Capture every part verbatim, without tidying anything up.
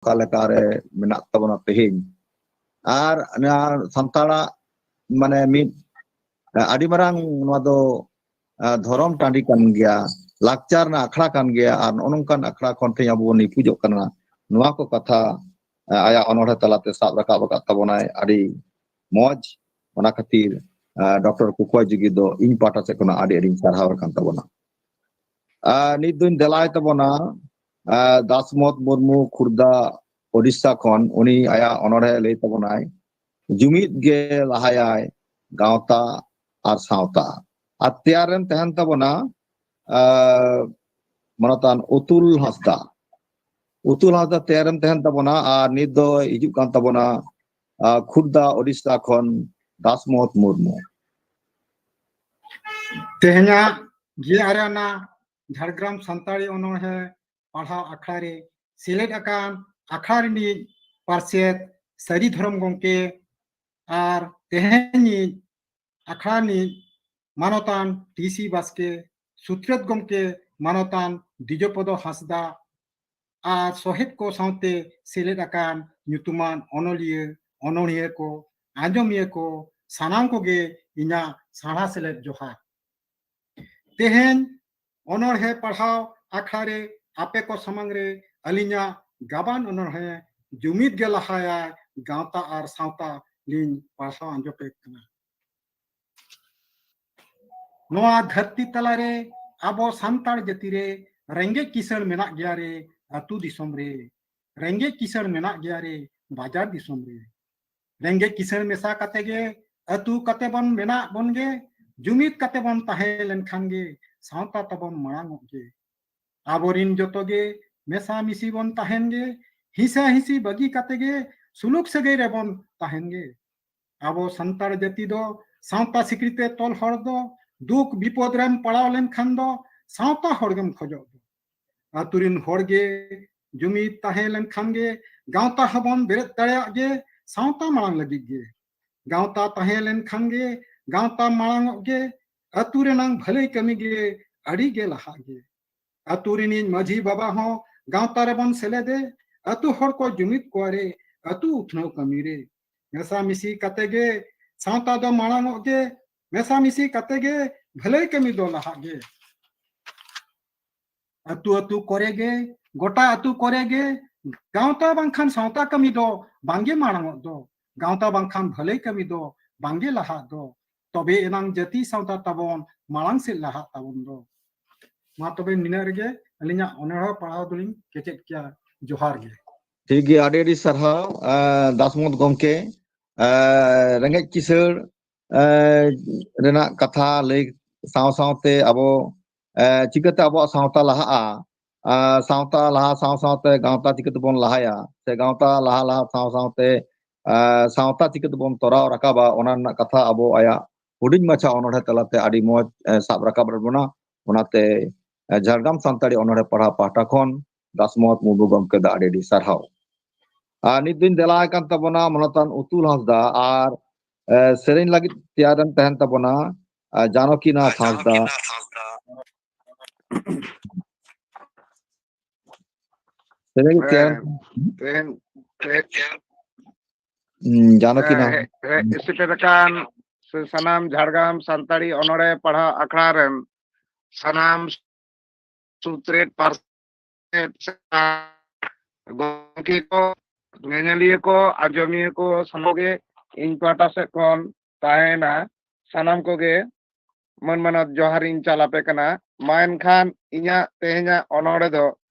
ᱚᱠᱟ ᱞᱮᱠᱟᱨᱮ ᱢᱮᱱᱟᱜ ᱛᱟᱵᱚᱱᱟ ᱛᱮᱦᱮᱧ᱾ ᱟᱨ ᱱᱚᱣᱟ ᱥᱟᱱᱛᱟᱲᱟᱜ ᱢᱟᱱᱮ ᱢᱤᱫ ᱟᱹᱰᱤ ᱢᱟᱨᱟᱝ ᱱᱚᱣᱟ ᱫᱚ, ᱟ, ᱫᱷᱚᱨᱚᱢ ᱴᱟᱺᱰᱤ ᱠᱟᱱ ᱜᱮᱭᱟ, ᱞᱟᱠᱪᱟᱨ ᱨᱮᱱᱟᱜ ᱟᱠᱷᱲᱟ ᱠᱟᱱ ᱜᱮᱭᱟ, ᱟᱨ ᱱᱚᱜᱼᱚ ᱱᱚᱝᱠᱟᱱ ᱟᱠᱷᱲᱟ ᱠᱷᱚᱱ ᱛᱮᱦᱮᱧ ᱟᱵᱚ ᱵᱚᱱ ᱱᱤᱯᱩᱡᱚᱜ ᱠᱟᱱᱟ᱾ ᱱᱚᱣᱟ ᱠᱚ ᱠᱟᱛᱷᱟ, ᱟ, ᱟᱭᱟᱜ ᱚᱱᱚᱬᱦᱮ ᱛᱟᱞᱟᱛᱮ ᱥᱟᱵ ᱨᱟᱠᱟᱵ ᱟᱠᱟᱫ ᱛᱟᱵᱚᱱᱟᱭ, ᱟᱹᱰᱤ ᱢᱚᱡᱽ᱾ ᱚᱱᱟ ᱠᱷᱟᱹᱛᱤᱨ, ᱟ, ᱰᱚᱠᱴᱚᱨ ᱠᱩᱠᱚᱭ ᱡᱩᱜᱤ ᱫᱚ ᱤᱧ ᱯᱟᱦᱴᱟ ᱥᱮᱫ ᱠᱷᱚᱱᱟᱜ ᱟᱹᱰᱤ ᱟᱹᱰᱤᱧ ᱥᱟᱨᱦᱟᱣ ᱟᱠᱟᱱ ᱛᱟᱵᱚᱱᱟ᱾ ᱟ, ᱱᱤᱛ ᱫᱚᱧ ᱫᱮᱞᱟᱭ ᱛᱟᱵᱚᱱᱟ, ᱟ, ᱫᱟᱥᱢᱚᱛ ᱢᱩᱨᱢᱩ, ᱠᱷᱩᱨᱫᱟ, ᱳᱰᱤᱥᱟ ᱠᱷᱚᱱ᱾ ᱩᱱᱤ ᱟᱭᱟᱜ ᱚᱱᱚᱬᱦᱮ ᱞᱟᱹᱭ ᱛᱟᱵᱚᱱᱟᱭ, ᱡᱩᱢᱤᱫ ᱜᱮ ᱞᱟᱦᱟᱭᱟᱭ ᱜᱟᱶᱛᱟ ᱟᱨ ᱥᱟᱶᱛᱟ᱾ ᱟᱨ ᱛᱮᱭᱟᱨ ᱨᱮᱱ ᱛᱟᱦᱮᱱ ᱛᱟᱵᱚᱱᱟ, ᱟ, ᱢᱟᱱᱚᱛᱟᱱ ᱩᱛᱩᱞ ᱦᱟᱸᱥᱫᱟ᱾ ᱩᱛᱩᱞ ᱦᱟᱸᱥᱫᱟ ᱛᱮᱭᱟᱨ ᱨᱮᱱ ᱛᱟᱦᱮᱱ ᱛᱟᱵᱚᱱᱟ, ᱟᱨ ᱱᱤᱛ ᱫᱚ ᱦᱤᱡᱩᱜ ᱠᱟᱱ ᱛᱟᱵᱚᱱᱟ, ᱟ, ᱠᱷᱩᱨᱫᱟ, ᱳᱰᱤᱥᱟ ᱠᱷᱚᱱ ᱫᱟᱥᱢᱚᱛ ᱢᱩᱨᱢᱩ᱾ ᱛᱮᱦᱮᱧᱟᱜ ᱜᱮᱞ ᱟᱨᱮ ᱟᱱᱟᱜ ᱡᱷᱟᱲᱜᱨᱟᱢ ᱥᱟᱱᱛᱟᱲᱤ ᱚᱱᱚᱬᱦᱮ ᱯᱟᱲᱦᱟᱣ ᱟᱠᱷᱲᱟ ᱨᱮ ᱥᱮᱞᱮᱫ ᱟᱠᱟᱱ ᱟᱠᱷᱲᱟ ᱨᱤᱱᱤᱡ ᱯᱟᱨᱥᱮᱛ ᱥᱟᱹᱨᱤ ᱫᱷᱚᱨᱚᱢ ᱜᱚᱢᱠᱮ ᱟᱨ ᱛᱮᱦᱮᱧᱤᱡ ᱟᱠᱷᱲᱟ ᱨᱤᱱᱤᱡ ᱢᱟᱱᱚᱛᱟᱱ ᱴᱤ ᱥᱤ ᱵᱟᱥᱠᱮ, ᱥᱩᱛᱨᱮᱛ ᱜᱚᱢᱠᱮ ᱢᱟᱱᱚᱛᱟᱱ ᱫᱤᱡᱚᱯᱚᱫᱚ ᱦᱟᱸᱥᱫᱟ ᱟᱨ ᱥᱚᱦᱮᱫ ᱠᱚ ᱥᱟᱶᱛᱮ ᱥᱮᱞᱮᱫ ᱟᱠᱟᱱ ᱧᱩᱛᱩᱢᱟᱱ ᱚᱱᱚᱞᱤᱭᱟᱹ, ᱚᱱᱚᱬᱦᱤᱭᱟᱹ ᱠᱚ, ᱟᱸᱡᱚᱢᱤᱭᱟᱹ ᱠᱚ, ᱥᱟᱱᱟᱢ ᱠᱚᱜᱮ ᱤᱧᱟᱹᱜ ᱥᱟᱨᱦᱟ ᱥᱮᱞᱮᱫ ᱡᱚᱦᱟᱨ᱾ ᱛᱮᱦᱮᱧ ᱚᱱᱚᱬᱦᱮ ᱯᱟᱲᱦᱟᱣ ᱟᱠᱷᱲᱟ ᱨᱮ ᱟᱯᱮ ᱠᱚ ᱥᱟᱢᱟᱝ ᱨᱮ ᱟᱹᱞᱤᱧᱟᱜ ᱜᱟᱵᱟᱱ ᱚᱱᱚᱬᱦᱮ ᱡᱩᱢᱤᱫ ᱜᱮ ᱞᱟᱦᱟᱭᱟ ᱜᱟᱶᱛᱟ ᱟᱨ ᱥᱟᱶᱛᱟ ᱞᱤᱧ ᱯᱟᱲᱦᱟᱣ ᱟᱸᱡᱚᱢ ᱯᱮ ᱠᱟᱱᱟ᱾ ᱱᱚᱣᱟ ᱫᱷᱟᱹᱨᱛᱤ ᱛᱟᱞᱟᱨᱮ ᱟᱵᱚ ᱥᱟᱱᱛᱟᱲ ᱡᱟᱹᱛᱤ ᱨᱮ ᱨᱮᱸᱜᱮᱡ ᱠᱤᱥᱟᱹᱬ ᱢᱮᱱᱟᱜ ᱜᱮᱭᱟ ᱨᱮ ᱟᱹᱛᱩ ᱫᱤᱥᱚᱢ ᱨᱮ, ᱨᱮᱸᱜᱮᱡ ᱠᱤᱥᱟᱹᱬ ᱢᱮᱱᱟᱜ ᱜᱮᱭᱟ ᱨᱮ ᱵᱟᱡᱟᱨ ᱫᱤᱥᱚᱢ ᱨᱮ᱾ ᱨᱮᱸᱜᱮᱡ ᱠᱤᱥᱟᱹᱬ ᱢᱮᱥᱟ ᱠᱟᱛᱮ ᱜᱮ ᱟᱹᱛᱩ ᱠᱟᱛᱮ ᱵᱚᱱ ᱢᱮᱱᱟᱜ ᱵᱚᱱ ᱜᱮ, ᱡᱩᱢᱤᱫ ᱠᱟᱛᱮ ᱵᱚᱱ ᱛᱟᱦᱮᱸ ᱞᱮᱱᱠᱷᱟᱱ ᱜᱮ ᱥᱟᱶᱛᱟ ᱛᱟᱵᱚᱱ ᱢᱟᱲᱟᱝᱚᱜ ᱜᱮ᱾ ᱟᱵᱚᱨᱤᱱ ᱡᱚᱛᱚ ᱜᱮ ᱢᱮᱥᱟ ᱢᱤᱥᱤ ᱵᱚᱱ ᱛᱟᱦᱮᱱ ᱜᱮ, ᱦᱤᱥᱟᱹ ᱦᱤᱥᱤ ᱵᱟᱹᱜᱤ ᱠᱟᱛᱮ ᱜᱮ ᱥᱩᱞᱩᱠ ᱥᱟᱹᱜᱟᱹᱭ ᱨᱮᱵᱚᱱ ᱛᱟᱦᱮᱱ ᱜᱮ᱾ ᱟᱵᱚ ᱥᱟᱱᱛᱟᱲ ᱡᱟᱹᱛᱤ ᱫᱚ ᱥᱟᱶᱛᱟ ᱥᱤᱠᱲᱤ ᱛᱮ ᱛᱚᱞ ᱦᱚᱲ ᱫᱚ ᱫᱩᱠ ᱵᱤᱯᱚᱫ ᱨᱮᱢ ᱯᱟᱲᱟᱣ ᱞᱮᱱᱠᱷᱟᱱ ᱫᱚ ᱥᱟᱶᱛᱟ ᱦᱚᱲ ᱜᱮᱢ ᱠᱷᱚᱡᱚᱜ ᱫᱚ᱾ ᱟᱹᱛᱩ ᱨᱤᱱ ᱦᱚᱲ ᱜᱮ ᱡᱩᱢᱤᱫ ᱛᱟᱦᱮᱸ ᱞᱮᱱᱠᱷᱟᱱ ᱜᱮ ᱜᱟᱶᱛᱟ ᱦᱚᱸᱵᱚᱱ ᱵᱮᱨᱮᱫ ᱫᱟᱲᱮᱭᱟᱜ ᱜᱮ ᱥᱟᱶᱛᱟ ᱢᱟᱲᱟᱝ ᱞᱟᱹᱜᱤᱫ ᱜᱮ᱾ ᱜᱟᱶᱛᱟ ᱛᱟᱦᱮᱸ ᱞᱮᱱᱠᱷᱟᱱ ᱜᱮ ᱜᱟᱶᱛᱟ ᱢᱟᱲᱟᱝᱚᱜ ᱜᱮ, ᱟᱹᱛᱩ ᱨᱮᱱᱟᱝ ᱵᱷᱟᱹᱞᱟᱹᱭ ᱠᱟᱹᱢᱤ ᱜᱮ ᱟᱹᱰᱤ ᱜᱮ ᱞᱟᱦᱟᱜ ᱜᱮ᱾ ᱟᱹᱛᱩ ᱨᱤᱱᱤᱡ ᱢᱟᱹᱡᱷᱤ ᱵᱟᱵᱟ ᱦᱚᱸ ᱜᱟᱶᱛᱟ ᱨᱮᱵᱚᱱ ᱥᱮᱞᱮᱫᱮ, ᱟᱹᱛᱩ ᱦᱚᱲ ᱠᱚ ᱡᱩᱢᱤᱫ ᱠᱚᱣᱟ ᱨᱮ, ᱟᱹᱛᱩ ᱩᱛᱱᱟᱹᱣ ᱠᱟᱹᱢᱤ ᱨᱮ᱾ ᱢᱮᱥᱟ ᱢᱤᱥᱤ ᱠᱟᱛᱮ ᱜᱮ ᱥᱟᱶᱛᱟ ᱫᱚ ᱢᱟᱲᱟᱝᱚᱜ ᱜᱮ, ᱢᱮᱥᱟ ᱢᱤᱥᱤ ᱠᱟᱛᱮ ᱜᱮ ᱵᱷᱟᱹᱞᱟᱹᱭ ᱠᱟᱹᱢᱤ ᱫᱚ ᱞᱟᱦᱟᱜ ᱜᱮ᱾ ᱟᱹᱛᱩ ᱟᱹᱛᱩ ᱠᱚᱨᱮ ᱜᱮ, ᱜᱚᱴᱟ ᱟᱹᱛᱩ ᱠᱚᱨᱮ ᱜᱮ ᱜᱟᱶᱛᱟ ᱵᱟᱝᱠᱷᱟᱱ ᱥᱟᱶᱛᱟ ᱠᱟᱹᱢᱤ ᱫᱚ ᱵᱟᱝᱜᱮ ᱢᱟᱲᱟᱝᱚᱜ ᱫᱚ᱾ ᱜᱟᱶᱛᱟ ᱵᱟᱝᱠᱷᱟᱱ ᱵᱷᱟᱹᱞᱟᱹᱭ ᱠᱟᱹᱢᱤ ᱫᱚ ᱵᱟᱝᱜᱮ ᱞᱟᱦᱟᱜ ᱫᱚ᱾ ᱛᱚᱵᱮ ᱮᱱᱟᱝ ᱡᱟᱹᱛᱤ ᱥᱟᱶᱛᱟ ᱛᱟᱵᱚᱱ ᱢᱟᱲᱟᱝ ᱥᱮᱫ ᱞᱟᱦᱟᱜ ᱛᱟᱵᱚᱱ ᱫᱚ᱾ ᱢᱟ ᱛᱚᱵᱮ ᱱᱤᱱᱟᱹᱜ ᱨᱮᱜᱮ ᱟᱹᱞᱤᱧᱟᱜ ᱚᱱᱚᱬᱦᱮ ᱯᱟᱲᱦᱟᱣ ᱫᱚᱞᱤᱧ ᱠᱮᱪᱮᱫ ᱠᱮᱭᱟ᱾ ᱡᱚᱦᱟᱨ ᱜᱮ᱾ ᱴᱷᱤᱠ ᱜᱮᱭᱟ, ᱟᱹᱰᱤ ᱟᱹᱰᱤ ᱥᱟᱨᱦᱟᱣ, ᱟᱸ, ᱫᱟᱥᱢᱚᱛ ᱜᱚᱢᱠᱮ᱾ ᱟᱸ, ᱨᱮᱸᱜᱮᱡ ᱠᱤᱥᱟᱹᱬ, ᱟᱸ, ᱨᱮᱱᱟᱜ ᱠᱟᱛᱷᱟ ᱞᱟᱹᱭ ᱥᱟᱶ ᱥᱟᱶᱛᱮ ᱟᱵᱚ, ᱟᱸ, ᱪᱤᱠᱟᱹᱛᱮ ᱟᱵᱚᱣᱟᱜ ᱥᱟᱶᱛᱟ ᱞᱟᱦᱟᱜᱼᱟ, ᱟᱸ, ᱥᱟᱶᱛᱟ ᱞᱟᱦᱟ ᱥᱟᱶ ᱥᱟᱶᱛᱮ ᱜᱟᱶᱛᱟ ᱪᱤᱠᱟᱹ ᱛᱮᱵᱚᱱ ᱞᱟᱦᱟᱭᱟ, ᱥᱮ ᱜᱟᱶᱛᱟ ᱞᱟᱦᱟ ᱞᱟᱦᱟ ᱥᱟᱶ ᱥᱟᱶᱛᱮ, ᱟᱸ, ᱥᱟᱶᱛᱟ ᱪᱤᱠᱟᱹ ᱛᱮᱵᱚᱱ ᱛᱚᱨᱟᱣ ᱨᱟᱠᱟᱵᱟ, ᱚᱱᱟ ᱨᱮᱱᱟᱜ ᱠᱟᱛᱷᱟ ᱟᱵᱚ ᱟᱭᱟᱜ ᱦᱩᱰᱤᱧ ᱢᱟᱪᱷᱟ ᱚᱱᱚᱬᱦᱮ ᱛᱟᱞᱟᱛᱮ ᱟᱹᱰᱤ ᱢᱚᱡᱽ, ᱮ, ᱥᱟᱵ ᱨᱟᱠᱟᱵ ᱞᱮᱫ ᱵᱚᱱᱟ᱾ ᱚᱱᱟᱛᱮ, ᱮ, ᱡᱷᱟᱲᱜᱨᱟᱢ ᱥᱟᱱᱛᱟᱲᱤ ᱚᱱᱚᱬᱦᱮ ᱯᱟᱲᱦᱟᱣ ᱯᱟᱦᱴᱟ ᱠᱷᱚᱱ ᱫᱟᱥᱢᱚᱛ ᱢᱩᱨᱢᱩ ᱜᱚᱢᱠᱮ ᱫᱚ ᱟᱹᱰᱤ ᱟᱹᱰᱤ ᱥᱟᱨᱦᱟᱣ᱾ ᱟᱨ ᱱᱤᱛ ᱫᱚᱧ ᱫᱮᱞᱟ ᱟᱠᱟᱱ ᱛᱟᱵᱚᱱᱟ ᱢᱟᱱᱚᱛᱟᱱ ᱩᱛᱩᱞ ᱦᱟᱸᱥᱫᱟ, ᱟᱨ, ᱮ, ᱥᱮᱨᱮᱧ ᱞᱟᱹᱜᱤᱫ ᱛᱮᱭᱟᱨᱮᱱ ᱛᱟᱦᱮᱱ ᱛᱟᱵᱚᱱᱟ, ᱮ, ᱡᱟᱱᱚᱠᱤ ᱱᱟᱛᱷ ᱦᱟᱸᱥᱫᱟ᱾ ᱥᱮᱨᱮᱧ ᱞᱟᱹᱜᱤᱫ ᱛᱮᱭᱟᱨᱮᱱ ᱦᱮᱸ, ᱛᱮᱦᱮᱧ, ᱛᱮᱦᱮᱧ ᱦᱩᱸ, ᱡᱟᱱᱚᱠᱤ ᱦᱮᱸ, ᱱᱟᱛᱷ᱾ ᱦᱮᱡ, ᱦᱮᱡ ᱥᱮᱴᱮᱨ ᱟᱠᱟᱱ ᱥᱮ ᱥᱟᱱᱟᱢ ᱡᱷᱟᱲᱜᱨᱟᱢ ᱥᱟᱱᱛᱟᱲᱤ ᱚᱱᱚᱬᱦᱮ ᱯᱟᱲᱦᱟᱣ ᱟᱠᱷᱲᱟ ᱨᱮᱱ ᱥᱟᱱᱟᱢ ᱥᱩᱛᱨᱮᱛ ᱯᱟᱨᱥᱮᱛ, ᱜᱚᱢᱠᱮ ᱠᱚ, ᱧᱮᱧᱮᱞᱤᱭᱟᱹ ᱠᱚ, ᱟᱸᱡᱚᱢᱤᱭᱟᱹ ᱠᱚ, ᱥᱟᱱᱟᱢ ᱜᱮ ᱤᱧ ᱯᱟᱦᱴᱟ ᱥᱮᱫ ᱠᱷᱚᱱ ᱛᱟᱦᱮᱸᱭᱮᱱᱟ᱾ ᱥᱟᱱᱟᱢ ᱠᱚᱜᱮ ᱢᱟᱹᱱ ᱢᱟᱱᱚᱛ ᱡᱚᱦᱟᱨᱤᱧ ᱪᱟᱞ ᱟᱯᱮ ᱠᱟᱱᱟ᱾ ᱢᱟ ᱮᱱᱠᱷᱟᱱ ᱤᱧᱟᱹᱜ ᱛᱮᱦᱮᱧᱟᱜ ᱚᱱᱚᱬᱦᱮ ᱫᱚ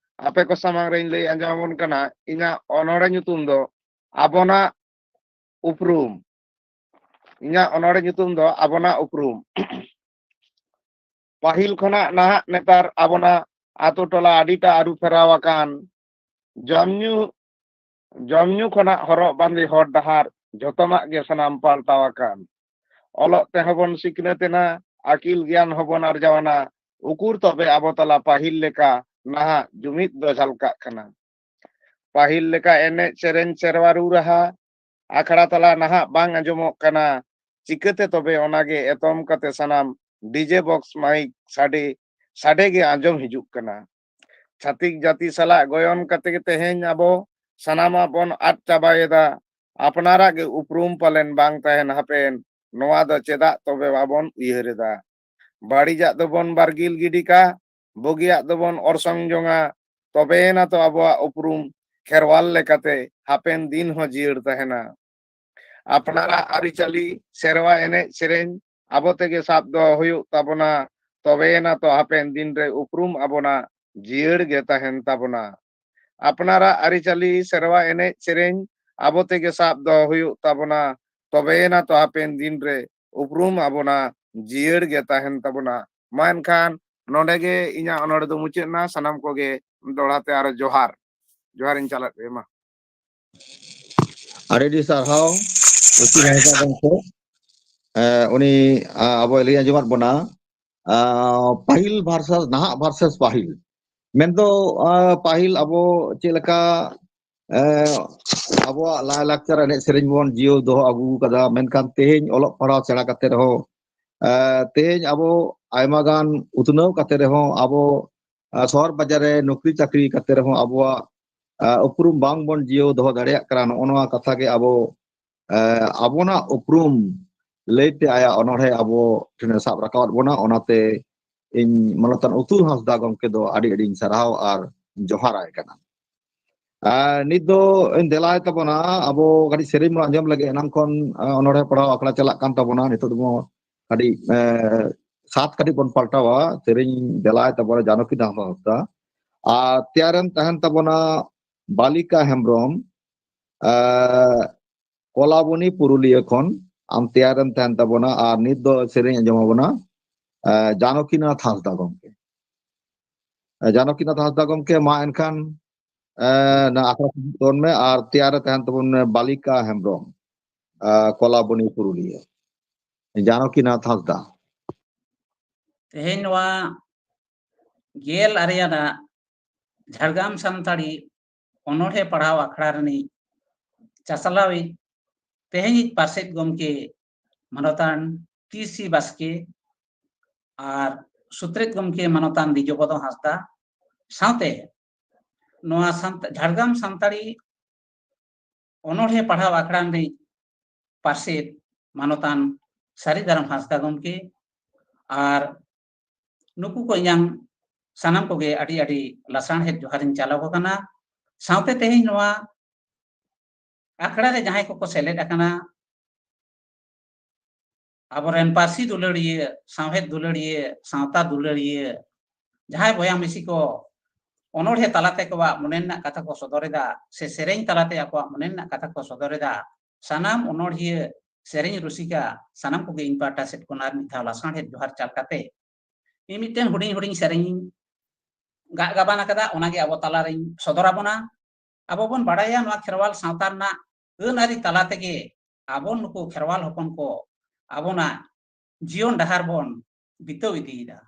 ᱟᱯᱮ ᱠᱚ ᱥᱟᱢᱟᱝ ᱨᱮᱧ ᱞᱟᱹᱭ ᱟᱸᱡᱚᱢ ᱟᱵᱚᱱ ᱠᱟᱱᱟ᱾ ᱤᱧᱟᱹᱜ ᱚᱱᱚᱬᱦᱮ ᱧᱩᱛᱩᱢ ᱫᱚ ᱟᱵᱚᱱᱟᱜ ᱩᱯᱨᱩᱢ᱾ ᱤᱧᱟᱹᱜ ᱚᱱᱚᱬᱦᱮ ᱧᱩᱛᱩᱢ ᱫᱚ ᱟᱵᱚᱱᱟᱜ ᱩᱯᱨᱩᱢ᱾ ᱯᱟᱹᱦᱤᱞ ᱠᱷᱚᱱᱟᱜ ᱱᱟᱦᱟᱜ ᱱᱮᱛᱟᱨ ᱟᱵᱚᱱᱟᱜ ᱟᱛᱳ ᱴᱚᱞᱟ ᱟᱹᱰᱤᱴᱟ ᱟᱹᱨᱩ ᱯᱷᱮᱨᱟᱣ ᱟᱠᱟᱱ᱾ ᱡᱚᱢ ᱧᱩ, ᱡᱚᱢ ᱧᱩ ᱠᱷᱚᱱᱟᱜ ᱦᱚᱨᱚᱜ ᱵᱟᱸᱫᱮ, ᱦᱚᱨ ᱰᱟᱦᱟᱨ, ᱡᱷᱚᱛᱚᱱᱟᱜ ᱜᱮ ᱥᱟᱱᱟᱢ ᱯᱟᱞᱴᱟᱣ ᱟᱠᱟᱱ᱾ ᱚᱞᱚᱜ ᱛᱮᱦᱚᱸ ᱵᱚᱱ ᱥᱤᱠᱷᱱᱟᱹᱛ ᱮᱱᱟ, ᱟᱹᱠᱤᱞ ᱜᱮᱭᱟᱱ ᱦᱚᱸᱵᱚᱱ ᱟᱨᱡᱟᱣ ᱮᱱᱟ᱾ ᱩᱠᱩᱨ ᱛᱚᱵᱮ ᱟᱵᱚ ᱛᱟᱞᱟ ᱯᱟᱹᱦᱤᱞ ᱞᱮᱠᱟ ᱱᱟᱦᱟᱜ ᱡᱩᱢᱤᱫ ᱫᱚ ᱡᱷᱟᱞᱠᱟᱜ ᱠᱟᱱᱟ? ᱯᱟᱹᱦᱤᱞ ᱞᱮᱠᱟ ᱮᱱᱮᱡ ᱥᱮᱨᱮᱧ ᱥᱮᱨᱣᱟ ᱨᱩ ᱨᱟᱦᱟ ᱟᱠᱷᱲᱟ ᱛᱟᱞᱟ ᱱᱟᱦᱟᱜ ᱵᱟᱝ ᱟᱸᱡᱚᱢᱚᱜ ᱠᱟᱱᱟ᱾ ᱪᱤᱠᱟᱹᱛᱮ ᱛᱚᱵᱮ ᱚᱱᱟᱜᱮ ᱮᱛᱚᱢ ᱠᱟᱛᱮ ᱥᱟᱱᱟᱢ ᱰᱤᱡᱮ ᱵᱚᱠᱥ ᱢᱟᱭᱤᱠ ᱥᱟᱰᱮ, ᱥᱟᱰᱮ ᱜᱮ ᱟᱸᱡᱚᱢ ᱦᱤᱡᱩᱜ ᱠᱟᱱᱟ? ᱪᱷᱟᱹᱛᱤᱠ ᱡᱟᱹᱛᱤ ᱥᱟᱞᱟᱜ ᱜᱚᱭᱚᱱ ᱠᱟᱛᱮ ᱜᱮ ᱛᱮᱦᱮᱧ ᱟᱵᱚ ᱥᱟᱱᱟᱢᱟᱜ ᱵᱚᱱ ᱟᱫ ᱪᱟᱵᱟᱭᱮᱫᱟ᱾ ᱟᱯᱱᱟᱨᱟᱜ ᱜᱮ ᱩᱯᱨᱩᱢ ᱯᱟᱞᱮᱱ ᱵᱟᱝ ᱛᱟᱦᱮᱱ ᱦᱟᱯᱮᱱ, ᱱᱚᱣᱟ ᱫᱚ ᱪᱮᱫᱟᱜ ᱛᱚᱵᱮ ᱵᱟᱵᱚᱱ ᱩᱭᱦᱟᱹᱨ ᱮᱫᱟ? ᱵᱟᱹᱲᱤᱡᱟᱜ ᱫᱚᱵᱚᱱ ᱵᱟᱨᱜᱤᱞ ᱜᱤᱰᱤ ᱠᱟᱜ, ᱵᱩᱜᱤᱭᱟᱜ ᱫᱚᱵᱚᱱ ᱚᱨᱥᱚᱝ ᱡᱚᱝᱟ, ᱛᱚᱵᱮᱭᱮᱱᱟ ᱛᱚ ᱟᱵᱚᱣᱟᱜ ᱩᱯᱨᱩᱢ ᱠᱷᱮᱨᱣᱟᱞ ᱞᱮᱠᱟᱛᱮ ᱦᱟᱯᱮᱱ ᱫᱤᱱ ᱦᱚᱸ ᱡᱤᱭᱟᱹᱲ ᱛᱟᱦᱮᱱᱟ᱾ ᱟᱯᱱᱟᱨᱟᱜ ᱟᱹᱨᱤᱪᱟᱹᱞᱤ, ᱥᱮᱨᱣᱟ ᱮᱱᱮᱡ ᱥᱮᱨᱮᱧ ᱟᱵᱚ ᱛᱮᱜᱮ ᱥᱟᱵ ᱫᱚᱦᱚ ᱦᱩᱭᱩᱜ ᱛᱟᱵᱚᱱᱟ, ᱛᱚᱵᱮᱭᱮᱱᱟ ᱛᱚ ᱦᱟᱯᱮᱱ ᱫᱤᱱ ᱨᱮ ᱩᱯᱨᱩᱢ ᱟᱵᱚᱱᱟᱜ ᱡᱤᱭᱟᱹᱲ ᱜᱮ ᱛᱟᱦᱮᱱ ᱛᱟᱵᱚᱱᱟ᱾ ᱟᱯᱱᱟᱨᱟᱜ ᱟᱹᱨᱤᱪᱟᱹᱞᱤ, ᱥᱮᱨᱣᱟ ᱮᱱᱮᱡ ᱥᱮᱨᱮᱧ ᱟᱵᱚ ᱛᱮᱜᱮ ᱥᱟᱵ ᱫᱚᱦᱚ ᱦᱩᱭᱩᱜ ᱛᱟᱵᱚᱱᱟ, ᱛᱚᱵᱮᱭᱮᱱᱟ ᱛᱚ ᱦᱟᱯᱮᱱ ᱫᱤᱱ ᱨᱮ ᱩᱯᱨᱩᱢ ᱟᱵᱚᱱᱟ, ᱡᱤᱭᱟᱹᱲ ᱜᱮ ᱛᱟᱦᱮᱱ ᱛᱟᱵᱚᱱᱟ᱾ ᱢᱟ ᱮᱱᱠᱷᱟᱱ ᱱᱚᱰᱮ ᱜᱮ ᱤᱧᱟᱹᱜ ᱚᱱᱚᱬᱦᱮ ᱫᱚ ᱢᱩᱪᱟᱹᱫ ᱮᱱᱟ᱾ ᱥᱟᱱᱟᱢ ᱠᱚᱜᱮ ᱫᱚᱦᱲᱟ ᱛᱮ ᱟᱨᱚ ᱡᱚᱦᱟᱨ, ᱡᱚᱦᱟᱨᱤᱧ ᱪᱟᱞᱟᱫ ᱯᱮ ᱢᱟ᱾ ᱟᱹᱰᱤ ᱟᱹᱰᱤ ᱥᱟᱨᱦᱟᱣ ᱩᱥᱩᱞ ᱦᱟᱸᱥᱫᱟ ᱜᱚᱢᱠᱮ᱾ ᱮ, ᱩᱱᱤ, ᱟ, ᱟᱵᱚᱭ ᱞᱟᱹᱭ ᱟᱸᱡᱚᱢᱟᱫ ᱵᱚᱱᱟ, ᱟ, ᱯᱟᱹᱦᱤᱞ versus ᱱᱟᱦᱟᱜ versus ᱯᱟᱹᱦᱤᱞ᱾ ᱢᱮᱱᱫᱚ, ᱟ, ᱯᱟᱹᱦᱤᱞ ᱟᱵᱚ ᱪᱮᱫ ᱞᱮᱠᱟ, ᱮ, ᱟᱵᱚᱣᱟᱜ ᱞᱟᱭᱼᱞᱟᱠᱪᱟᱨ ᱮᱱᱮᱡ ᱥᱮᱨᱮᱧ ᱵᱚᱱ ᱡᱤᱭᱟᱹᱣ ᱫᱚᱦᱚ ᱟᱹᱜᱩ ᱠᱟᱫᱟ, ᱢᱮᱱᱠᱷᱟᱱ ᱛᱮᱦᱮᱧ ᱚᱞᱚᱜ ᱯᱟᱲᱦᱟᱣ ᱥᱮᱬᱟ ᱠᱟᱛᱮ ᱨᱮᱦᱚᱸ, ᱮ, ᱛᱮᱦᱮᱧ ᱟᱵᱚ ᱟᱭᱢᱟ ᱜᱟᱱ ᱩᱛᱱᱟᱹᱣ ᱠᱟᱛᱮ ᱨᱮᱦᱚᱸ ᱟᱵᱚ, ᱟ, ᱥᱚᱦᱚᱨ ᱵᱟᱡᱟᱨ ᱨᱮ ᱱᱚᱠᱨᱤ ᱪᱟᱹᱠᱨᱤ ᱠᱟᱛᱮ ᱨᱮᱦᱚᱸ ᱟᱵᱚᱣᱟᱜ, ᱟ, ᱩᱯᱨᱩᱢ ᱵᱟᱝ ᱵᱚᱱ ᱡᱤᱭᱟᱹᱣ ᱫᱚᱦᱚ ᱫᱟᱲᱮᱭᱟᱜ ᱠᱟᱱᱟ᱾ ᱱᱚᱜᱼᱚ ᱱᱚᱣᱟ ᱠᱟᱛᱷᱟ ᱜᱮ ᱟᱵᱚ, ᱮ, ᱟᱵᱚᱱᱟᱜ ᱩᱯᱨᱩᱢ ᱞᱟᱹᱭᱛᱮ ᱟᱭᱟᱜ ᱚᱱᱚᱬᱦᱮ ᱟᱵᱚ ᱴᱷᱮᱱᱮ ᱥᱟᱵ ᱨᱟᱠᱟᱵᱟᱫ ᱵᱚᱱᱟ᱾ ᱚᱱᱟᱛᱮ ᱤᱧ ᱢᱟᱱᱚᱛᱟᱱ ᱩᱛᱩᱞ ᱦᱟᱸᱥᱫᱟ ᱜᱚᱢᱠᱮ ᱫᱚ ᱟᱹᱰᱤ ᱟᱹᱰᱤᱧ ᱥᱟᱨᱦᱟᱣ ᱟᱨ ᱡᱚᱦᱟᱨᱟᱭ ᱠᱟᱱᱟ᱾ ᱟᱨ ᱱᱤᱛ ᱫᱚ ᱤᱧ ᱫᱮᱞᱟᱭ ᱛᱟᱵᱚᱱᱟ, ᱟᱵᱚ ᱠᱟᱹᱴᱤᱡ ᱥᱮᱨᱮᱧ ᱵᱚᱱ ᱟᱸᱡᱚᱢ ᱞᱟᱹᱜᱤᱫ᱾ ᱮᱱᱟᱝ ᱠᱷᱚᱱ, ᱟ, ᱚᱱᱚᱬᱦᱮ ᱯᱟᱲᱦᱟᱣ ᱟᱠᱷᱲᱟ ᱪᱟᱞᱟᱜ ᱠᱟᱱ ᱛᱟᱵᱚᱱᱟ, ᱱᱤᱛᱚᱜ ᱫᱚᱵᱚᱱ ᱠᱟᱹᱴᱤᱡ, ᱮ, ᱥᱟᱛ ᱠᱟᱹᱴᱤᱡ ᱵᱚᱱ ᱯᱟᱞᱴᱟᱣᱟ᱾ ᱥᱮᱨᱮᱧ ᱫᱮᱞᱟᱭ ᱛᱟᱵᱚᱱᱟ ᱡᱟᱱᱚᱠᱤ ᱫᱟᱥ ᱦᱟᱸᱥᱫᱟ, ᱟᱨ ᱛᱮᱭᱟᱨᱮᱱ ᱛᱟᱦᱮᱱ ᱛᱟᱵᱚᱱᱟ ᱵᱟᱞᱤᱠᱟ ᱦᱮᱢᱵᱨᱚᱢ, ᱮ, ᱠᱚᱞᱟᱵᱚᱱᱤ ᱯᱩᱨᱩᱞᱤᱭᱟᱹ ᱠᱷᱚᱱ ᱟᱢ ᱛᱮᱭᱟᱨᱮᱢ ᱛᱟᱦᱮᱱ ᱛᱟᱵᱚᱱᱟ᱾ ᱟᱨ ᱱᱤᱛ ᱫᱚ ᱥᱮᱨᱮᱧ ᱟᱸᱡᱚᱢ ᱟᱵᱚᱱᱟ, ᱮ, ᱡᱟᱱᱚᱠᱤᱱᱟᱛᱷ ᱦᱟᱸᱥᱫᱟ ᱜᱚᱢᱠᱮ᱾ ᱮ, ᱡᱟᱱᱚᱠᱤᱱᱟᱛᱷ ᱦᱟᱸᱥᱫᱟ ᱜᱚᱢᱠᱮ, ᱢᱟ ᱮᱱᱠᱷᱟᱱ, ᱮ, ᱱᱟ ᱟᱠᱷᱲᱟ ᱥᱮᱫ ᱛᱟᱵᱚᱱ ᱢᱮ ᱟᱨ ᱛᱮᱭᱟᱨᱮ ᱛᱟᱦᱮᱱ ᱛᱟᱵᱚᱱ ᱢᱮ ᱵᱟᱞᱤᱠᱟ ᱦᱮᱢᱵᱨᱚᱢ, ᱮ, ᱠᱚᱞᱟᱵᱚᱱᱤ ᱯᱩᱨᱩᱞᱤᱭᱟᱹ᱾ ᱡᱟᱱᱚᱠᱤᱱᱟᱛᱷ ᱦᱟᱸᱥᱫᱟ᱾ ᱛᱮᱦᱮᱧ ᱱᱚᱣᱟ ᱜᱮᱞ ᱟᱨᱮ ᱟᱱᱟᱜ ᱡᱷᱟᱲᱜᱨᱟᱢ ᱥᱟᱱᱛᱟᱲᱤ ᱚᱱᱚᱬᱦᱮ ᱯᱟᱲᱦᱟᱣ ᱟᱠᱷᱲᱟ ᱨᱤᱱᱤᱡ ᱪᱟᱪᱞᱟᱣᱤᱡ ᱛᱮᱦᱮᱧᱤᱡ ᱯᱟᱨᱥᱮᱛ ᱜᱚᱢᱠᱮ ᱢᱟᱱᱚᱛᱟᱱ ᱴᱤ ᱥᱤ ᱵᱟᱥᱠᱮ ᱟᱨ ᱥᱩᱛᱨᱮᱛ ᱜᱚᱢᱠᱮ ᱢᱟᱱᱚᱛᱟᱱ ᱫᱤᱡᱚᱯᱚᱫᱚ ᱦᱟᱸᱥᱫᱟ, ᱥᱟᱶᱛᱮ ᱱᱚᱣᱟ ᱥᱟᱱᱛ-, ᱡᱷᱟᱲᱜᱨᱟᱢ ᱥᱟᱱᱛᱟᱲᱤ ᱚᱱᱚᱬᱦᱮ ᱯᱟᱲᱦᱟᱣ ᱟᱠᱷᱲᱟ ᱨᱤᱱᱤᱡ ᱯᱟᱨᱥᱮᱛ ᱢᱟᱱᱚᱛᱟᱱ ᱥᱟᱹᱨᱤᱫᱟᱨᱟᱢ ᱦᱟᱸᱥᱫᱟ ᱜᱚᱢᱠᱮ ᱟᱨ ᱱᱩᱠᱩ ᱠᱚ ᱤᱧᱟᱝ ᱥᱟᱱᱟᱢ ᱠᱚᱜᱮ ᱟᱹᱰᱤ ᱟᱹᱰᱤ ᱞᱟᱥᱟᱲᱦᱮᱫ ᱡᱚᱦᱟᱨᱤᱧ ᱪᱟᱞ ᱟᱠᱚ ᱠᱟᱱᱟ᱾ ᱥᱟᱶᱛᱮ ᱛᱮᱦᱮᱧ ᱱᱚᱣᱟ ᱟᱠᱷᱲᱟ ᱨᱮ ᱡᱟᱦᱟᱸᱭ ᱠᱚᱠᱚ ᱥᱮᱞᱮᱫ ᱟᱠᱟᱱᱟ, ᱟᱵᱚᱨᱮᱱ ᱯᱟᱹᱨᱥᱤ ᱫᱩᱞᱟᱹᱲᱤᱭᱟᱹ, ᱥᱟᱶᱦᱮᱫ ᱫᱩᱞᱟᱹᱲᱤᱭᱟᱹ, ᱥᱟᱶᱛᱟ ᱫᱩᱞᱟᱹᱲᱤᱭᱟᱹ, ᱡᱟᱦᱟᱸᱭ ᱵᱚᱭᱦᱟ ᱢᱤᱥᱤ ᱠᱚ ᱚᱱᱚᱬᱦᱮ ᱛᱟᱞᱟᱛᱮ ᱟᱠᱚᱣᱟᱜ ᱢᱚᱱᱮ ᱨᱮᱱᱟᱜ ᱠᱟᱛᱷᱟ ᱠᱚ ᱥᱚᱫᱚᱨ ᱮᱫᱟ, ᱥᱮ ᱥᱮᱨᱮᱧ ᱛᱟᱞᱟᱛᱮ ᱟᱠᱚᱣᱟᱜ ᱢᱚᱱᱮ ᱨᱮᱱᱟᱜ ᱠᱟᱛᱷᱟ ᱠᱚ ᱥᱚᱫᱚᱨ ᱮᱫᱟ, ᱥᱟᱱᱟᱢ ᱚᱱᱚᱬᱦᱤᱭᱟᱹ, ᱥᱮᱨᱮᱧ ᱨᱩᱥᱤᱠᱟ, ᱥᱟᱱᱟᱢ ᱠᱚᱜᱮ ᱤᱧ ᱯᱟᱦᱴᱟ ᱥᱮᱫ ᱠᱷᱚᱱ ᱟᱨ ᱢᱤᱫ ᱫᱷᱟᱣ ᱞᱟᱥᱟᱲᱦᱮᱫ ᱡᱚᱦᱟᱨ ᱪᱟᱞ ᱠᱟᱛᱮ ᱢᱤᱫ ᱢᱤᱫᱴᱮᱱ ᱦᱩᱰᱤᱧ ᱦᱩᱰᱤᱧ ᱥᱮᱨᱮᱧ ᱤᱧ ᱜᱟᱜ ᱜᱟᱵᱟᱱ ᱟᱠᱟᱫᱟ, ᱚᱱᱟᱜᱮ ᱟᱵᱚ ᱛᱟᱞᱟᱨᱮᱧ ᱥᱚᱫᱚᱨ ᱟᱵᱚᱱᱟ᱾ ᱟᱵᱚ ᱵᱚᱱ ᱵᱟᱲᱟᱭᱟ ᱱᱚᱣᱟ ᱠᱷᱮᱨᱣᱟᱞ ᱥᱟᱶᱛᱟ ᱨᱮᱱᱟᱜ ᱟᱹᱱ ᱟᱹᱨᱤ ᱛᱟᱞᱟ ᱛᱮᱜᱮ ᱟᱵᱚ ᱱᱩᱠᱩ ᱠᱷᱮᱨᱣᱟᱞ ᱦᱚᱯᱚᱱ ᱠᱚ ᱟᱵᱚᱱᱟᱜ ᱡᱤᱭᱚᱱ ᱰᱟᱦᱟᱨ ᱵᱚᱱ ᱵᱤᱛᱟᱹᱣ ᱤᱫᱤᱭᱮᱫᱟ᱾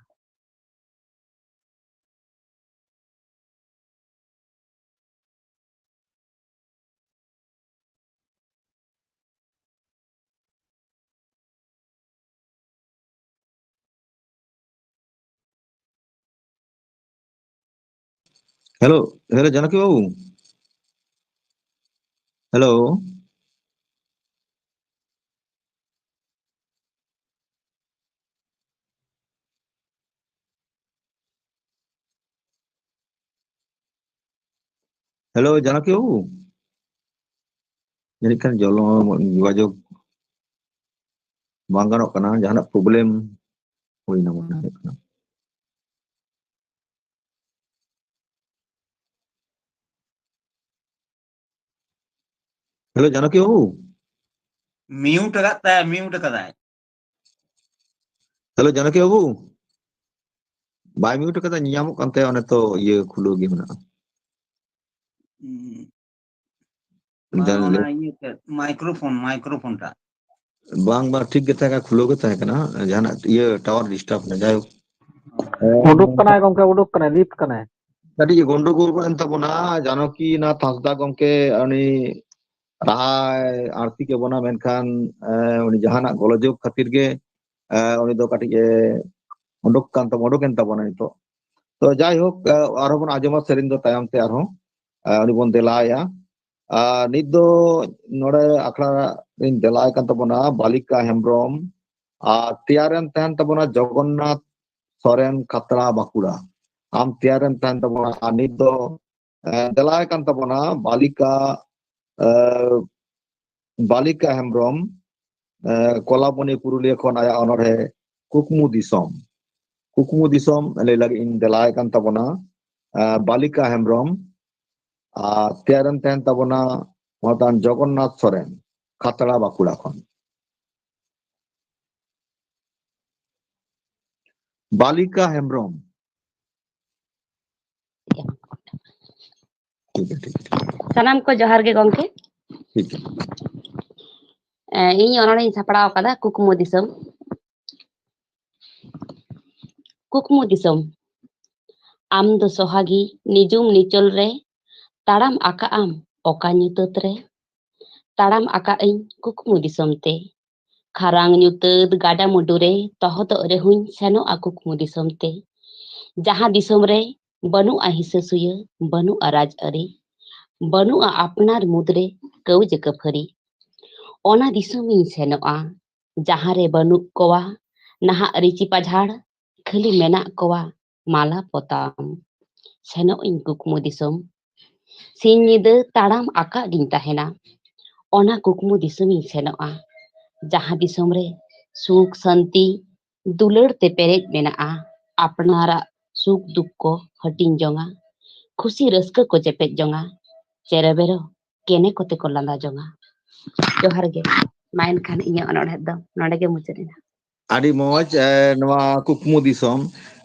ᱦᱮᱞᱳ, ᱦᱮᱞᱳ, ᱡᱟᱱᱟᱠᱤ ᱵᱟᱹᱵᱩ᱾ ᱦᱮᱞᱳ᱾ ᱦᱮᱞᱳ, ᱡᱟᱱᱟᱠᱤ ᱵᱟᱹᱵᱩ᱾ ᱡᱟᱹᱱᱤᱡ ᱠᱷᱟᱱ ᱡᱚᱞᱚ-, ᱡᱳᱜᱟᱡᱳᱜᱽ ᱵᱟᱝ ᱜᱟᱱᱚᱜ ᱠᱟᱱᱟ, ᱡᱟᱦᱟᱱᱟᱜ ᱯᱨᱚᱵᱞᱮᱢ ᱦᱩᱭᱱᱟ ᱢᱚᱱᱮ ᱦᱩᱭᱩᱜ ᱠᱟᱱᱟ᱾ ᱦᱮᱞᱳ, ᱡᱟᱱᱟᱠᱤ ᱵᱟᱹᱵᱩ᱾ ᱢᱤᱭᱩᱴ ᱟᱠᱟᱫ ᱛᱟᱭ, ᱢᱤᱭᱩᱴ ᱟᱠᱟᱫᱟᱭ᱾ ᱦᱮᱞᱳ, ᱡᱟᱱᱟᱠᱤ ᱵᱟᱹᱵᱩ᱾ ᱵᱟᱭ ᱢᱤᱭᱩᱴ ᱟᱠᱟᱫᱟ, ᱧᱮᱧᱟᱢᱚᱜ ᱠᱟᱱ ᱛᱟᱭᱟ ᱚᱱᱮ ᱛᱚ ᱤᱭᱟᱹ ᱠᱷᱩᱞᱟᱹᱣ ᱜᱮ ᱢᱮᱱᱟᱜᱼᱟ᱾ ᱦᱩᱸ᱾ ᱵᱟᱝ, ᱡᱟᱱ-, ᱚᱱᱟ ᱤᱭᱟᱹ ᱛᱮ, ᱢᱟᱭᱠᱨᱳᱯᱷᱳᱱ, ᱢᱟᱭᱠᱨᱳᱯᱷᱳᱱ ᱴᱟᱜ᱾ ᱵᱟᱝ, ᱵᱟᱝ, ᱴᱷᱤᱠ ᱜᱮ ᱛᱟᱦᱮᱸ ᱠᱟᱱᱟ, ᱠᱷᱩᱞᱟᱹᱣ ᱜᱮ ᱛᱟᱦᱮᱸ ᱠᱟᱱᱟ, ᱡᱟᱦᱟᱱᱟᱜ ᱤᱭᱟᱹ ᱴᱟᱣᱟᱨ ᱰᱤᱥᱴᱟᱵ ᱮᱱᱟ, ᱡᱟᱭᱦᱳᱠ᱾ ᱩᱰᱩᱠ ᱠᱟᱱᱟᱭ ᱜᱚᱝᱠᱮ, ᱩᱰᱩᱠ ᱠᱟᱱᱟᱭ, ᱞᱤᱯ ᱠᱟᱱᱟᱭ᱾ ᱠᱟᱹᱴᱤᱡ ᱜᱚᱱᱰᱚᱜᱳᱞ ᱜᱚᱫ ᱮᱱ ᱛᱟᱵᱚᱱᱟ, ᱡᱟᱱᱚᱠᱤᱱᱟᱛᱷ ᱦᱟᱸᱥᱫᱟ ᱜᱚᱝᱠᱮ, ᱩᱱᱤ ᱨᱟᱦᱟᱭ ᱟᱬᱛᱤ ᱠᱮᱵᱚᱱᱟ, ᱢᱮᱱᱠᱷᱟᱱ, ᱮ, ᱩᱱᱤ ᱡᱟᱦᱟᱱᱟᱜ ᱜᱚᱞᱚᱡᱳᱜᱽ ᱠᱷᱟᱹᱛᱤᱨ ᱜᱮ, ᱮ, ᱩᱱᱤ ᱫᱚ ᱠᱟᱹᱴᱤᱡ ᱮ ᱩᱰᱩᱠ ᱠᱟᱱ ᱛᱟᱵᱚ-, ᱩᱰᱩᱠ ᱮᱱ ᱛᱟᱵᱚᱱᱟ ᱱᱤᱛᱚᱜ᱾ ᱛᱚ ᱡᱟᱭᱦᱳᱠ, ᱟᱨᱦᱚᱸ ᱵᱚᱱ ᱟᱸᱡᱚᱢᱟ ᱥᱮᱨᱮᱧ ᱫᱚ ᱛᱟᱭᱚᱢ ᱛᱮ ᱟᱨᱦᱚᱸ ᱩᱱᱤ ᱵᱚᱱ ᱫᱮᱞᱟᱭᱟ᱾ ᱟᱨ ᱱᱤᱛ ᱫᱚ ᱱᱚᱰᱮ ᱟᱠᱷᱲᱟ ᱨᱤᱧ ᱫᱮᱞᱟᱭ ᱠᱟᱱ ᱛᱟᱵᱚᱱᱟ ᱵᱟᱞᱤᱠᱟ ᱦᱮᱢᱵᱨᱚᱢ, ᱟᱨ ᱛᱮᱭᱟᱨᱮᱱ ᱛᱟᱦᱮᱱ ᱛᱟᱵᱚᱱᱟ ᱡᱚᱜᱚᱱᱱᱟᱛᱷ ᱥᱚᱨᱮᱱ, ᱠᱷᱟᱛᱲᱟ, ᱵᱟᱸᱠᱩᱲᱟ᱾ ᱟᱢ ᱛᱮᱭᱟᱨᱮᱱ ᱛᱟᱦᱮᱱ ᱛᱟᱵᱚᱱᱟ᱾ ᱟᱨ ᱱᱤᱛ ᱫᱚ ᱫᱮᱞᱟᱭ ᱠᱟᱱ ᱛᱟᱵᱚᱱᱟ ᱵᱟᱞᱤᱠᱟ ᱵᱟᱞᱤᱠᱟ ᱦᱮᱢᱵᱨᱚᱢ, ᱠᱚᱞᱟᱵᱚᱱᱤ, ᱯᱩᱨᱩᱞᱤᱭᱟᱹ ᱠᱷᱚᱱ ᱟᱭᱟᱜ ᱚᱱᱚᱬᱦᱮ ᱠᱩᱠᱢᱩ ᱫᱤᱥᱚᱢ᱾ ᱠᱩᱠᱢᱩ ᱫᱤᱥᱚᱢ ᱞᱟᱹᱭ ᱞᱟᱹᱜᱤᱫ ᱤᱧ ᱫᱮᱞᱟᱭ ᱠᱟᱱ ᱛᱟᱵᱚᱱᱟ ᱵᱟᱞᱤᱠᱟ ᱦᱮᱢᱵᱨᱚᱢ᱾ ᱟᱨ ᱛᱮᱭᱟᱨᱮᱱ ᱛᱟᱦᱮᱱ ᱛᱟᱵᱚᱱᱟ ᱢᱚᱦᱚᱛᱟᱱ ᱡᱚᱜᱚᱱᱱᱟᱛᱷ ᱥᱚᱨᱮᱱ, ᱠᱷᱟᱛᱲᱟ, ᱵᱟᱸᱠᱩᱲᱟ ᱠᱷᱚᱱ᱾ ᱵᱟᱞᱤᱠᱟ ᱦᱮᱢᱵᱨᱚᱢ᱾ ᱴᱷᱤᱠ ᱜᱮᱭᱟ, ᱴᱷᱤᱠ ᱜᱮᱭᱟ᱾ ᱥᱟᱱᱟᱢ ᱠᱚ ᱡᱚᱦᱟᱨ ᱜᱮ ᱜᱚᱢᱠᱮ᱾ ᱴᱷᱤᱠ ᱜᱮᱭᱟ᱾ ᱮ, ᱤᱧ ᱚᱱᱚᱬᱦᱮᱧ ᱥᱟᱯᱲᱟᱣ ᱟᱠᱟᱫᱟ ᱠᱩᱠᱢᱩ ᱫᱤᱥᱚᱢ᱾ ᱠᱩᱠᱢᱩ ᱫᱤᱥᱚᱢ᱾ ᱟᱢ ᱫᱚ ᱥᱚᱦᱟᱜᱤ ᱱᱤᱡᱩᱢ ᱱᱤᱪᱚᱞ ᱨᱮ, ᱛᱟᱲᱟᱢ ᱟᱠᱟᱜ ᱟᱢ ᱚᱠᱟ ᱧᱩᱛᱟᱹᱛ ᱨᱮ? ᱛᱟᱲᱟᱢ ᱟᱠᱟᱜ ᱟᱹᱧ ᱠᱩᱠᱢᱩ ᱫᱤᱥᱚᱢ ᱛᱮ᱾ ᱠᱷᱟᱨᱟᱝ ᱧᱩᱛᱟᱹᱛ ᱜᱟᱰᱟ ᱢᱩᱰᱩ ᱨᱮ ᱛᱚᱦᱚᱫᱚᱜ ᱨᱮᱦᱚᱸᱧ ᱥᱮᱱᱚᱜᱼᱟ ᱠᱩᱠᱢᱩ ᱫᱤᱥᱚᱢ ᱛᱮ᱾ ᱡᱟᱦᱟᱸ ᱫᱤᱥᱚᱢ ᱨᱮ ᱵᱟᱹᱱᱩᱜᱼᱟ ᱦᱤᱥᱟᱹ ᱥᱩᱭᱟᱹ, ᱵᱟᱹᱱᱩᱜᱼᱟ ᱨᱟᱡᱽ ᱟᱹᱨᱤ, ᱵᱟᱹᱱᱩᱜᱼᱟ ᱟᱯᱱᱟᱨ ᱢᱩᱫᱽᱨᱮ ᱠᱟᱹᱣᱡᱟᱹ ᱠᱟᱹᱯᱷᱟᱹᱨᱤ᱾ ᱚᱱᱟ ᱫᱤᱥᱚᱢ ᱤᱧ ᱥᱮᱱᱚᱜᱼᱟ, ᱡᱟᱦᱟᱸ ᱨᱮ ᱵᱟᱹᱱᱩᱜ ᱠᱚᱣᱟ ᱱᱟᱦᱟᱜ ᱨᱤᱪᱤ ᱯᱟᱡᱷᱟᱲ, ᱠᱷᱟᱹᱞᱤ ᱢᱮᱱᱟᱜ ᱠᱚᱣᱟ ᱢᱟᱞᱟ ᱯᱚᱛᱟᱢ᱾ ᱥᱮᱱᱚᱜ ᱤᱧ ᱠᱩᱠᱢᱩ ᱫᱤᱥᱚᱢ᱾ ᱥᱤᱧ ᱧᱤᱫᱟᱹ ᱛᱟᱲᱟᱢ ᱟᱠᱟᱫ ᱜᱤᱧ ᱛᱟᱦᱮᱱᱟ᱾ ᱚᱱᱟ ᱠᱩᱠᱢᱩ ᱫᱤᱥᱚᱢ ᱤᱧ ᱥᱮᱱᱚᱜᱼᱟ, ᱡᱟᱦᱟᱸ ᱫᱤᱥᱚᱢ ᱨᱮ ᱥᱩᱠ ᱥᱟᱱᱛᱤ ᱫᱩᱞᱟᱹᱲ ᱛᱮ ᱯᱮᱨᱮᱡ ᱢᱮᱱᱟᱜᱼᱟ᱾ ᱟᱯᱱᱟᱨᱟᱜ ᱥᱩᱠ ᱫᱩᱠ ᱠᱚ ᱦᱟᱹᱴᱤᱧ ᱡᱚᱝᱟ, ᱠᱷᱩᱥᱤ ᱨᱟᱹᱥᱠᱟᱹ ᱠᱚ ᱪᱮᱯᱮᱡ ᱡᱚᱝᱟ᱾ ᱪᱮᱨᱚ ᱵᱮᱨᱚ ᱠᱮᱱᱮ ᱠᱚᱛᱮ ᱠᱚ ᱞᱟᱸᱫᱟ ᱡᱚᱝᱟ᱾ ᱡᱚᱦᱟᱨ ᱜᱮ᱾ ᱢᱟ ᱮᱱᱠᱷᱟᱱ ᱤᱧᱟᱹᱜ ᱚᱱᱚᱬᱦᱮ ᱫᱚ ᱱᱚᱰᱮ ᱜᱮ ᱢᱩᱪᱟᱹᱫ ᱮᱱᱟ᱾ ᱟᱹᱰᱤ ᱢᱚᱡᱽ, ᱮ, ᱱᱚᱣᱟ ᱠᱩᱠᱢᱩ ᱫᱤᱥᱚᱢ᱾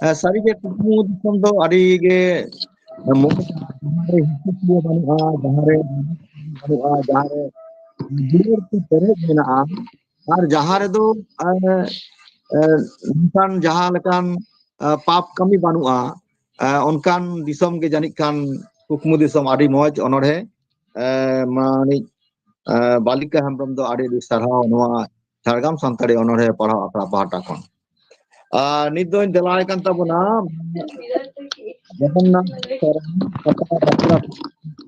ᱮ, ᱥᱟᱹᱨᱤᱜᱮ ᱠᱩᱠᱢᱩ ᱫᱤᱥᱚᱢ ᱫᱚ ᱟᱹᱰᱤ ᱜᱮ ᱢᱚᱡᱽ, ᱡᱟᱦᱟᱸ ᱨᱮ ᱦᱤᱥᱟᱹ ᱥᱩᱭᱟᱹ ᱵᱟᱹᱱᱩᱜᱼᱟ, ᱡᱟᱦᱟᱸ ᱨᱮ ᱵᱟᱹᱱᱩᱜᱼᱟ, ᱡᱟᱦᱟᱸ ᱨᱮ ᱫᱩᱞᱟᱹᱲ ᱛᱮ ᱯᱮᱨᱮᱡ ᱢᱮᱱᱟᱜᱼᱟ, ᱟᱨ ᱡᱟᱦᱟᱸ ᱨᱮᱫᱚ, ᱮ, ᱮ, ᱱᱚᱝᱠᱟᱱ ᱡᱟᱦᱟᱸ ᱞᱮᱠᱟᱱ, ᱮ, ᱯᱟᱯ ᱠᱟᱹᱢᱤ ᱵᱟᱹᱱᱩᱜᱼᱟ, ᱮ, ᱚᱱᱠᱟᱱ ᱫᱤᱥᱚᱢ ᱜᱮ ᱡᱟᱹᱱᱤᱡ ᱠᱷᱟᱱ ᱠᱩᱠᱢᱩ ᱫᱤᱥᱚᱢ᱾ ᱟᱹᱰᱤ ᱢᱚᱡᱽ ᱚᱱᱚᱬᱦᱮ, ᱮ, ᱢᱟᱹᱱᱤᱡ, ᱮ, ᱵᱟᱞᱤᱠᱟ ᱦᱮᱢᱵᱨᱚᱢ ᱫᱚ ᱟᱹᱰᱤ ᱟᱹᱰᱤ ᱥᱟᱨᱦᱟᱣ ᱱᱚᱣᱟ ᱡᱷᱟᱲᱜᱨᱟᱢ ᱥᱟᱱᱛᱟᱲᱤ ᱚᱱᱚᱬᱦᱮ ᱯᱟᱲᱦᱟᱣ ᱟᱠᱷᱲᱟ ᱯᱟᱦᱴᱟ ᱠᱷᱚᱱ᱾ ᱟᱨ ᱱᱤᱛ ᱫᱚᱧ ᱫᱮᱞᱟᱭ ᱠᱟᱱ ᱛᱟᱵᱚᱱᱟ ᱡᱚᱜᱚᱱᱱᱟᱛᱷ ᱥᱚᱨᱮᱱ, ᱠᱟᱛᱷᱟ ᱵᱟᱠᱷᱨᱟ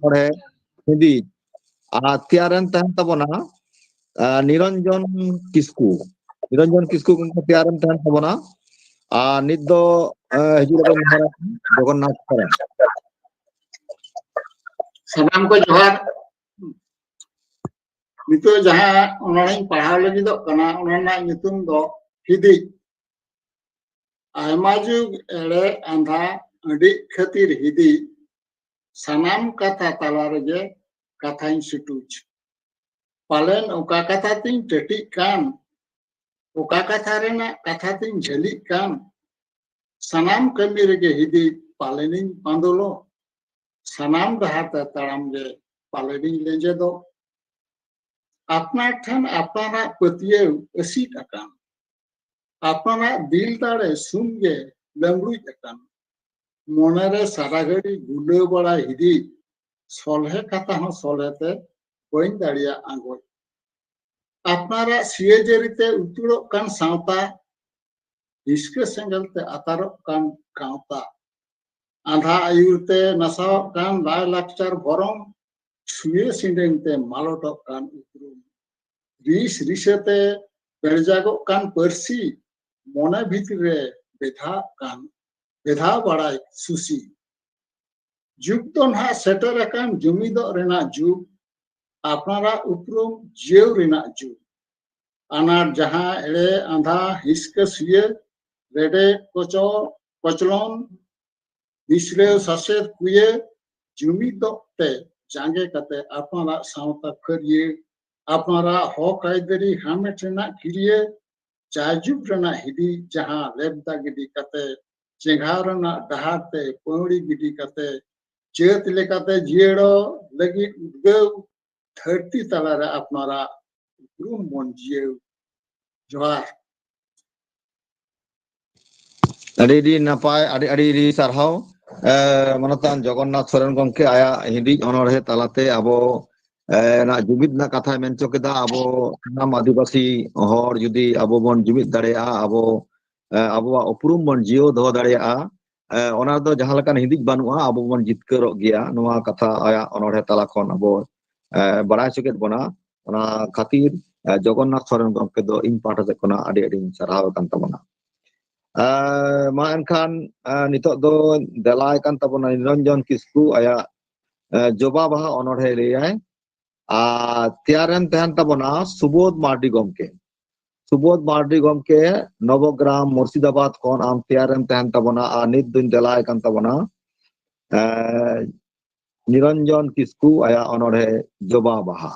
ᱯᱚᱲᱦᱮ ᱦᱤᱫᱤᱡ᱾ ᱟᱨ ᱛᱮᱭᱟᱨᱮᱱ ᱛᱟᱦᱮᱱ ᱛᱟᱵᱚᱱᱟ ᱟᱨ ᱱᱤᱨᱚᱧᱡᱚᱱ ᱠᱤᱥᱠᱩ᱾ ᱱᱤᱨᱚᱧᱡᱚᱱ ᱠᱤᱥᱠᱩ ᱜᱚᱢᱠᱮ ᱛᱮᱭᱟᱨᱮᱱ ᱛᱟᱦᱮᱱ ᱛᱟᱵᱚᱱᱟ᱾ ᱟᱨ ᱱᱤᱛ ᱫᱚ ᱦᱤᱡᱩᱜ ᱞᱟᱹᱜᱤᱫ ᱢᱚᱦᱟᱨᱟᱡᱽ ᱡᱚᱜᱚᱱᱱᱟᱛᱷ ᱥᱚᱨᱮᱱ᱾ ᱥᱟᱱᱟᱢ ᱠᱚ ᱡᱚᱦᱟᱨ᱾ ᱱᱤᱛᱚᱜ ᱡᱟᱦᱟᱸ ᱚᱱᱚᱬᱦᱮᱧ ᱯᱟᱲᱦᱟᱣ ᱞᱟᱹᱜᱤᱫᱚᱜ ᱠᱟᱱᱟ, ᱚᱱᱟ ᱨᱮᱱᱟᱜ ᱧᱩᱛᱩᱢ ᱫᱚ ᱦᱤᱫᱤᱡ᱾ ᱟᱭᱢᱟ ᱡᱩᱜᱽ ᱮᱲᱮ ᱟᱸᱫᱷᱟ ᱟᱹᱰᱤ ᱠᱷᱟᱹᱛᱤᱨ ᱦᱤᱫᱤᱡ, ᱥᱟᱱᱟᱢ ᱠᱟᱛᱷᱟ ᱛᱟᱞᱟ ᱨᱮᱜᱮ ᱠᱟᱛᱷᱟᱧ ᱥᱩᱴᱩᱡ᱾ ᱯᱟᱞᱮᱱ ᱚᱠᱟ ᱠᱟᱛᱷᱟ ᱛᱤᱧ ᱴᱟᱹᱴᱤᱡ ᱠᱟᱱ, ᱚᱠᱟ ᱠᱟᱛᱷᱟ ᱨᱮᱱᱟᱜ ᱠᱟᱛᱷᱟ ᱛᱤᱧ ᱡᱷᱟᱹᱞᱤᱜ ᱠᱟᱱ, ᱥᱟᱱᱟᱢ ᱠᱟᱹᱢᱤ ᱨᱮᱜᱮ ᱦᱤᱫᱤᱡ ᱯᱟᱞᱮᱱᱤᱧ ᱯᱟᱸᱫᱚᱞᱚᱜ, ᱥᱟᱱᱟᱢ ᱰᱟᱦᱟᱨ ᱛᱮ ᱛᱟᱲᱟᱢ ᱜᱮ ᱯᱟᱞᱮᱱᱤᱧ ᱞᱮᱸᱡᱮᱫᱚᱜ᱾ ᱟᱯᱱᱟᱨ ᱴᱷᱮᱱ ᱟᱯᱱᱟᱨᱟᱜ ᱯᱟᱹᱛᱭᱟᱹᱣ ᱟᱹᱥᱤᱫ ᱟᱠᱟᱱ, ᱟᱯᱱᱟᱨᱟᱜ ᱫᱤᱞ ᱫᱟᱲᱮ ᱥᱩᱱ ᱜᱮ ᱞᱟᱹᱢᱲᱩᱡ ᱟᱠᱟᱱ, ᱢᱚᱱᱮᱨᱮ ᱥᱟᱨᱟ ᱜᱷᱟᱹᱲᱤ ᱜᱩᱞᱟᱹ ᱵᱟᱲᱟᱭ ᱦᱤᱫᱤᱡ, ᱥᱚᱞᱦᱮ ᱠᱟᱛᱷᱟ ᱦᱚᱸ ᱥᱚᱞᱦᱮ ᱛᱮ ᱵᱟᱹᱧ ᱫᱟᱲᱮᱭᱟᱜ ᱟᱸᱜᱚᱪ᱾ ᱟᱯᱱᱟᱨᱟᱜ ᱥᱤᱭᱟᱹᱡᱟᱹᱨᱤ ᱛᱮ ᱩᱛᱩᱲᱚᱜ ᱠᱟᱱ ᱥᱟᱶᱛᱟ, ᱦᱤᱥᱠᱟᱹ ᱥᱮᱸᱜᱮᱞ ᱛᱮ ᱟᱛᱟᱨᱚᱜ ᱠᱟᱱ ᱜᱟᱶᱛᱟ, ᱟᱸᱫᱷᱟ ᱟᱹᱭᱩᱨ ᱛᱮ ᱱᱟᱥᱟᱣᱚᱜ ᱠᱟᱱ ᱞᱟᱭᱼᱞᱟᱠᱪᱟᱨ ᱵᱷᱚᱨᱚᱢ, ᱥᱩᱭᱟᱹ ᱥᱤᱸᱰᱮᱱ ᱛᱮ ᱢᱟᱞᱚᱴᱚᱜ ᱠᱟᱱ ᱩᱯᱨᱩᱢ, ᱨᱤᱥ ᱨᱤᱥᱟᱹ ᱛᱮ ᱵᱮᱲᱡᱟᱜᱚᱜ ᱠᱟᱱ ᱯᱟᱹᱨᱥᱤ, ᱢᱚᱱᱮ ᱵᱷᱤᱛᱨᱤ ᱨᱮ ᱵᱮᱫᱷᱟᱜ ᱠᱟᱱ, ᱵᱮᱫᱷᱟᱣ ᱵᱟᱲᱟᱭ ᱥᱩᱥᱤ᱾ ᱡᱩᱜᱽ ᱫᱚ ᱱᱟᱦᱟᱜ ᱥᱮᱴᱮᱨ ᱟᱠᱟᱱ ᱡᱩᱢᱤᱫᱚᱜ ᱨᱮᱱᱟᱜ ᱡᱩᱜᱽ, ᱟᱯᱱᱟᱨᱟᱜ ᱩᱯᱨᱩᱢ ᱡᱤᱭᱟᱹᱣ ᱨᱮᱱᱟᱜ ᱡᱩᱜᱽ᱾ ᱟᱱᱟᱴ ᱡᱟᱦᱟᱸ ᱮᱲᱮ ᱟᱸᱫᱷᱟ ᱦᱤᱥᱠᱟᱹ ᱥᱩᱭᱟᱹ, ᱨᱮᱰᱮ ᱠᱚᱪᱚ-, ᱠᱚᱪᱞᱚᱱ, ᱵᱤᱥᱲᱟᱹᱣ ᱥᱟᱥᱮᱛ ᱠᱩᱭᱟᱹ, ᱡᱩᱢᱤᱫᱚᱜ ᱛᱮ ᱡᱟᱸᱜᱮ ᱠᱟᱛᱮ ᱟᱯᱱᱟᱨᱟᱜ ᱥᱟᱶᱛᱟ ᱯᱷᱟᱹᱨᱭᱟᱹ, ᱟᱯᱱᱟᱨᱟᱜ ᱦᱚᱠ ᱟᱹᱭᱫᱟᱹᱨᱤ ᱦᱟᱢᱮᱴ ᱨᱮᱱᱟᱜ ᱠᱤᱨᱭᱟᱹ, ᱡᱟᱭᱡᱩᱜᱽ ᱨᱮᱱᱟᱜ ᱦᱤᱫᱤᱡ ᱡᱟᱦᱟᱸ ᱞᱮᱵᱫᱟ ᱜᱤᱰᱤ ᱠᱟᱛᱮ ᱪᱮᱸᱜᱷᱟᱣ ᱨᱮᱱᱟᱜ ᱰᱟᱦᱟᱨ ᱛᱮ ᱯᱟᱹᱣᱲᱤ ᱜᱤᱰᱤ ᱠᱟᱛᱮ ᱡᱟᱹᱛ ᱞᱮᱠᱟᱛᱮ ᱡᱤᱭᱟᱹᱲᱚᱜ ᱞᱟᱹᱜᱤᱫ ᱩᱫᱽᱜᱟᱹᱣ, ᱫᱷᱟᱹᱨᱛᱤ ᱛᱟᱞᱟᱨᱮ ᱟᱯᱱᱟᱨᱟᱜ ᱩᱯᱨᱩᱢ ᱵᱚᱱ ᱡᱤᱭᱟᱹᱣ᱾ ᱡᱚᱦᱟᱨ᱾ ᱟᱹᱰᱤ ᱟᱹᱰᱤ ᱱᱟᱯᱟᱭ, ᱟᱹᱰᱤ ᱟᱹᱰᱤ ᱟᱹᱰᱤ ᱥᱟᱨᱦᱟᱣ᱾ ᱮ, ᱢᱟᱱᱚᱛᱟᱱ ᱡᱚᱜᱚᱱᱱᱟᱛᱷ ᱥᱚᱨᱮᱱ ᱜᱚᱢᱠᱮ ᱟᱭᱟᱜ ᱦᱤᱫᱤᱡ ᱚᱱᱚᱬᱦᱮ ᱛᱟᱞᱟᱛᱮ ᱟᱵᱚ, ᱮ, ᱱᱟᱜ ᱡᱩᱢᱤᱫ ᱨᱮᱱᱟᱜ ᱠᱟᱛᱷᱟᱭ ᱢᱮᱱ ᱦᱚᱪᱚ ᱠᱮᱫᱟ᱾ ᱟᱵᱚ ᱥᱟᱱᱟᱢ ᱟᱹᱫᱤᱵᱟᱹᱥᱤ ᱦᱚᱲ ᱡᱩᱫᱤ ᱟᱵᱚ ᱵᱚᱱ ᱡᱩᱢᱤᱫ ᱫᱟᱲᱮᱭᱟᱜᱼᱟ, ᱟᱵᱚ, ᱮ, ᱟᱵᱚᱣᱟᱜ ᱩᱯᱨᱩᱢ ᱵᱚᱱ ᱡᱤᱭᱟᱹᱣ ᱫᱚᱦᱚ ᱫᱟᱲᱮᱭᱟᱜᱼᱟ, ᱮ, ᱚᱱᱟ ᱨᱮᱫᱚ ᱡᱟᱦᱟᱸ ᱞᱮᱠᱟᱱ ᱦᱤᱸᱫᱤᱡ ᱵᱟᱹᱱᱩᱜᱼᱟ, ᱟᱵᱚ ᱵᱚᱱ ᱡᱤᱛᱠᱟᱹᱨᱚᱜ ᱜᱮᱭᱟ᱾ ᱱᱚᱣᱟ ᱠᱟᱛᱷᱟ ᱟᱭᱟᱜ ᱚᱱᱚᱬᱦᱮ ᱛᱟᱞᱟ ᱠᱷᱚᱱ ᱟᱵᱚ, ᱮ, ᱵᱟᱲᱟᱭ ᱦᱚᱪᱚ ᱠᱮᱫ ᱵᱚᱱᱟ᱾ ᱚᱱᱟ ᱠᱷᱟᱹᱛᱤᱨ, ᱮ, ᱡᱚᱜᱚᱱᱱᱟᱛᱷ ᱥᱚᱨᱮᱱ ᱜᱚᱢᱠᱮ ᱫᱚ ᱤᱧ ᱯᱟᱦᱴᱟ ᱥᱮᱫ ᱠᱷᱚᱱᱟᱜ ᱟᱹᱰᱤ ᱟᱹᱰᱤᱧ ᱥᱟᱨᱦᱟᱣ ᱟᱠᱟᱱ ᱛᱟᱵᱚᱱᱟ᱾ ᱮ, ᱢᱟ ᱮᱱᱠᱷᱟᱱ, ᱮ, ᱱᱤᱛᱚᱜ ᱫᱚ ᱫᱮᱞᱟᱭ ᱠᱟᱱ ᱛᱟᱵᱚᱱᱟ ᱱᱤᱨᱚᱧᱡᱚᱱ ᱠᱤᱥᱠᱩ, ᱟᱭᱟᱜ, ᱮ, ᱡᱚᱵᱟ ᱵᱟᱦᱟ ᱚᱱᱚᱬᱦᱮ ᱞᱟᱹᱭᱟᱭ᱾ ᱟᱨ ᱛᱮᱭᱟᱨᱮᱢ ᱛᱟᱦᱮᱱ ᱛᱟᱵᱚᱱᱟ ᱥᱩᱵᱳᱫᱷ ᱢᱟᱨᱰᱤ ᱜᱚᱢᱠᱮ᱾ ᱥᱩᱵᱳᱫᱷ ᱢᱟᱨᱰᱤ ᱜᱚᱢᱠᱮ, ᱱᱚᱵᱚᱜᱨᱟᱢ, ᱢᱩᱨᱥᱤᱫᱟᱵᱟᱫᱽ ᱠᱷᱚᱱ ᱟᱢ ᱛᱮᱭᱟᱨᱮᱢ ᱛᱟᱦᱮᱱ ᱛᱟᱵᱚᱱᱟ᱾ ᱟᱨ ᱱᱤᱛ ᱫᱚᱧ ᱫᱮᱞᱟᱭ ᱠᱟᱱ ᱛᱟᱵᱚᱱᱟ, ᱮ, ᱱᱤᱨᱚᱧᱡᱚᱱ ᱠᱤᱥᱠᱩ, ᱟᱭᱟᱜ ᱚᱱᱚᱬᱦᱮ ᱡᱚᱵᱟ ᱵᱟᱦᱟ᱾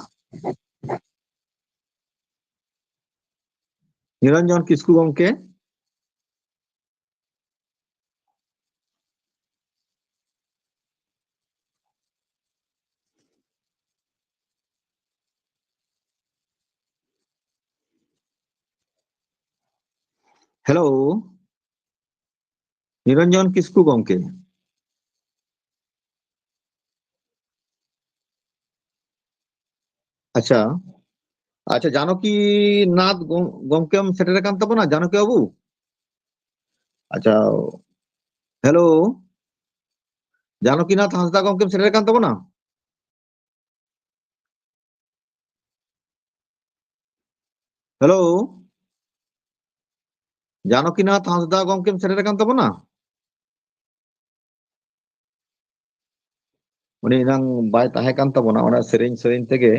ᱱᱤᱨᱚᱧᱡᱚᱱ ᱠᱤᱥᱠᱩ ᱜᱚᱢᱠᱮ᱾ ᱦᱮᱞᱳ, ᱱᱤᱨᱚᱧᱡᱚᱱ ᱠᱤᱥᱠᱩ ᱜᱚᱢᱠᱮ᱾ ᱟᱪᱪᱷᱟ, ᱟᱪᱪᱷᱟ, ᱡᱟᱱᱚᱠᱤ ᱱᱟᱛᱷ ᱜᱚᱢ-, ᱜᱚᱢᱠᱮᱢ ᱥᱮᱴᱮᱨ ᱟᱠᱟᱱ ᱛᱟᱵᱚᱱᱟ, ᱡᱟᱱᱚᱠᱤ ᱵᱟᱹᱵᱩ? ᱟᱪᱪᱷᱟ, ᱦᱮᱞᱳ, ᱡᱟᱱᱚᱠᱤ ᱱᱟᱛᱷ ᱦᱟᱸᱥᱫᱟ ᱜᱚᱢᱠᱮᱢ ᱥᱮᱴᱮᱨ ᱟᱠᱟᱱ ᱛᱟᱵᱚᱱᱟ? ᱦᱮᱞᱳ, ᱡᱟᱱᱚᱠᱤ ᱱᱟᱛᱷ ᱦᱟᱸᱥᱫᱟ ᱜᱚᱢᱠᱮᱢ ᱥᱮᱴᱮᱨ ᱟᱠᱟᱱ ᱛᱟᱵᱚᱱᱟ? ᱩᱱᱤ ᱮᱱᱟᱝ ᱵᱟᱭ ᱛᱟᱦᱮᱸ ᱠᱟᱱ ᱛᱟᱵᱚᱱᱟ, ᱚᱱᱟ ᱥᱮᱨᱮᱧ ᱥᱮᱨᱮᱧ ᱛᱮᱜᱮ,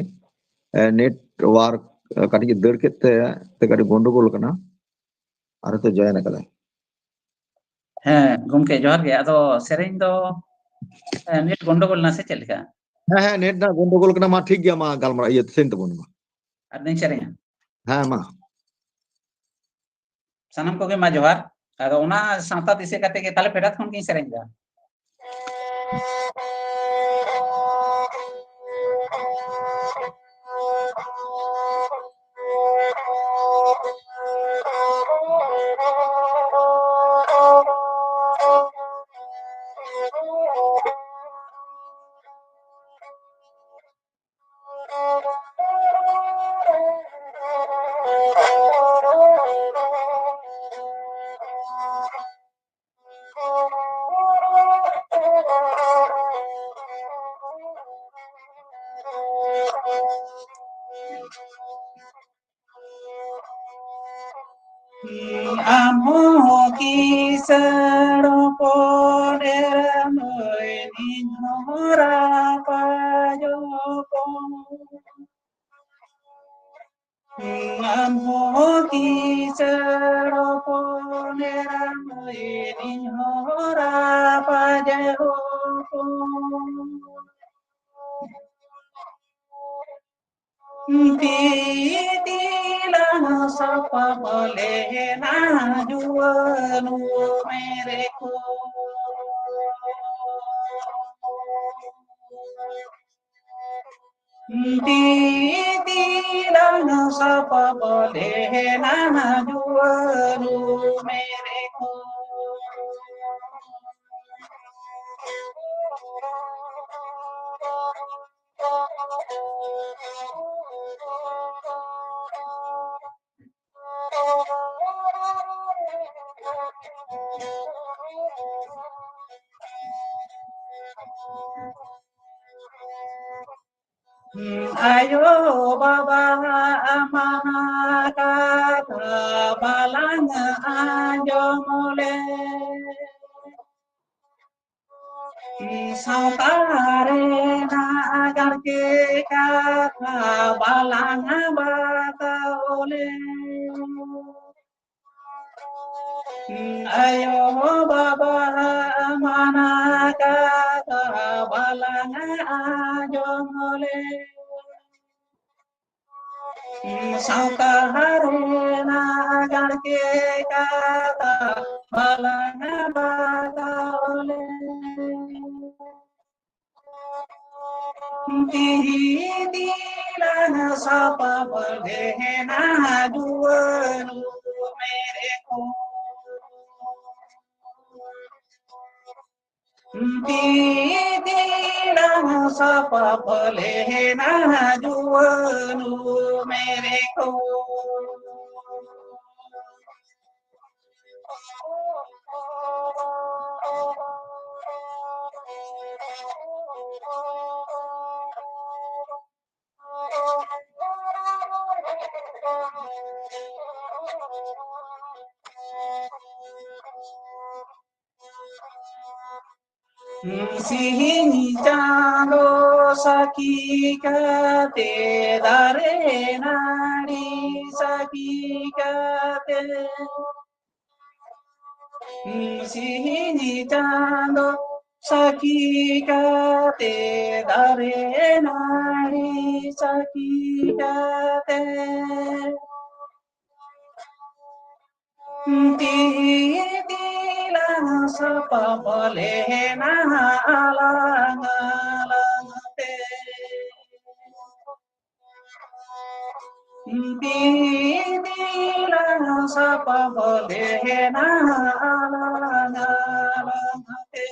ᱮ, network, ᱮ, ᱠᱟᱹᱴᱤᱡ ᱮ ᱫᱟᱹᱲ ᱠᱮᱫ ᱛᱮ, ᱛᱮ ᱠᱟᱹᱴᱤᱡ ᱜᱚᱱᱰᱚᱜᱳᱞ ᱠᱟᱱᱟ᱾ ᱟᱨ ᱦᱚᱭᱛᱳ join ᱟᱠᱟᱫᱟᱭ᱾ ᱦᱮᱸ, ᱜᱚᱢᱠᱮ, ᱡᱚᱦᱟᱨ ᱜᱮ᱾ ᱟᱫᱚ ᱥᱮᱨᱮᱧ ᱫᱚ, ᱮ, net ᱜᱚᱱᱰᱚᱜᱳᱞ ᱱᱟ ᱥᱮ ᱪᱮᱫ ᱞᱮᱠᱟ? ᱦᱮᱸ, ᱦᱮᱸ, net ᱨᱮᱱᱟᱜ ᱜᱚᱱᱰᱚᱜᱳᱞ ᱠᱟᱱᱟ᱾ ᱢᱟ, ᱴᱷᱤᱠ ᱜᱮᱭᱟ, ᱢᱟ, ᱜᱟᱞᱢᱟᱨᱟᱣ, ᱤᱭᱟᱹ, ᱥᱮᱨᱮᱧ ᱛᱟᱵᱚᱱ ᱢᱟ᱾ ᱟᱨ ᱫᱚᱧ ᱥᱮᱨᱮᱧᱟ᱾ ᱦᱮᱸ, ᱢᱟ᱾ ᱥᱟᱱᱟᱢ ᱠᱚᱜᱮ ᱢᱟ ᱡᱚᱦᱟᱨ᱾ ᱟᱫᱚ ᱚᱱᱟ ᱥᱟᱶᱛᱟ ᱫᱤᱥᱟᱹ ᱠᱟᱛᱮ ᱜᱮ ᱛᱟᱦᱞᱮ ᱯᱷᱮᱰᱟᱛ ᱠᱷᱚᱱ ᱜᱤᱧ ᱥᱮᱨᱮᱧ ᱮᱫᱟ᱾ ᱟᱢ ᱦᱚᱸ ᱠᱤᱥᱟᱹᱬ ᱦᱚᱯᱚᱱ ᱮᱨᱟ ᱢᱟᱹᱭ, ᱤᱧ ᱦᱚᱸ ᱨᱟᱯᱟᱡᱚ ᱦᱚᱯᱚᱱ᱾ ᱟᱢ ᱦᱚᱸ ᱠᱤᱥᱟᱹᱬ ᱦᱚᱯᱚᱱ ᱮᱨᱟ ᱢᱟᱹᱭ, ᱤᱧ ᱦᱚᱸ ᱨᱟᱯᱟᱡᱚ ᱦᱚᱯᱚᱱ᱾ ᱛᱤ ᱛᱤᱞᱟᱝ ᱥᱟᱯᱟᱵ ᱞᱮᱱᱟ ᱡᱩᱣᱟᱹᱱ ᱩᱢᱮᱨ ᱠᱚ᱾ ᱛᱤ ᱛᱤᱞᱟᱝ ᱥᱟᱯᱟᱵ ᱞᱮᱱᱟ ᱡᱩᱣᱟᱹᱱ ᱩᱢᱮᱨ ᱠᱚ᱾ ᱟᱭᱳ ᱵᱟᱵᱟ ᱢᱟᱱᱟ ᱠᱟᱛᱷᱟ ᱵᱟᱞᱟᱝ ᱟᱸᱡᱚᱢ ᱞᱮ᱾ ᱥᱟᱶᱛᱟ ᱨᱮᱱᱟᱜ ᱜᱟᱲᱠᱮ ᱠᱟᱛᱷᱟ ᱵᱟᱞᱟᱝ ᱵᱟᱛᱟᱣ ᱞᱮ᱾ ᱟᱭᱳ ᱵᱟᱵᱟ ᱢᱟᱱᱟ ᱠᱟᱛᱷᱟ ᱵᱟᱞᱟᱝ ᱟᱸᱡᱚᱢ ᱞᱮ᱾ ᱥᱟᱶᱛᱟ ᱨᱮᱱᱟᱜ ᱜᱟᱲᱠᱮ ᱠᱟᱛᱷᱟ ᱵᱟᱞᱟᱝ ᱵᱟᱛᱟᱣ ᱞᱮ᱾ ᱛᱤᱦᱤᱧ ᱫᱤᱱ ᱥᱟᱯᱟᱵ ᱞᱮᱱᱟ ᱡᱩᱣᱟᱹᱱ ᱩᱢᱮᱨ ᱠᱚ᱾ ᱛᱤ ᱛᱤᱞᱟᱝ ᱥᱟᱯᱟᱵ ᱞᱮᱱᱟ ᱡᱩᱣᱟᱹᱱ ᱩᱢᱮᱨ ᱠᱚ᱾ ᱥᱤᱧ ᱪᱟᱸᱫᱚ ᱥᱟᱹᱠᱷᱤ ᱠᱟᱛᱮ, ᱫᱟᱨᱮ ᱱᱟᱹᱲᱤ ᱥᱟᱹᱠᱷᱤ ᱠᱟᱛᱮ, ᱥᱤᱧ ᱪᱟᱸᱫᱚ ᱥᱟᱹᱠᱷᱤ ᱠᱟᱛᱮ, ᱫᱟᱨᱮ ᱱᱟᱹᱲᱤ ᱥᱟᱹᱠᱷᱤ ᱠᱟᱛᱮ, ᱛᱤ ᱛᱤᱞᱟᱝ ᱥᱟᱯᱟᱵ ᱞᱮᱱᱟ ᱟᱞᱟᱝ ᱟᱞᱟᱝ ᱛᱮ᱾ ᱛᱤ ᱛᱤᱞᱟᱝ ᱥᱟᱯᱟᱵ ᱞᱮᱱᱟ ᱟᱞᱟᱝ ᱟᱞᱟᱝ ᱛᱮ᱾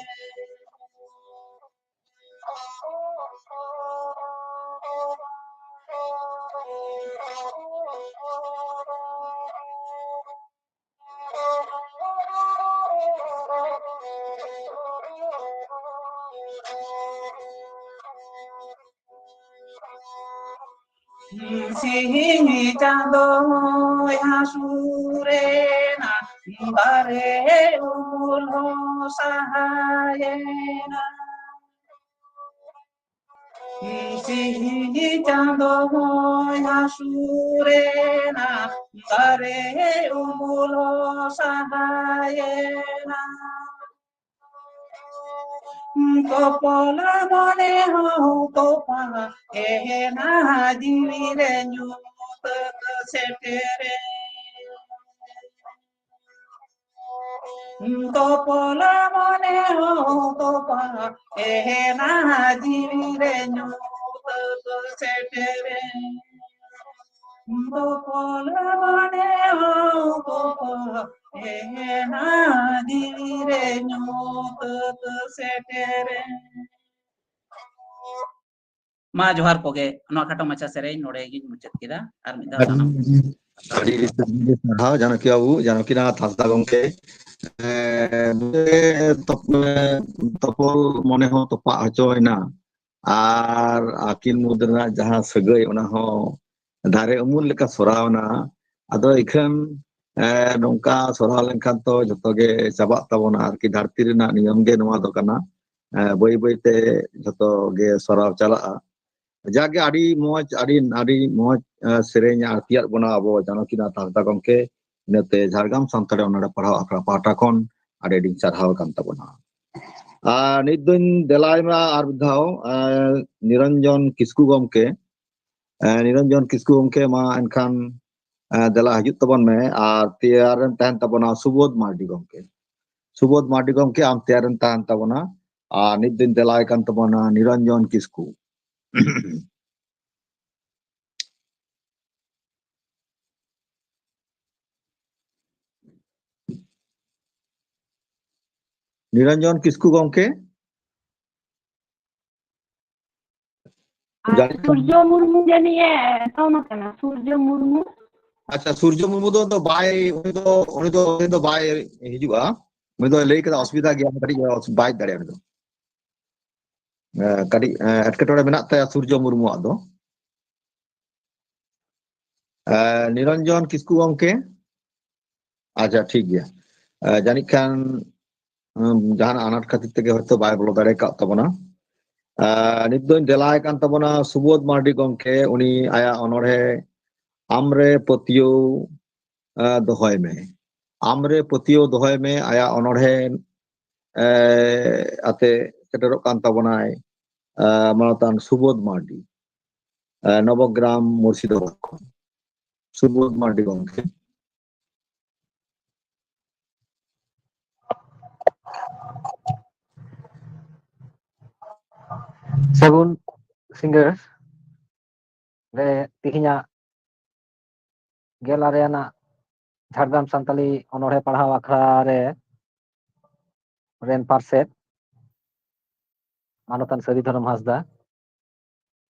ᱥᱤᱧ ᱪᱟᱸᱫᱚᱭ ᱦᱟᱹᱥᱩᱨᱮᱱᱟ, ᱫᱟᱨᱮ ᱩᱢᱩᱞ ᱦᱚᱸ ᱥᱟᱦᱟᱭᱮᱱᱟ᱾ ᱥᱤᱧ ᱪᱟᱸᱫᱚᱭ ᱦᱟᱹᱥᱩᱨᱮᱱᱟ, ᱫᱟᱨᱮ ᱩᱢᱩᱞ ᱦᱚᱸ ᱥᱟᱦᱟᱭᱮᱱᱟ᱾ ᱛᱚᱯᱚᱞ ᱢᱚᱱᱮ ᱦᱚᱸ ᱛᱚᱯᱟ ᱮᱱᱟ, ᱡᱤᱣᱤ ᱨᱮ ᱧᱩᱛᱟᱹᱛ ᱥᱮᱴᱮᱨᱮᱱ᱾ ᱛᱚᱯᱚᱞ ᱢᱚᱱᱮ ᱦᱚᱸ ᱛᱚᱯᱟ ᱮᱱᱟ, ᱡᱤᱣᱤ ᱨᱮ ᱧᱩᱛᱟᱹᱛ ᱥᱮᱴᱮᱨᱮᱱ᱾ ᱛᱚᱯᱚᱞ ᱢᱚᱱᱮ ᱦᱚᱸ ᱛᱚᱯᱟ ᱮᱱᱟ, ᱡᱤᱣᱤ ᱨᱮ ᱧᱩᱛᱟᱹᱛ ᱥᱮᱴᱮᱨᱮᱱ᱾ ᱢᱟ ᱡᱚᱦᱟᱨ ᱠᱚᱜᱮ, ᱱᱚᱣᱟ ᱠᱷᱟᱴᱚ ᱢᱟᱪᱷᱟ ᱥᱮᱨᱮᱧ ᱱᱚᱰᱮ ᱜᱤᱧ ᱢᱩᱪᱟᱹᱫ ᱠᱮᱫᱟ᱾ ᱟᱨ ᱢᱤᱫ ᱫᱷᱟᱣ ᱥᱟᱱᱟᱢ ᱟᱹᱰᱤ ᱟᱹᱰᱤ ᱥᱟᱨᱦᱟᱣ ᱡᱟᱱᱚᱠᱤ ᱵᱟᱹᱵᱩ, ᱡᱟᱱᱚᱠᱤᱱᱟᱛᱷ ᱦᱟᱸᱥᱫᱟ ᱜᱚᱢᱠᱮ᱾ ᱮᱸ, ᱛᱚᱯ-, ᱛᱚᱯᱚᱞ ᱢᱚᱱᱮ ᱦᱚᱸ ᱛᱚᱯᱟᱜ ᱦᱚᱪᱚᱭᱮᱱᱟ, ᱟᱨ ᱟᱹᱠᱤᱱ ᱢᱩᱫᱽ ᱨᱮᱱᱟᱜ ᱡᱟᱦᱟᱸ ᱥᱟᱹᱜᱟᱹᱭ, ᱚᱱᱟ ᱦᱚᱸ ᱫᱟᱨᱮ ᱩᱢᱩᱞ ᱞᱮᱠᱟ ᱥᱚᱨᱟᱣᱱᱟ᱾ ᱟᱫᱚ ᱤᱠᱷᱟᱹᱱ, ᱮᱸ, ᱱᱚᱝᱠᱟ ᱥᱚᱨᱟᱣ ᱞᱮᱱᱠᱷᱟᱱ ᱛᱚ ᱡᱚᱛᱚ ᱜᱮ ᱪᱟᱵᱟᱜ ᱛᱟᱵᱚᱱᱟ, ᱟᱨᱠᱤ ᱫᱷᱟᱹᱨᱛᱤ ᱨᱮᱱᱟᱜ ᱱᱤᱭᱚᱢ ᱜᱮ ᱱᱚᱣᱟ ᱫᱚ ᱠᱟᱱᱟ᱾ ᱵᱟᱹᱭ ᱵᱟᱹᱭᱛᱮ ᱡᱷᱚᱛᱚ ᱜᱮ ᱥᱚᱨᱟᱣ ᱪᱟᱞᱟᱜᱼᱟ᱾ ᱡᱟᱜᱮ ᱟᱹᱰᱤ ᱢᱚᱡᱽ, ᱟᱹᱰᱤ ᱟᱹᱰᱤ ᱢᱚᱡᱽ ᱥᱮᱨᱮᱧ ᱟᱨ ᱛᱮᱭᱟᱫ ᱵᱚᱱᱟ ᱟᱵᱚ ᱡᱟᱱᱚᱠᱤᱱᱟᱛᱷ ᱦᱟᱸᱥᱫᱟ ᱜᱚᱢᱠᱮ᱾ ᱤᱱᱟᱹᱛᱮ ᱡᱷᱟᱲᱜᱨᱟᱢ ᱥᱟᱱᱛᱟᱲᱤ ᱚᱱᱚᱲᱦᱮ ᱯᱟᱲᱦᱟᱣ ᱟᱠᱷᱲᱟ ᱯᱟᱦᱴᱟ ᱠᱷᱚᱱ ᱟᱹᱰᱤ ᱟᱹᱰᱤ ᱥᱟᱨᱦᱟᱣ ᱠᱟᱱ ᱛᱟᱵᱚᱱᱟ᱾ ᱟᱨ ᱱᱤᱛ ᱫᱚᱧ ᱫᱮᱞᱟᱭ ᱢᱟ ᱟᱨ ᱢᱤᱫ ᱫᱷᱟᱣ ᱱᱤᱨᱚᱧᱡᱚᱱ ᱠᱤᱥᱠᱩ ᱜᱚᱢᱠᱮ᱾ ᱱᱤᱨᱚᱧᱡᱚᱱ ᱠᱤᱥᱠᱩ ᱜᱚᱢᱠᱮ, ᱢᱟ ᱮᱱᱠᱷᱟᱱ ᱫᱮᱞᱟ ᱦᱤᱡᱩᱜ ᱛᱟᱵᱚᱱ ᱢᱮ᱾ ᱟᱨ ᱛᱮᱭᱟᱨᱮᱢ ᱛᱟᱦᱮᱱ ᱛᱟᱵᱚᱱᱟ ᱥᱩᱵᱳᱫᱷ ᱢᱟᱨᱰᱤ ᱜᱚᱢᱠᱮ᱾ ᱥᱩᱵᱳᱫᱷ ᱢᱟᱨᱰᱤ ᱜᱚᱢᱠᱮ, ᱟᱢ ᱛᱮᱭᱟᱨᱮᱢ ᱛᱟᱦᱮᱱ ᱛᱟᱵᱚᱱᱟ᱾ ᱟᱨ ᱱᱤᱛ ᱫᱚᱧ ᱫᱮᱞᱟᱭ ᱠᱟᱱ ᱛᱟᱵᱚᱱᱟ ᱱᱤᱨᱚᱧᱡᱚᱱ ᱠᱤᱥᱠᱩ᱾ ᱱᱤᱨᱚᱧᱡᱚᱱ ᱠᱤᱥᱠᱩ ᱜᱚᱢᱠᱮ᱾ ᱟᱨ ᱥᱩᱨᱡᱚ ᱢᱩᱨᱢᱩ ᱡᱟᱹᱱᱤᱡ ᱮ ᱮᱛᱚᱢ ᱟᱠᱟᱱᱟ, ᱥᱩᱨᱡᱚ ᱢᱩᱨᱢᱩ᱾ ᱟᱪᱪᱷᱟ, ᱥᱩᱨᱡᱚ ᱢᱩᱨᱢᱩ ᱫᱚ, ᱫᱚ ᱵᱟᱭ, ᱩᱱᱤ ᱫᱚ, ᱩᱱᱤ ᱫᱚ ᱵᱟᱭ ᱦᱤᱡᱩᱜᱼᱟ᱾ ᱩᱱᱤ ᱫᱚ ᱞᱟᱹᱭ ᱠᱮᱫᱟ ᱚᱥᱩᱵᱤᱫᱷᱟ ᱜᱮᱭᱟ, ᱠᱟᱹᱴᱤᱡ ᱵᱟᱭ ᱫᱟᱲᱮᱭᱟᱜᱼᱟ ᱩᱱᱤ ᱫᱚ᱾ ᱠᱟᱹᱴᱤᱡ ᱮᱴᱠᱮᱴᱚᱬᱮ ᱢᱮᱱᱟᱜ ᱛᱟᱭᱟ ᱥᱩᱨᱡᱚ ᱢᱩᱨᱢᱩᱣᱟᱜ ᱫᱚ᱾ ᱱᱤᱨᱚᱧᱡᱚᱱ ᱠᱤᱥᱠᱩ ᱜᱚᱢᱠᱮ, ᱟᱪᱪᱷᱟ, ᱴᱷᱤᱠ ᱜᱮᱭᱟ᱾ ᱡᱟᱹᱱᱤᱡ ᱠᱷᱟᱱ ᱡᱟᱦᱟᱱᱟᱜ ᱟᱱᱟᱴ ᱠᱷᱟᱹᱛᱤᱨ ᱛᱮᱜᱮ ᱦᱚᱭᱛᱳ ᱵᱟᱭ ᱵᱚᱞᱚ ᱫᱟᱲᱮ ᱠᱟᱜ ᱛᱟᱵᱚᱱᱟ᱾ ᱱᱤᱛ ᱫᱚᱧ ᱫᱮᱞᱟᱭ ᱠᱟᱱ ᱛᱟᱵᱚᱱᱟ ᱥᱩᱵᱳᱫᱷ ᱢᱟᱨᱰᱤ ᱜᱚᱢᱠᱮ, ᱩᱱᱤ ᱟᱭᱟᱜ ᱚᱱᱚᱬᱦᱮ ᱟᱢᱨᱮ ᱯᱟᱹᱛᱭᱟᱹᱣ ᱫᱚᱦᱚᱭ ᱢᱮ, ᱟᱢᱨᱮ ᱯᱟᱹᱛᱭᱟᱹᱣ ᱫᱚᱦᱚᱭ ᱢᱮ, ᱟᱭᱟᱜ ᱚᱱᱚᱬᱦᱮ ᱟᱛᱮ ᱥᱮᱴᱮᱨᱚᱜ ᱠᱟᱱ ᱛᱟᱵᱚᱱᱟᱭ ᱢᱟᱱᱚᱛᱟᱱ ᱥᱩᱵᱳᱫᱷ ᱢᱟᱨᱰᱤ, ᱱᱚᱵᱚᱜᱨᱟᱢ ᱢᱩᱨᱥᱤᱫᱟᱵᱟᱫᱽ ᱠᱷᱚᱱ᱾ ᱥᱩᱵᱳᱫᱷ ᱢᱟᱨᱰᱤ ᱜᱚᱢᱠᱮ᱾ ᱥᱟᱹᱜᱩᱱ ᱥᱤᱸᱜᱟᱹᱲ ᱨᱮ ᱛᱮᱦᱮᱧᱟᱜ ᱜᱮᱞ ᱟᱨᱮ ᱟᱱᱟᱜ ᱡᱷᱟᱲᱜᱨᱟᱢ ᱥᱟᱱᱛᱟᱲᱤ ᱚᱱᱚᱬᱦᱮ ᱯᱟᱲᱦᱟᱣ ᱟᱠᱷᱲᱟ ᱨᱮ ᱨᱮᱱ ᱯᱟᱨᱥᱮᱛ ᱢᱟᱱᱚᱛᱟᱱ ᱥᱟᱹᱨᱤ ᱫᱷᱚᱨᱚᱢ ᱦᱟᱸᱥᱫᱟ,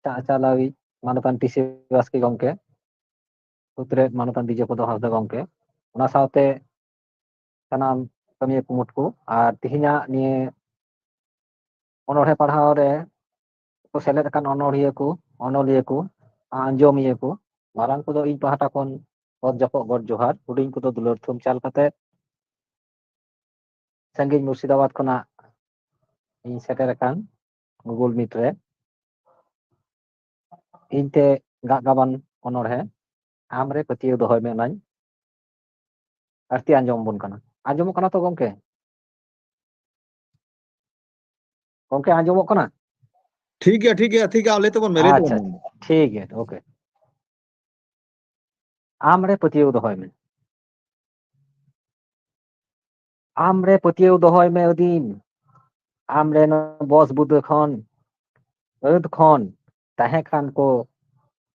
ᱪᱟᱪᱟᱞᱟᱣᱤᱡ ᱢᱟᱱᱚᱛᱟᱱ ᱴᱤ ᱥᱤ ᱵᱟᱥᱠᱮ ᱜᱚᱢᱠᱮ, ᱥᱩᱛᱨᱮᱛ ᱢᱟᱱᱚᱛᱟᱱ ᱵᱤᱡᱚᱭ ᱯᱚᱫᱚ ᱦᱟᱸᱥᱫᱟ ᱜᱚᱢᱠᱮ, ᱚᱱᱟ ᱥᱟᱶᱛᱮ ᱥᱟᱱᱟᱢ ᱠᱟᱹᱢᱤᱭᱟᱹ ᱠᱩᱢᱩᱴ ᱠᱚ, ᱟᱨ ᱛᱮᱦᱮᱧᱟᱜ ᱱᱤᱭᱟᱹ ᱚᱱᱚᱬᱦᱮ ᱯᱟᱲᱦᱟᱣ ᱨᱮ ᱠᱚ ᱥᱮᱞᱮᱫ ᱟᱠᱟᱱ ᱚᱱᱚᱬᱦᱤᱭᱟᱹ ᱠᱚ, ᱚᱱᱚᱞᱤᱭᱟᱹ ᱠᱚ, ᱟᱸᱡᱚᱢᱤᱭᱟᱹ ᱠᱚ, ᱢᱟᱨᱟᱝ ᱠᱚᱫᱚ ᱤᱧ ᱯᱟᱦᱴᱟ ᱠᱷᱚᱱ ᱚᱛ ᱡᱟᱹᱯᱩᱫ ᱜᱚᱰ ᱡᱚᱦᱟᱨ, ᱦᱩᱰᱤᱧ ᱠᱚᱫᱚ ᱫᱩᱞᱟᱹᱲ ᱛᱷᱩᱢ ᱪᱟᱞ ᱠᱟᱛᱮ ᱥᱟᱺᱜᱤᱧ ᱢᱩᱨᱥᱤᱫᱟᱵᱟᱫᱽ ᱠᱷᱚᱱᱟᱜ ᱤᱧ ᱥᱮᱴᱮᱨ ᱟᱠᱟᱱ Google Meet ᱨᱮ᱾ ᱤᱧ ᱛᱮ ᱜᱟᱜ ᱜᱟᱵᱟᱱ ᱚᱱᱚᱬᱦᱮ ᱟᱢ ᱨᱮ ᱯᱟᱹᱛᱭᱟᱹᱣ ᱫᱚᱦᱚᱭ ᱢᱮ ᱚᱱᱟᱧ ᱟᱨᱛᱤ ᱟᱸᱡᱚᱢ ᱵᱚᱱ ᱠᱟᱱᱟ᱾ ᱟᱸᱡᱚᱢᱚᱜ ᱠᱟᱱᱟ ᱛᱚ ᱜᱚᱢᱠᱮ? ᱜᱚᱢᱠᱮ ᱟᱸᱡᱚᱢᱚᱜ ᱠᱟᱱᱟ? ᱴᱷᱤᱠ ᱜᱮᱭᱟ, ᱴᱷᱤᱠ ᱜᱮᱭᱟ, ᱴᱷᱤᱠ ᱜᱮᱭᱟ, ᱞᱟᱹᱭ ᱛᱟᱵᱚᱱ ᱢᱮ, ᱞᱟᱹᱭ ᱟᱪᱪᱷᱟ, ᱛᱟᱵᱚᱱ ᱢᱮ᱾ ᱴᱷᱤᱠ ᱜᱮᱭᱟ, okay᱾ ᱟᱢ ᱨᱮ ᱯᱟᱹᱛᱭᱟᱹᱣ ᱫᱚᱦᱚᱭ ᱢᱮ᱾ ᱟᱢ ᱨᱮ ᱯᱟᱹᱛᱭᱟᱹᱣ ᱫᱚᱦᱚᱭ ᱢᱮ ᱟᱹᱫᱤᱢ᱾ ᱟᱢ ᱨᱮ ᱱᱚᱣᱟ ᱵᱚᱥ ᱵᱩᱫᱟᱹ ᱠᱷᱚᱱ, ᱟᱹᱫ ᱠᱷᱚᱱ ᱛᱟᱦᱮᱸ ᱠᱟᱱ ᱠᱚ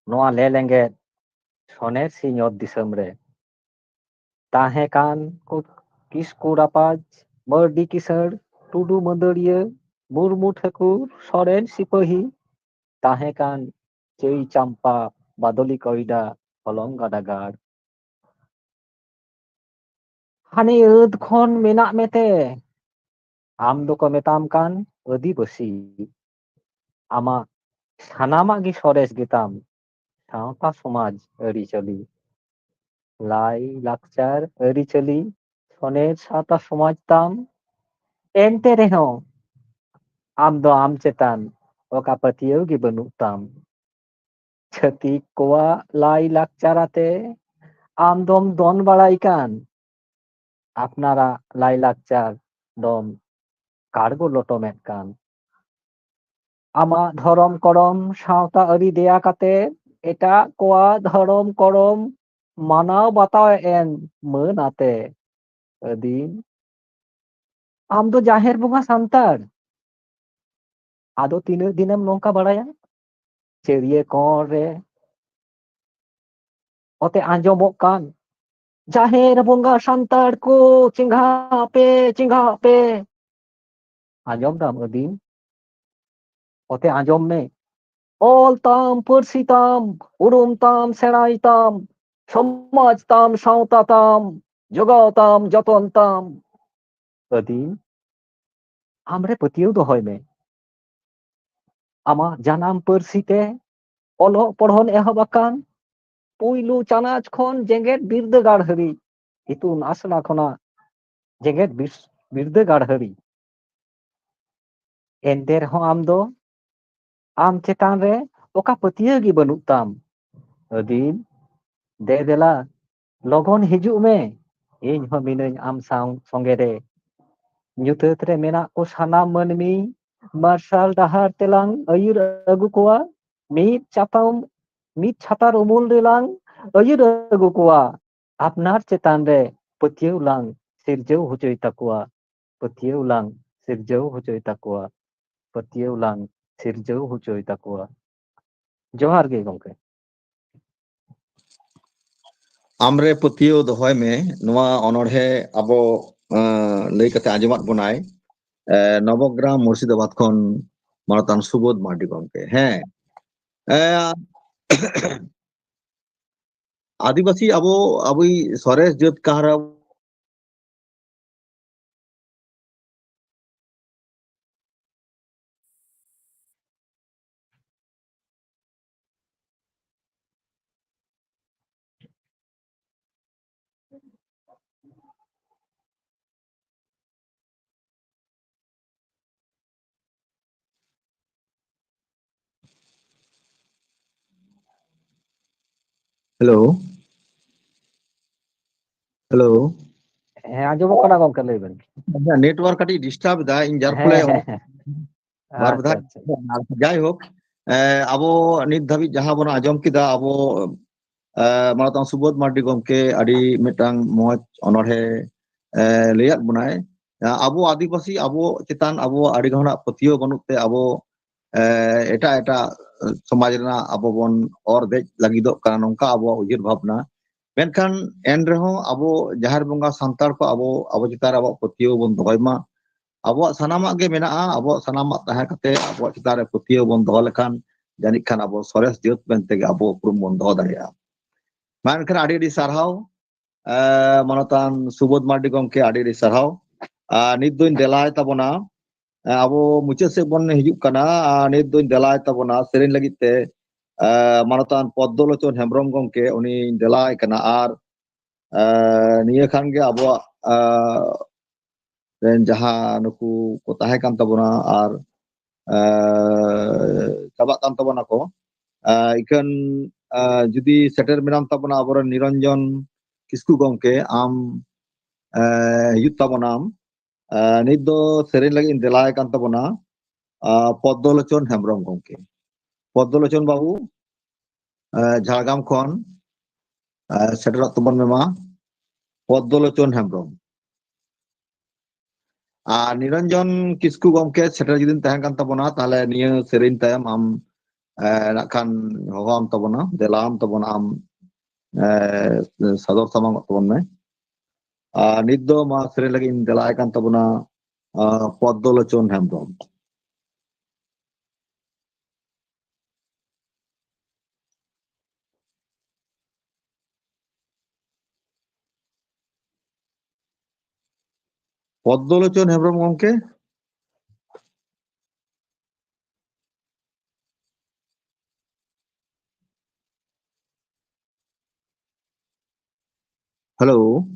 ᱱᱚᱣᱟ ᱞᱮ ᱞᱮᱸᱜᱮᱫ ᱥᱚᱱᱮᱨ ᱥᱤᱧᱚᱛ ᱫᱤᱥᱚᱢ ᱨᱮ᱾ ᱛᱟᱦᱮᱸ ᱠᱟᱱ ᱠᱚ ᱠᱤᱥᱠᱩ ᱨᱟᱯᱟᱡᱽ, ᱢᱟᱹᱨᱰᱤ ᱠᱤᱥᱟᱹᱬ, ᱴᱩᱰᱩ ᱢᱟᱹᱫᱟᱹᱲᱤᱭᱟᱹ, ᱢᱩᱨᱢᱩ ᱴᱷᱟᱹᱠᱩᱨ, ᱥᱚᱨᱮᱱ ᱥᱤᱯᱟᱹᱦᱤ, ᱛᱟᱦᱮᱸ ᱠᱟᱱ ᱪᱟᱹᱭ ᱪᱟᱢᱯᱟ, ᱵᱟᱫᱚᱞᱤ ᱠᱚᱭᱰᱟ, ᱦᱚᱞᱚᱝ ᱜᱟᱰᱟ ᱜᱟᱲ᱾ ᱦᱟᱱᱮ ᱟᱹᱫ ᱠᱷᱚᱱ ᱢᱮᱱᱟᱜ ᱢᱮᱛᱮ, ᱟᱢ ᱫᱚᱠᱚ ᱢᱮᱛᱟᱢ ᱠᱟᱱ ᱟᱹᱫᱤᱵᱟᱹᱥᱤ᱾ ᱟᱢᱟᱜ ᱥᱟᱱᱟᱢᱟᱜ ᱜᱮ ᱥᱚᱨᱮᱥ ᱜᱮᱛᱟᱢ, ᱥᱟᱶᱛᱟ ᱥᱚᱢᱟᱡᱽ ᱟᱹᱨᱤᱪᱟᱹᱞᱤ, ᱞᱟᱭ ᱞᱟᱠᱪᱟᱨ ᱟᱹᱨᱤᱪᱟᱹᱞᱤ, ᱥᱚᱱᱮᱨ ᱥᱟᱶᱛᱟ ᱥᱚᱢᱟᱡᱽ ᱛᱟᱢ᱾ ᱮᱱᱛᱮ ᱨᱮᱦᱚᱸ ᱟᱢ ᱫᱚ ᱟᱢ ᱪᱮᱛᱟᱱ ᱚᱠᱟ ᱯᱟᱹᱛᱭᱟᱹᱣ ᱜᱮ ᱵᱟᱹᱱᱩᱜ ᱛᱟᱢ᱾ ᱪᱷᱟᱹᱛᱤᱠ ᱠᱚᱣᱟᱜ ᱞᱟᱭ ᱞᱟᱠᱪᱟᱨ ᱟᱛᱮ ᱟᱢ ᱫᱚᱢ ᱫᱚᱱ ᱵᱟᱲᱟᱭ ᱠᱟᱱ, ᱟᱯᱱᱟᱨᱟᱜ ᱞᱟᱭ ᱞᱟᱠᱪᱟᱨ ᱫᱚᱢ ᱠᱟᱲᱜᱚ ᱞᱚᱴᱚᱢᱮᱫ ᱠᱟᱱ᱾ ᱟᱢᱟᱜ ᱫᱷᱚᱨᱚᱢ ᱠᱚᱲᱚᱢ ᱥᱟᱶᱛᱟ ᱟᱹᱨᱤ ᱫᱮᱭᱟ ᱠᱟᱛᱮ ᱮᱴᱟᱜ ᱠᱚᱣᱟᱜ ᱫᱷᱚᱨᱚᱢ ᱠᱚᱲᱚᱢ ᱢᱟᱱᱟᱣ ᱵᱟᱛᱟᱣ ᱮᱢ ᱢᱟᱹᱱ ᱟᱛᱮ᱾ ᱟᱹᱫᱤᱢ, ᱟᱢ ᱫᱚ ᱡᱟᱦᱮᱨ ᱵᱚᱸᱜᱟ ᱥᱟᱱᱛᱟᱲ᱾ ᱟᱫᱚ ᱛᱤᱱᱟᱹᱜ ᱫᱤᱱᱮᱢ ᱱᱚᱝᱠᱟ ᱵᱟᱲᱟᱭᱟ? ᱪᱟᱹᱨᱭᱟᱹ ᱠᱚᱬ ᱨᱮ ᱚᱛᱮ ᱟᱸᱡᱚᱢᱚᱜ ᱠᱟᱱ, "ᱡᱟᱦᱮᱨ ᱵᱚᱸᱜᱟ ᱥᱟᱱᱛᱟᱲ ᱠᱚ, ᱪᱮᱸᱜᱷᱟᱜ ᱯᱮ, ᱪᱮᱸᱜᱷᱟᱜ ᱯᱮ!" ᱟᱸᱡᱚᱢ ᱫᱟᱢ ᱟᱹᱫᱤᱢ? ᱚᱛᱮ ᱟᱸᱡᱚᱢ ᱢᱮ᱾ ᱚᱞ ᱛᱟᱢ, ᱯᱟᱹᱨᱥᱤ ᱛᱟᱢ, ᱩᱨᱩᱢ ᱛᱟᱢ, ᱥᱮᱬᱟᱭ ᱛᱟᱢ, ᱥᱚᱢᱟᱡᱽ ᱛᱟᱢ, ᱥᱟᱶᱛᱟ ᱛᱟᱢ, ᱡᱚᱜᱟᱣ ᱛᱟᱢ, ᱡᱚᱛᱚᱱ ᱛᱟᱢ᱾ ᱟᱹᱫᱤᱢ, ᱟᱢᱨᱮ ᱯᱟᱹᱛᱭᱟᱹᱣ ᱫᱚᱦᱚᱭ ᱢᱮ᱾ ᱟᱢᱟᱜ ᱡᱟᱱᱟᱢ ᱯᱟᱹᱨᱥᱤ ᱛᱮ ᱚᱞᱚᱜ ᱯᱚᱲᱦᱚᱱ ᱮᱦᱚᱵ ᱟᱠᱟᱱ, ᱯᱩᱭᱞᱩ ᱪᱟᱱᱟᱪ ᱠᱷᱚᱱ ᱡᱮᱜᱮᱛ ᱵᱤᱨᱫᱟᱹᱜᱟᱲ ᱦᱟᱹᱨᱤᱡ, ᱤᱛᱩᱱ ᱟᱥᱲᱟ ᱠᱷᱚᱱᱟᱜ ᱡᱮᱜᱮᱛ ᱵᱤᱨ-, ᱵᱤᱨᱫᱟᱹᱜᱟᱲ ᱦᱟᱹᱨᱤᱡ᱾ ᱮᱱᱛᱮ ᱨᱮᱦᱚᱸ ᱟᱢ ᱫᱚ ᱟᱢ ᱪᱮᱛᱟᱱ ᱨᱮ ᱚᱠᱟ ᱯᱟᱹᱛᱭᱟᱹᱣ ᱜᱮ ᱵᱟᱹᱱᱩᱜ ᱛᱟᱢ᱾ ᱟᱹᱫᱤᱢ, ᱫᱮ ᱫᱮᱞᱟ, ᱞᱚᱜᱚᱱ ᱦᱤᱡᱩᱜ ᱢᱮ, ᱤᱧ ᱦᱚᱸ ᱢᱤᱱᱟᱹᱧ ᱟᱢ ᱥᱟᱶ ᱥᱚᱸᱜᱮ ᱨᱮ᱾ ᱧᱩᱛᱟᱹᱛ ᱨᱮ ᱢᱮᱱᱟᱜ ᱠᱚ ᱥᱟᱱᱟᱢ ᱢᱟᱹᱱᱢᱤ ᱢᱟᱨᱥᱟᱞ ᱰᱟᱦᱟᱨ ᱛᱮᱞᱟᱝ ᱟᱹᱭᱩᱨ ᱟᱹᱜᱩ ᱠᱚᱣᱟ᱾ ᱢᱤᱫ ᱪᱟᱛᱚᱢ, ᱢᱤᱫ ᱪᱷᱟᱛᱟᱨ ᱩᱢᱩᱞ ᱨᱮᱞᱟᱝ ᱟᱹᱭᱩᱨ ᱟᱹᱜᱩ ᱠᱚᱣᱟ᱾ ᱟᱯᱱᱟᱨ ᱪᱮᱛᱟᱱ ᱨᱮ ᱯᱟᱹᱛᱭᱟᱹᱣ ᱞᱟᱝ ᱥᱤᱨᱡᱟᱹᱣ ᱦᱚᱪᱚᱭ ᱛᱟᱠᱚᱣᱟ᱾ ᱯᱟᱹᱛᱭᱟᱹᱣ ᱞᱟᱝ ᱥᱤᱨᱡᱟᱹᱣ ᱦᱚᱪᱚᱭ ᱛᱟᱠᱚᱣᱟ᱾ ᱯᱟᱹᱛᱭᱟᱹᱣ ᱞᱟᱝ ᱥᱤᱨᱡᱟᱹᱣ ᱦᱚᱪᱚᱭ ᱛᱟᱠᱚᱣᱟ᱾ ᱡᱚᱦᱟᱨ ᱜᱮ ᱜᱚᱢᱠᱮ᱾ ᱟᱢᱨᱮ ᱯᱟᱹᱛᱭᱟᱹᱣ ᱫᱚᱦᱚᱭ ᱢᱮ᱾ ᱱᱚᱣᱟ ᱚᱱᱚᱬᱦᱮ ᱟᱵᱚ, ᱟᱸ, ᱞᱟᱹᱭ ᱠᱟᱛᱮ ᱟᱸᱡᱚᱢᱟᱫ ᱵᱚᱱᱟᱭ, ᱮ, ᱱᱚᱵᱚᱜᱨᱟᱢ ᱢᱩᱨᱥᱤᱫᱟᱵᱟᱫ ᱠᱷᱚᱱ ᱢᱟᱱᱚᱛᱟᱱ ᱥᱩᱵᱳᱫᱷ ᱢᱟᱨᱰᱤ ᱜᱚᱢᱠᱮ᱾ ᱦᱮᱸ, ᱮ, ᱟᱹᱫᱤᱵᱟᱹᱥᱤ ᱟᱵᱚ, ᱟᱵᱚᱭᱤᱡ ᱥᱚᱨᱮᱥ ᱡᱟᱹᱛ ᱠᱟᱱ ᱨᱮᱦᱚᱸ ᱦᱮᱞᱳ᱾ ᱦᱮᱞᱳ᱾ ᱦᱮᱸ, ᱟᱸᱡᱚᱢᱚᱜ ᱠᱟᱱᱟ ᱜᱚᱝᱠᱮ, ᱞᱟᱹᱭ ᱵᱮᱱ᱾ ᱟᱪᱪᱷᱟ, network ᱠᱟᱹᱴᱤᱡ disturb ᱮᱫᱟ, ᱤᱧ ᱡᱟᱨ ᱯᱷᱚᱞᱮ ᱦᱮᱸ, ᱦᱮᱸ, ᱦᱮᱸ᱾ ᱵᱟᱨ ᱟᱪᱪᱷᱟ, ᱫᱷᱟᱣ᱾ ᱟᱪᱪᱷᱟ᱾ ᱡᱟᱭᱦᱳᱠ, ᱮ, ᱟᱵᱚ ᱱᱤᱛ ᱫᱷᱟᱹᱵᱤᱡ ᱡᱟᱦᱟᱸ ᱵᱚᱱ ᱟᱸᱡᱚᱢ ᱠᱮᱫᱟ, ᱟᱵᱚ, ᱮ, ᱢᱟᱱᱚᱛᱟᱱ ᱥᱩᱵᱳᱫᱷ ᱢᱟᱨᱰᱤ ᱜᱚᱢᱠᱮ ᱟᱹᱰᱤ ᱢᱤᱫᱴᱟᱝ ᱢᱚᱡᱽ ᱚᱱᱚᱬᱦᱮ, ᱮ, ᱞᱟᱹᱭᱟᱫ ᱵᱚᱱᱟᱭ᱾ ᱮ, ᱟᱵᱚ ᱟᱹᱫᱤᱵᱟᱹᱥᱤ, ᱟᱵᱚ ᱪᱮᱛᱟᱱ ᱟᱵᱚ ᱟᱹᱰᱤ ᱜᱟᱱ ᱦᱚᱲᱟᱜ ᱯᱟᱹᱛᱭᱟᱹᱣ ᱵᱟᱹᱱᱩᱜ ᱛᱮ ᱟᱵᱚ, ᱮ, ᱮᱴᱟᱜ ᱮᱴᱟᱜ ᱥᱚᱢᱟᱡᱽ ᱨᱮᱱᱟᱜ ᱟᱵᱚ ᱵᱚᱱ ᱚᱨ ᱫᱮᱡ ᱞᱟᱹᱜᱤᱫᱚᱜ ᱠᱟᱱᱟ, ᱱᱚᱝᱠᱟ ᱟᱵᱚᱣᱟᱜ ᱩᱭᱦᱟᱹᱨ ᱵᱷᱟᱵᱽᱱᱟ᱾ ᱢᱮᱱᱠᱷᱟᱱ ᱮᱱ ᱨᱮᱦᱚᱸ ᱟᱵᱚ ᱡᱟᱦᱮᱨ ᱵᱚᱸᱜᱟ ᱥᱟᱱᱛᱟᱲ ᱠᱚ ᱟᱵᱚ, ᱟᱵᱚ ᱪᱮᱛᱟᱱ ᱨᱮ ᱟᱵᱚᱣᱟᱜ ᱯᱟᱹᱛᱭᱟᱹᱣ ᱵᱚᱱ ᱫᱚᱦᱚᱭ ᱢᱟ᱾ ᱟᱵᱚᱣᱟᱜ ᱥᱟᱱᱟᱢᱟᱜ ᱜᱮ ᱢᱮᱱᱟᱜᱼᱟ, ᱟᱵᱚᱣᱟᱜ ᱥᱟᱱᱟᱢᱟᱜ ᱛᱟᱦᱮᱸ ᱠᱟᱛᱮ ᱟᱵᱚᱣᱟᱜ ᱪᱮᱛᱟᱱ ᱨᱮ ᱯᱟᱹᱛᱭᱟᱹᱣ ᱵᱚᱱ ᱫᱚᱦᱚ ᱞᱮᱠᱷᱟᱱ ᱡᱟᱹᱱᱤᱡ ᱠᱷᱟᱱ ᱟᱵᱚ ᱥᱚᱨᱮᱥ ᱡᱟᱹᱛ ᱢᱮᱱᱛᱮ ᱜᱮ ᱟᱵᱚ ᱩᱯᱨᱩᱢ ᱵᱚᱱ ᱫᱚᱦᱚ ᱫᱟᱲᱮᱭᱟᱜᱼᱟ᱾ ᱢᱟ ᱮᱱᱠᱷᱟᱱ ᱟᱹᱰᱤ ᱟᱹᱰᱤ ᱥᱟᱨᱦᱟᱣ, ᱮ, ᱢᱟᱱᱚᱛᱟᱱ ᱥᱩᱵᱳᱫᱷ ᱢᱟᱨᱰᱤ ᱜᱚᱢᱠᱮ, ᱟᱹᱰᱤ ᱟᱹᱰᱤ ᱥᱟᱨᱦᱟᱣ᱾ ᱟᱨ ᱱᱤᱛ ᱫᱚᱧ ᱫᱮᱞᱟᱭ ᱛᱟᱵᱚᱱᱟ, ᱮ, ᱟᱵᱚ ᱢᱩᱪᱟᱹᱫ ᱥᱮᱫ ᱵᱚᱱ ᱦᱤᱡᱩᱜ ᱠᱟᱱᱟ᱾ ᱟᱨ ᱱᱤᱛ ᱫᱚᱧ ᱫᱮᱞᱟᱭ ᱛᱟᱵᱚᱱᱟ ᱥᱮᱨᱮᱧ ᱞᱟᱹᱜᱤᱫ ᱛᱮ, ᱮ, ᱢᱟᱱᱚᱛᱟᱱ ᱯᱚᱫᱽᱫᱚᱞᱳᱪᱚᱱ ᱦᱮᱢᱵᱨᱚᱢ ᱜᱚᱢᱠᱮ, ᱩᱱᱤᱧ ᱫᱮᱞᱟᱭ ᱠᱟᱱᱟ᱾ ᱟᱨ, ᱮ, ᱱᱤᱭᱟᱹ ᱠᱷᱟᱱ ᱜᱮ ᱟᱵᱚᱣᱟᱜ, ᱮ, ᱨᱮᱱ ᱡᱟᱦᱟᱸ ᱱᱩᱠᱩ ᱠᱚ ᱛᱟᱦᱮᱸ ᱠᱟᱱ ᱛᱟᱵᱚᱱᱟ ᱟᱨ ᱪᱟᱵᱟᱜ ᱠᱟᱱ ᱛᱟᱵᱚᱱᱟ ᱠᱚ᱾ ᱤᱠᱷᱟᱹᱱ ᱡᱩᱫᱤ ᱥᱮᱴᱮᱨ ᱢᱮᱱᱟᱢ ᱛᱟᱵᱚᱱᱟ ᱟᱵᱚᱨᱮᱱ ᱱᱤᱨᱚᱧᱡᱚᱱ ᱠᱤᱥᱠᱩ ᱜᱚᱢᱠᱮ, ᱟᱢ ᱦᱤᱡᱩᱜ ᱛᱟᱵᱚᱱᱟᱢ᱾ ᱱᱤᱛ ᱫᱚ ᱥᱮᱨᱮᱧ ᱞᱟᱹᱜᱤᱫ ᱤᱧ ᱫᱮᱞᱟᱭ ᱠᱟᱱ ᱛᱟᱵᱚᱱᱟ ᱯᱚᱫᱽᱫᱚᱞᱳᱪᱚᱱ ᱦᱮᱢᱵᱨᱚᱢ ᱜᱚᱢᱠᱮ᱾ ᱯᱚᱫᱽᱫᱚᱞᱳᱪᱚᱱ ᱵᱟᱹᱵᱩ, ᱡᱷᱟᱲᱜᱨᱟᱢ ᱠᱷᱚᱱ ᱥᱮᱴᱮᱨᱚᱜ ᱛᱟᱵᱚᱱ ᱢᱮ ᱢᱟ, ᱯᱚᱫᱽᱫᱚᱞᱳᱪᱚᱱ ᱦᱮᱢᱵᱨᱚᱢ᱾ ᱟᱨ ᱱᱤᱨᱚᱧᱡᱚᱱ ᱠᱤᱥᱠᱩ ᱜᱚᱢᱠᱮ ᱥᱮᱴᱮᱨ ᱡᱩᱫᱤᱢ ᱛᱟᱦᱮᱸ ᱠᱟᱱ ᱛᱟᱵᱚᱱᱟ, ᱛᱟᱦᱞᱮ ᱱᱤᱭᱟᱹ ᱥᱮᱨᱮᱧ ᱛᱟᱭᱚᱢ ᱟᱢ ᱱᱟᱜ ᱠᱷᱟᱱ ᱦᱚᱦᱚᱣᱟᱢ ᱛᱟᱵᱚᱱᱟ, ᱫᱮᱞᱟᱣᱟᱢ ᱛᱟᱵᱚᱱᱟ, ᱟᱢ ᱥᱚᱫᱚᱨ ᱥᱟᱢᱟᱝᱚᱜ ᱛᱟᱵᱚᱱ ᱢᱮ᱾ ᱟᱨ ᱱᱤᱛ ᱫᱚ ᱢᱟ ᱥᱮᱨᱮᱧ ᱞᱟᱹᱜᱤᱫ ᱤᱧ ᱫᱮᱞᱟᱭ ᱠᱟᱱ ᱛᱟᱵᱚᱱᱟ ᱯᱚᱫᱽᱫᱚᱞᱳᱪᱚᱱ ᱦᱮᱢᱵᱨᱚᱢ᱾ ᱯᱚᱫᱽᱫᱚᱞᱳᱪᱚᱱ ᱦᱮᱢᱵᱨᱚᱢ ᱜᱚᱢᱠᱮ᱾ ᱦᱮᱞᱳ,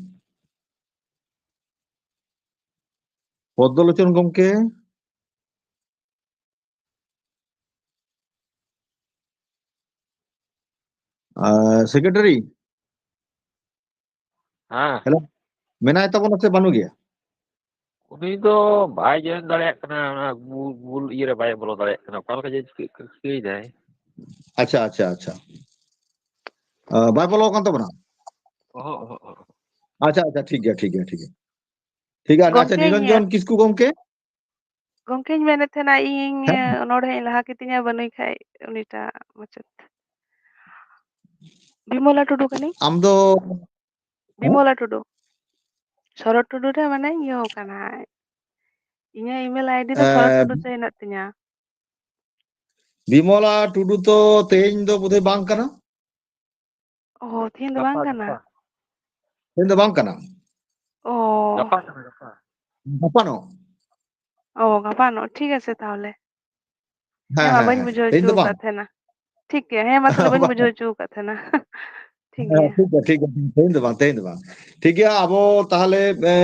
ᱯᱚᱫᱽᱫᱚᱞᱳᱪᱚᱱ ᱜᱚᱢᱠᱮ᱾ ᱥᱮᱠᱨᱮᱴᱟᱨᱤ᱾ ᱦᱮᱸ᱾ ᱦᱮᱞᱳ, ᱢᱮᱱᱟᱭ ᱛᱟᱵᱚᱱᱟ ᱥᱮ ᱵᱟᱹᱱᱩᱜ ᱜᱮᱭᱟ? ᱩᱱᱤ ᱫᱚ ᱵᱟᱭ ᱡᱚᱭᱮᱱ ᱫᱟᱲᱮᱭᱟᱜ ᱠᱟᱱᱟ, ᱚᱱᱟ ᱜᱩ-, ᱜᱩᱞ ᱤᱭᱟᱹ ᱨᱮ ᱵᱟᱭ ᱵᱚᱞᱚ ᱫᱟᱲᱮᱭᱟᱜ ᱠᱟᱱᱟ᱾ ᱚᱠᱟ ᱞᱮᱠᱟ ᱡᱮ ᱪᱤᱠᱟᱹ-, ᱪᱤᱠᱟᱹᱭᱮᱫᱟᱭ? ᱟᱪᱪᱷᱟ, ᱟᱪᱪᱷᱟ, ᱟᱪᱪᱷᱟ᱾ ᱵᱟᱭ ᱵᱚᱞᱚ ᱟᱠᱟᱱ ᱛᱟᱵᱚᱱᱟ? ᱚᱦᱚᱸ, ᱚᱦᱚᱸ, ᱚᱦᱚᱸ᱾ ᱟᱪᱪᱷᱟ, ᱟᱪᱪᱷᱟ, ᱴᱷᱤᱠ ᱜᱮᱭᱟ, ᱴᱷᱤᱠ ᱜᱮᱭᱟ, ᱴᱷᱤᱠ ᱜᱮᱭᱟ᱾ ᱴᱷᱤᱠ ᱜᱮᱭᱟ, ᱟᱪᱪᱷᱟ, ᱜᱚᱢᱠᱮᱧ, ᱱᱤᱨᱚᱧᱡᱚᱱ ᱠᱤᱥᱠᱩ ᱜᱚᱢᱠᱮ? ᱜᱚᱢᱠᱮᱧ ᱢᱮᱱᱮᱫ ᱛᱟᱦᱮᱱᱟ, ᱤᱧ ᱦᱮᱸ᱾ ᱚᱱᱚᱬᱦᱮᱧ ᱞᱟᱦᱟ ᱠᱮᱫᱤᱧᱟ, ᱵᱟᱹᱱᱩᱭ ᱠᱷᱟᱡ ᱩᱱᱤᱴᱟᱜ ᱢᱟᱪᱮᱫ᱾ ᱵᱤᱢᱚᱞᱟ ᱴᱩᱰᱩ ᱠᱟᱹᱱᱟᱹᱧ᱾ ᱟᱢ ᱫᱚ? ᱵᱤᱢᱚᱞᱟ ᱴᱩᱰᱩ᱾ ᱥᱚᱨᱚᱛ ᱴᱩᱰᱩ ᱨᱮ ᱢᱟᱱᱮ ᱤᱭᱟᱹ ᱠᱟᱱᱟ᱾ ᱤᱧᱟᱹᱜ email ID ᱫᱚ ᱥᱚᱨᱚᱛ ᱮ, ᱴᱩᱰᱩ ᱥᱮ ᱦᱮᱱᱟᱜ ᱛᱤᱧᱟ᱾ ᱵᱤᱢᱚᱞᱟ ᱴᱩᱰᱩ ᱛᱚ ᱛᱮᱦᱮᱧ ᱫᱚ ᱵᱳᱫᱷᱚᱭ ᱵᱟᱝ ᱠᱟᱱᱟ᱾ ᱚ, ᱛᱮᱦᱮᱧ ᱫᱚ ᱵᱟᱝ ᱜᱟᱯᱟ, ᱠᱟᱱᱟ? ᱜᱟᱯᱟ᱾ ᱛᱮᱦᱮᱧ ᱫᱚ ᱵᱟᱝ ᱠᱟᱱᱟ᱾ ᱚ᱾ ᱜᱟᱯᱟ ᱠᱟᱱᱟ, ᱜᱟᱯᱟ᱾ ᱜᱟᱯᱟ ᱱᱚᱜ᱾ ᱚ, ᱜᱟᱯᱟ ᱱᱚᱜ, ᱴᱷᱤᱠ ᱟᱪᱷᱮ ᱛᱟᱦᱚᱞᱮ᱾ ᱦᱮᱸ, ᱦᱮᱸ, ᱢᱟ, ᱦᱮᱸ, ᱵᱟᱹᱧ ᱦᱮᱸ, ᱵᱩᱡᱷᱟᱹᱣ ᱛᱮᱦᱮᱧ ᱦᱚᱪᱚ ᱫᱚ ᱵᱟᱝ᱾ ᱟᱠᱟᱫ ᱛᱟᱦᱮᱱᱟ᱾ ᱴᱷᱤᱠ ᱜᱮᱭᱟ, ᱦᱮᱸ, ᱢᱟ ᱛᱟᱦᱚᱞᱮ ᱵᱟᱹᱧ ᱵᱟᱝ᱾ ᱵᱩᱡᱷᱟᱹᱣ ᱦᱚᱪᱚ ᱟᱠᱟᱫ ᱛᱟᱦᱮᱱᱟ᱾ ᱴᱷᱤᱠ ᱦᱮᱸ, ᱜᱮᱭᱟ᱾ ᱴᱷᱤᱠ ᱜᱮᱭᱟ, ᱴᱷᱤᱠ ᱜᱮᱭᱟ, ᱛᱮᱦᱮᱧ ᱫᱚ ᱵᱟᱝ, ᱛᱮᱦᱮᱧ ᱫᱚ ᱵᱟᱝ᱾ ᱴᱷᱤᱠ ᱜᱮᱭᱟ, ᱟᱵᱚ ᱛᱟᱦᱚᱞᱮ, ᱮ,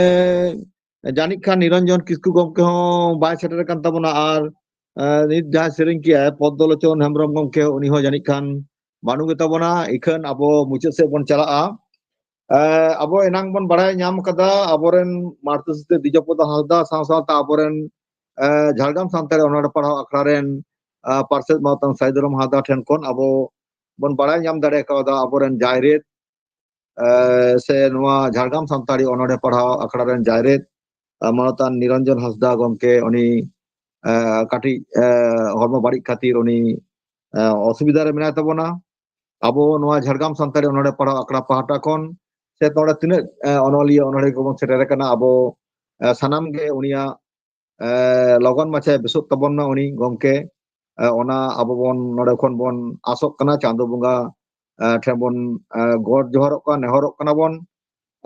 ᱡᱟᱹᱱᱤᱡ ᱠᱷᱟᱱ ᱱᱤᱨᱚᱧᱡᱚᱱ ᱠᱤᱥᱠᱩ ᱜᱚᱢᱠᱮ ᱦᱚᱸ ᱵᱟᱭ ᱥᱮᱴᱮᱨ ᱟᱠᱟᱱ ᱛᱟᱵᱚᱱᱟ, ᱟᱨ ᱱᱤᱛ ᱡᱟᱦᱟᱸᱭ ᱥᱮᱨᱮᱧ ᱠᱮᱜᱼᱟᱭ ᱯᱚᱫᱽᱫᱚᱞᱳᱪᱚᱱ ᱦᱮᱢᱵᱨᱚᱢ ᱜᱚᱢᱠᱮ, ᱩᱱᱤ ᱦᱚᱸ ᱡᱟᱹᱱᱤᱡ ᱠᱷᱟᱱ ᱵᱟᱹᱱᱩᱜ ᱜᱮᱛᱟ ᱵᱚᱱᱟ᱾ ᱤᱠᱷᱟᱹᱱ ᱟᱵᱚ ᱢᱩᱪᱟᱹᱫ ᱥᱮᱫ ᱵᱚᱱ ᱪᱟᱞᱟᱜᱼᱟ᱾ ᱟᱵᱚ ᱮᱱᱟᱝ ᱵᱚᱱ ᱵᱟᱲᱟᱭ ᱧᱟᱢ ᱠᱟᱫᱟ ᱟᱵᱚᱨᱮᱱ ᱢᱟᱹᱨᱛᱤ ᱥᱤᱥᱴᱟᱹ ᱫᱤᱡᱚᱯᱚᱫᱚ ᱦᱟᱸᱥᱫᱟ ᱥᱟᱶ ᱥᱟᱶᱛᱮ ᱟᱵᱚᱨᱮᱱ ᱡᱷᱟᱲᱜᱨᱟᱢ ᱥᱟᱱᱛᱟᱲᱤ ᱚᱱᱚᱲᱦᱮ ᱯᱟᱲᱦᱟᱣ ᱟᱠᱷᱲᱟ ᱨᱮᱱ ᱯᱟᱨᱥᱮᱛ ᱢᱟᱱᱚᱛᱟᱱ ᱥᱟᱹᱭᱤᱫ ᱟᱞᱚᱢ ᱦᱟᱸᱥᱫᱟ ᱴᱷᱮᱱ ᱠᱷᱚᱱ ᱟᱵᱚ ᱵᱚᱱ ᱵᱟᱲᱟᱭ ᱧᱟᱢ ᱫᱟᱲᱮ ᱠᱟᱣᱫᱟ ᱟᱵᱚᱨᱮᱱ ᱡᱟᱭᱨᱮᱫ ᱥᱮ ᱱᱚᱣᱟ ᱡᱷᱟᱲᱜᱨᱟᱢ ᱥᱟᱱᱛᱟᱲᱤ ᱚᱱᱚᱲᱦᱮ ᱯᱟᱲᱦᱟᱣ ᱟᱠᱷᱲᱟ ᱨᱮᱱ ᱡᱟᱭᱨᱮᱫ ᱢᱟᱱᱚᱛᱟᱱ ᱱᱤᱨᱚᱧᱡᱚᱱ ᱦᱟᱸᱥᱫᱟ ᱜᱚᱢᱠᱮ, ᱩᱱᱤ ᱠᱟᱹᱴᱤᱡ ᱦᱚᱲᱢᱚ ᱵᱟᱹᱲᱤᱡ ᱠᱷᱟᱹᱛᱤᱨ ᱩᱱᱤ ᱚᱥᱩᱵᱤᱫᱷᱟ ᱨᱮ ᱢᱮᱱᱟᱭ ᱛᱟᱵᱚᱱᱟ᱾ ᱟᱵᱚ ᱱᱚᱣᱟ ᱡᱷᱟᱲᱜᱨᱟᱢ ᱥᱟᱱᱛᱟᱲᱤ ᱚᱱᱚᱲᱦᱮ ᱯᱟᱲᱦᱟᱣ ᱟᱠᱷᱲᱟ ᱯᱟᱦᱴᱟ ᱠᱷᱚᱱ ᱥᱮ ᱱᱚᱰᱮ ᱛᱤᱱᱟᱹᱜ ᱚᱱᱚᱞᱤᱭᱟᱹ ᱚᱱᱚᱲᱦᱮ ᱠᱚᱵᱚᱱ ᱥᱮᱴᱮᱨ ᱟᱠᱟᱱᱟ, ᱟᱵᱚ ᱥᱟᱱᱟᱢ ᱜᱮ ᱩᱱᱤᱭᱟᱜ ᱞᱚᱜᱚᱱ ᱢᱟᱪᱷᱟᱭ ᱵᱮᱥᱚᱜ ᱛᱟᱵᱚᱱ ᱢᱟ ᱩᱱᱤ ᱜᱚᱢᱠᱮ᱾ ᱚᱱᱟ ᱟᱵᱚ ᱵᱚᱱ ᱱᱚᱰᱮ ᱠᱷᱚᱱ ᱵᱚᱱ ᱟᱥᱚᱜ ᱠᱟᱱᱟ, ᱪᱟᱸᱫᱚ ᱵᱚᱸᱜᱟ ᱴᱷᱮᱱ ᱵᱚᱱ ᱜᱚᱰ ᱡᱚᱦᱟᱨᱚᱜ ᱠᱟᱱᱟ, ᱱᱮᱦᱚᱨᱚᱜ ᱠᱟᱱᱟ ᱵᱚᱱ᱾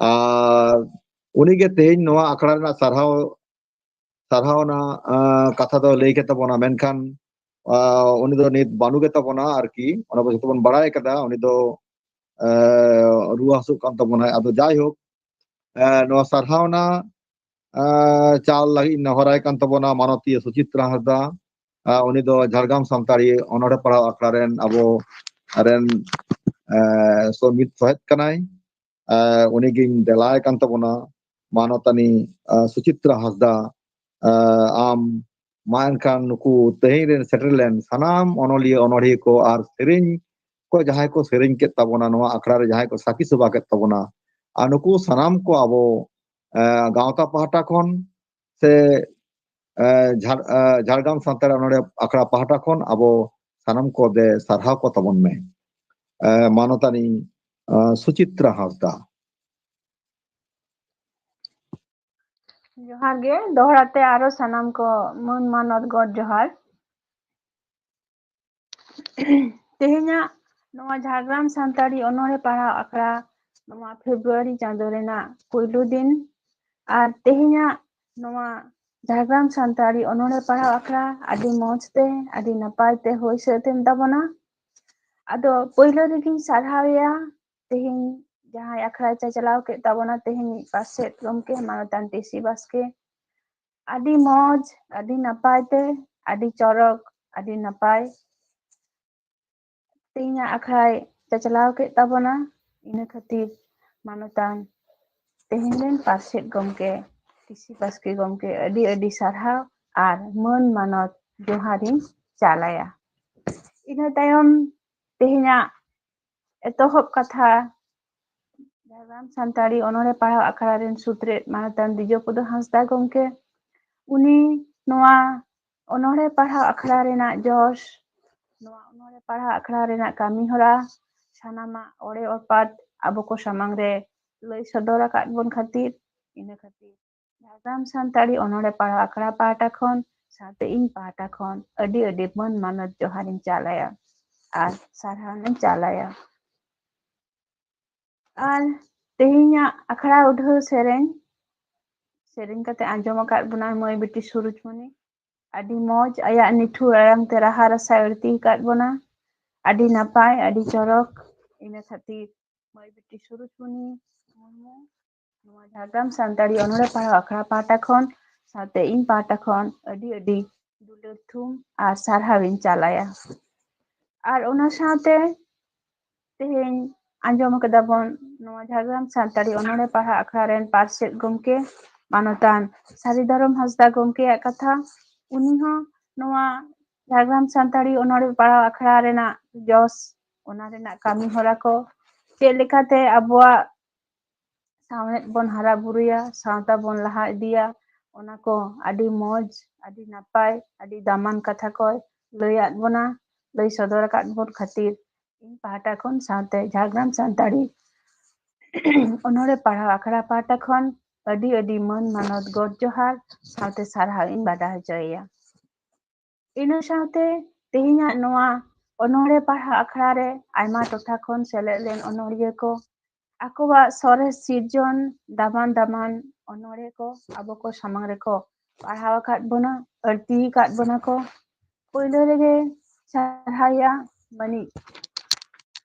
ᱟᱨ ᱩᱱᱤᱜᱮ ᱛᱮᱦᱮᱧ ᱱᱚᱣᱟ ᱟᱠᱷᱲᱟ ᱨᱮᱱᱟᱜ ᱥᱟᱨᱦᱟᱣ ᱥᱟᱨᱦᱟᱣᱱᱟ ᱠᱟᱛᱷᱟ ᱫᱚ ᱞᱟᱹᱭ ᱠᱮᱫ ᱛᱟᱵᱚᱱᱟ, ᱢᱮᱱᱠᱷᱟᱱ ᱩᱱᱤ ᱫᱚ ᱱᱤᱛ ᱵᱟᱹᱱᱩᱜ ᱜᱮ ᱛᱟᱵᱚᱱᱟ ᱟᱨᱠᱤ᱾ ᱚᱱᱟ ᱵᱚ ᱡᱚᱛᱚ ᱵᱚᱱ ᱵᱟᱲᱟᱭ ᱠᱟᱫᱟ, ᱩᱱᱤ ᱫᱚ ᱨᱩᱣᱟᱹ ᱦᱟᱹᱥᱩᱜ ᱠᱟᱱ ᱛᱟᱵᱚᱱᱟᱭ᱾ ᱟᱫᱚ ᱡᱟᱭᱦᱳᱠ, ᱱᱚᱣᱟ ᱥᱟᱨᱦᱟᱣᱱᱟ ᱪᱟᱞ ᱞᱟᱹᱜᱤᱫ ᱱᱮᱦᱚᱨᱟᱭ ᱠᱟᱱ ᱛᱟᱵᱚᱱᱟ ᱢᱟᱱᱚᱛᱤᱭᱟᱹ ᱥᱩᱪᱤᱛᱨᱟ ᱦᱟᱸᱥᱫᱟ᱾ ᱩᱱᱤ ᱫᱚ ᱡᱷᱟᱲᱜᱨᱟᱢ ᱥᱟᱱᱛᱟᱲᱤ ᱚᱱᱚᱲᱦᱮ ᱯᱟᱲᱦᱟᱣ ᱟᱠᱷᱲᱟ ᱨᱮᱱ ᱟᱵᱚ ᱨᱮᱱ ᱥᱚᱢᱤᱛ ᱥᱚᱦᱮᱫ ᱠᱟᱱᱟᱭ᱾ ᱩᱱᱤᱜᱤᱧ ᱫᱮᱞᱟᱭ ᱠᱟᱱ ᱛᱟᱵᱚᱱᱟ ᱢᱟᱱᱚᱛᱟᱱᱤ ᱥᱩᱪᱤᱛᱨᱟ ᱦᱟᱸᱥᱫᱟ᱾ ᱟᱢ ᱢᱟ ᱮᱱᱠᱷᱟᱱ ᱱᱩᱠᱩ ᱛᱮᱦᱮᱧ ᱨᱮᱱ ᱥᱮᱴᱮᱨ ᱞᱮᱱ ᱥᱟᱱᱟᱢ ᱚᱱᱚᱞᱤᱭᱟᱹ ᱚᱱᱚᱲᱦᱤᱭᱟᱹ ᱠᱚ ᱟᱨ ᱥᱮᱨᱮᱧ ᱠᱚ ᱡᱟᱦᱟᱸᱭ ᱠᱚ ᱥᱮᱨᱮᱧ ᱠᱮᱫ ᱛᱟᱵᱚᱱᱟ, ᱱᱚᱣᱟ ᱟᱠᱷᱲᱟ ᱨᱮ ᱡᱟᱦᱟᱸᱭ ᱠᱚ ᱥᱟᱹᱠᱷᱤ ᱥᱚᱵᱷᱟ ᱠᱮᱫ ᱛᱟᱵᱚᱱᱟ, ᱟᱨ ᱱᱩᱠᱩ ᱥᱟᱱᱟᱢ ᱠᱚ ᱟᱵᱚ ᱜᱟᱶᱛᱟ ᱯᱟᱦᱴᱟ ᱠᱷᱚᱱ ᱥᱮ ᱡᱷᱟᱲᱜᱨᱟᱢ ᱥᱟᱱᱛᱟᱲ ᱚᱱᱚᱲᱦᱮ ᱟᱠᱷᱲᱟ ᱯᱟᱦᱴᱟ ᱠᱷᱚᱱ ᱟᱵᱚ ᱥᱟᱱᱟᱢ ᱠᱚ ᱫᱮ ᱥᱟᱨᱦᱟᱣ ᱠᱚ ᱛᱟᱵᱚᱱ ᱢᱮ᱾ ᱢᱟᱱᱚᱛᱟᱱᱤ ᱥᱩᱪᱤᱛᱨᱟ ᱦᱟᱸᱥᱫᱟ᱾ ᱡᱚᱦᱟᱨ ᱜᱮ ᱫᱚᱦᱲᱟ ᱛᱮ ᱟᱨᱚ ᱥᱟᱱᱟᱢ ᱠᱚ ᱢᱟᱹᱱ ᱢᱟᱱᱚᱛ ᱜᱚᱰ ᱡᱚᱦᱟᱨ᱾ ᱛᱮᱦᱮᱧᱟᱜ ᱱᱚᱣᱟ ᱡᱷᱟᱲᱜᱨᱟᱢ ᱥᱟᱱᱛᱟᱲᱤ ᱚᱱᱚᱲᱦᱮ ᱯᱟᱲᱦᱟᱣ ᱟᱠᱷᱲᱟ ᱱᱚᱣᱟ ᱯᱷᱮᱵᱽᱨᱩᱣᱟᱨᱤ ᱪᱟᱸᱫᱳ ᱨᱮᱱᱟᱜ ᱯᱩᱭᱞᱩ ᱫᱤᱱ᱾ ᱟᱨ ᱛᱮᱦᱮᱧᱟᱜ ᱱᱚᱣᱟ ᱡᱷᱟᱲᱜᱨᱟᱢ ᱥᱟᱱᱛᱟᱲᱤ ᱚᱱᱚᱲᱦᱮ ᱯᱟᱲᱦᱟᱣ ᱟᱠᱷᱲᱟ ᱟᱹᱰᱤ ᱢᱚᱸᱡᱽ ᱛᱮ, ᱟᱹᱰᱤ ᱱᱟᱯᱟᱭ ᱛᱮ ᱦᱩᱭ ᱥᱟᱹᱛ ᱮᱱ ᱛᱟᱵᱚᱱᱟ᱾ ᱟᱫᱚ ᱯᱳᱭᱞᱳ ᱨᱮᱜᱤᱧ ᱥᱟᱨᱦᱟᱣᱮᱭᱟ ᱛᱮᱦᱮᱧ ᱡᱟᱦᱟᱸᱭ ᱟᱠᱷᱲᱟᱭ ᱪᱟᱪᱞᱟᱣ ᱠᱮᱫ ᱛᱟᱵᱚᱱᱟ, ᱛᱮᱦᱮᱧ ᱯᱟᱨᱥᱮᱫ ᱜᱚᱢᱠᱮ ᱢᱟᱱᱚᱛᱟᱱ ᱴᱤ ᱥᱤ ᱵᱟᱥᱠᱮ᱾ ᱟᱹᱰᱤ ᱢᱚᱸᱡᱽ, ᱟᱹᱰᱤ ᱱᱟᱯᱟᱭ ᱛᱮ ᱟᱹᱰᱤ ᱪᱚᱨᱚᱠ, ᱟᱹᱰᱤ ᱱᱟᱯᱟᱭ ᱛᱮᱦᱮᱧᱟᱜ ᱟᱠᱷᱲᱟᱭ ᱪᱟᱪᱞᱟᱣ ᱠᱮᱫ ᱛᱟᱵᱚᱱᱟ᱾ ᱤᱱᱟᱹ ᱠᱷᱟᱹᱛᱤᱨ ᱢᱟᱱᱚᱛᱟᱱ ᱛᱮᱦᱮᱧ ᱨᱮᱱ ᱯᱟᱨᱥᱮᱛ ᱜᱚᱢᱠᱮ ᱴᱤᱥᱤ ᱵᱟᱥᱠᱮ ᱜᱚᱢᱠᱮ ᱟᱹᱰᱤ ᱟᱹᱰᱤ ᱥᱟᱨᱦᱟᱣ ᱟᱨ ᱢᱟᱹᱱ ᱢᱟᱱᱚᱛ ᱡᱚᱦᱟᱨᱤᱧ ᱪᱟᱞᱟᱭᱟ᱾ ᱤᱱᱟᱹ ᱛᱟᱭᱚᱢ ᱛᱮᱦᱮᱧᱟᱜ ᱮᱛᱚᱦᱚᱵ ᱠᱟᱛᱷᱟ ᱡᱷᱟᱲᱜᱨᱟᱢ ᱥᱟᱱᱛᱟᱲᱤ ᱚᱱᱚᱬᱦᱮ ᱯᱟᱲᱦᱟᱣ ᱟᱠᱷᱲᱟ ᱨᱮᱱ ᱥᱩᱛᱨᱮᱫ ᱢᱟᱱᱚᱛᱟᱱ ᱫᱤᱡᱚᱯᱚᱫᱚ ᱦᱟᱸᱥᱫᱟ ᱜᱚᱢᱠᱮ, ᱩᱱᱤ ᱱᱚᱣᱟ ᱚᱱᱚᱬᱦᱮ ᱯᱟᱲᱦᱟᱣ ᱟᱠᱷᱲᱟ ᱨᱮᱱᱟᱜ ᱡᱚᱥ, ᱱᱚᱣᱟ ᱚᱱᱚᱬᱦᱮ ᱯᱟᱲᱦᱟᱣ ᱟᱠᱷᱲᱟ ᱨᱮᱱᱟᱜ ᱠᱟᱹᱢᱤ ᱦᱚᱨᱟ, ᱥᱟᱱᱟᱢᱟᱜ ᱚᱲᱮ ᱚᱯᱟᱛ ᱟᱵᱚ ᱠᱚ ᱥᱟᱢᱟᱝ ᱨᱮ ᱞᱟᱹᱭ ᱥᱚᱫᱚᱨ ᱟᱠᱟᱫ ᱵᱚᱱ ᱠᱷᱟᱹᱛᱤᱨ, ᱤᱱᱟᱹ ᱠᱷᱟᱹᱛᱤᱨ ᱡᱷᱟᱲᱜᱨᱟᱢ ᱥᱟᱱᱛᱟᱲᱤ ᱚᱱᱚᱬᱦᱮ ᱯᱟᱲᱦᱟᱣ ᱟᱠᱷᱲᱟ ᱯᱟᱦᱴᱟ ᱠᱷᱚᱱ ᱥᱟᱶᱛᱮ ᱤᱧ ᱯᱟᱦᱴᱟ ᱠᱷᱚᱱ ᱟᱹᱰᱤ ᱟᱹᱰᱤ ᱢᱟᱹᱱ ᱢᱟᱱᱚᱛ ᱡᱚᱦᱟᱨᱤᱧ ᱪᱟᱞᱟᱭᱟ ᱟᱨ ᱥᱟᱨᱦᱟᱣᱤᱧ ᱪᱟᱞᱟᱭᱟ᱾ ᱟᱨ ᱛᱮᱦᱮᱧᱟᱜ ᱟᱠᱷᱲᱟ ᱩᱰᱷᱟᱹᱣ ᱥᱮᱨᱮᱧ, ᱥᱮᱨᱮᱧ ᱠᱟᱛᱮ ᱟᱸᱡᱚᱢ ᱟᱠᱟᱫ ᱵᱚᱱᱟ ᱢᱟᱹᱭ ᱵᱤᱴᱤ ᱥᱩᱨᱩᱡᱽᱢᱩᱱᱤ᱾ ᱟᱹᱰᱤ ᱢᱚᱡᱽ, ᱟᱭᱟᱜ ᱱᱤᱴᱷᱩᱨ ᱟᱲᱟᱝ ᱛᱮ ᱨᱟᱦᱟ ᱨᱟᱥᱟᱭ ᱟᱹᱲᱛᱤ ᱟᱠᱟᱫ ᱵᱚᱱᱟ᱾ ᱟᱹᱰᱤ ᱱᱟᱯᱟᱭ, ᱟᱹᱰᱤ ᱪᱚᱨᱚᱠ᱾ ᱤᱱᱟᱹ ᱠᱷᱟᱹᱛᱤᱨ ᱢᱟᱹᱭ ᱵᱤᱴᱤ ᱥᱩᱨᱩᱡᱽᱢᱩᱱᱤ ᱢᱩᱨᱢᱩ ᱱᱚᱣᱟ ᱡᱷᱟᱲᱜᱨᱟᱢ ᱥᱟᱱᱛᱟᱲᱤ ᱚᱱᱚᱬᱦᱮ ᱯᱟᱲᱦᱟᱣ ᱟᱠᱷᱲᱟ ᱯᱟᱦᱴᱟ ᱠᱷᱚᱱ ᱥᱟᱶᱛᱮ ᱤᱧ ᱯᱟᱦᱴᱟ ᱠᱷᱚᱱ ᱟᱹᱰᱤ ᱟᱹᱰᱤ ᱫᱩᱞᱟᱹᱲ ᱛᱷᱩᱢ ᱟᱨ ᱥᱟᱨᱦᱟᱣ ᱤᱧ ᱪᱟᱞᱟᱭᱟ᱾ ᱟᱨ ᱚᱱᱟ ᱥᱟᱶᱛᱮ ᱛᱮᱦᱮᱧ ᱟᱸᱡᱚᱢ ᱠᱟᱫᱟ ᱵᱚᱱ ᱱᱚᱣᱟ ᱡᱷᱟᱲᱜᱨᱟᱢ ᱥᱟᱱᱛᱟᱲᱤ ᱚᱱᱚᱬᱦᱮ ᱯᱟᱲᱦᱟᱣ ᱟᱠᱷᱲᱟ ᱨᱮᱱ ᱯᱟᱨᱥᱮᱛ ᱜᱚᱢᱠᱮ ᱢᱟᱱᱚᱛᱟᱱ ᱥᱟᱹᱨᱤ ᱫᱷᱚᱨᱚᱢ ᱦᱟᱸᱥᱫᱟ ᱜᱚᱢᱠᱮᱭᱟᱜ ᱠᱟᱛᱷᱟ᱾ ᱩᱱᱤ ᱦᱚᱸ ᱱᱚᱣᱟ ᱡᱷᱟᱲᱜᱨᱟᱢ ᱥᱟᱱᱛᱟᱲᱤ ᱚᱱᱚᱬᱦᱮ ᱯᱟᱲᱦᱟᱣ ᱟᱠᱷᱲᱟ ᱨᱮᱱᱟᱜ ᱡᱚᱥ, ᱚᱱᱟ ᱨᱮᱱᱟᱜ ᱠᱟᱹᱢᱤ ᱦᱚᱨᱟ ᱠᱚ, ᱪᱮᱫ ᱞᱮᱠᱟᱛᱮ ᱟᱵᱚᱣᱟᱜ ᱥᱟᱶᱦᱮᱫ ᱵᱚᱱ ᱦᱟᱨᱟ ᱵᱩᱨᱩᱭᱟ, ᱥᱟᱶᱛᱟ ᱵᱚᱱ ᱞᱟᱦᱟ ᱤᱫᱤᱭᱟ, ᱚᱱᱟ ᱠᱚ ᱟᱹᱰᱤ ᱢᱚᱡᱽ, ᱟᱹᱰᱤ ᱱᱟᱯᱟᱭ, ᱟᱹᱰᱤ ᱫᱟᱢᱟᱱ ᱠᱟᱛᱷᱟ ᱠᱚᱭ ᱞᱟᱹᱭᱟᱫ ᱵᱚᱱᱟ, ᱞᱟᱹᱭ ᱥᱚᱫᱚᱨ ᱟᱠᱟᱫ ᱵᱚᱱ ᱠᱷᱟᱹᱛᱤᱨ ᱤᱧ ᱯᱟᱦᱴᱟ ᱠᱷᱚᱱ ᱥᱟᱶᱛᱮ ᱡᱷᱟᱲᱜᱨᱟᱢ ᱥᱟᱱᱛᱟᱲᱤ ᱚᱱᱚᱬᱦᱮ ᱯᱟᱲᱦᱟᱣ ᱟᱠᱷᱲᱟ ᱯᱟᱦᱴᱟ ᱠᱷᱚᱱ ᱟᱹᱰᱤ ᱟᱹᱰᱤ ᱢᱟᱹᱱ ᱢᱟᱱᱚᱛ ᱜᱚᱰ ᱡᱚᱦᱟᱨ ᱥᱟᱶᱛᱮ ᱥᱟᱨᱦᱟᱣ ᱤᱧ ᱵᱟᱰᱟᱭ ᱦᱚᱪᱚᱭᱮᱭᱟ᱾ ᱤᱱᱟᱹ ᱥᱟᱶᱛᱮ ᱛᱮᱦᱮᱧᱟᱜ ᱱᱚᱣᱟ ᱚᱱᱚᱬᱦᱮ ᱯᱟᱲᱦᱟᱣ ᱟᱠᱷᱲᱟ ᱨᱮ ᱟᱭᱢᱟ ᱴᱚᱴᱷᱟ ᱠᱷᱚᱱ ᱥᱮᱞᱮᱫ ᱞᱮᱱ ᱚᱱᱚᱬᱦᱤᱭᱟᱹ ᱠᱚ ᱟᱠᱚᱣᱟᱜ ᱥᱚᱨᱮᱥ ᱥᱤᱨᱡᱚᱱ ᱫᱟᱢᱟᱱ ᱫᱟᱢᱟᱱ ᱚᱱᱚᱬᱦᱮ ᱠᱚ ᱟᱵᱚ ᱠᱚ ᱥᱟᱢᱟᱝ ᱨᱮᱠᱚ ᱯᱟᱲᱦᱟᱣ ᱟᱠᱟᱫ ᱵᱚᱱᱟ, ᱟᱹᱲᱛᱤ ᱟᱠᱟᱫ ᱵᱚᱱᱟ ᱠᱚ᱾ ᱯᱳᱭᱞᱳ ᱨᱮᱜᱮ ᱥᱟᱨᱦᱟᱣᱮᱭᱟ ᱢᱟᱹᱱᱤᱡ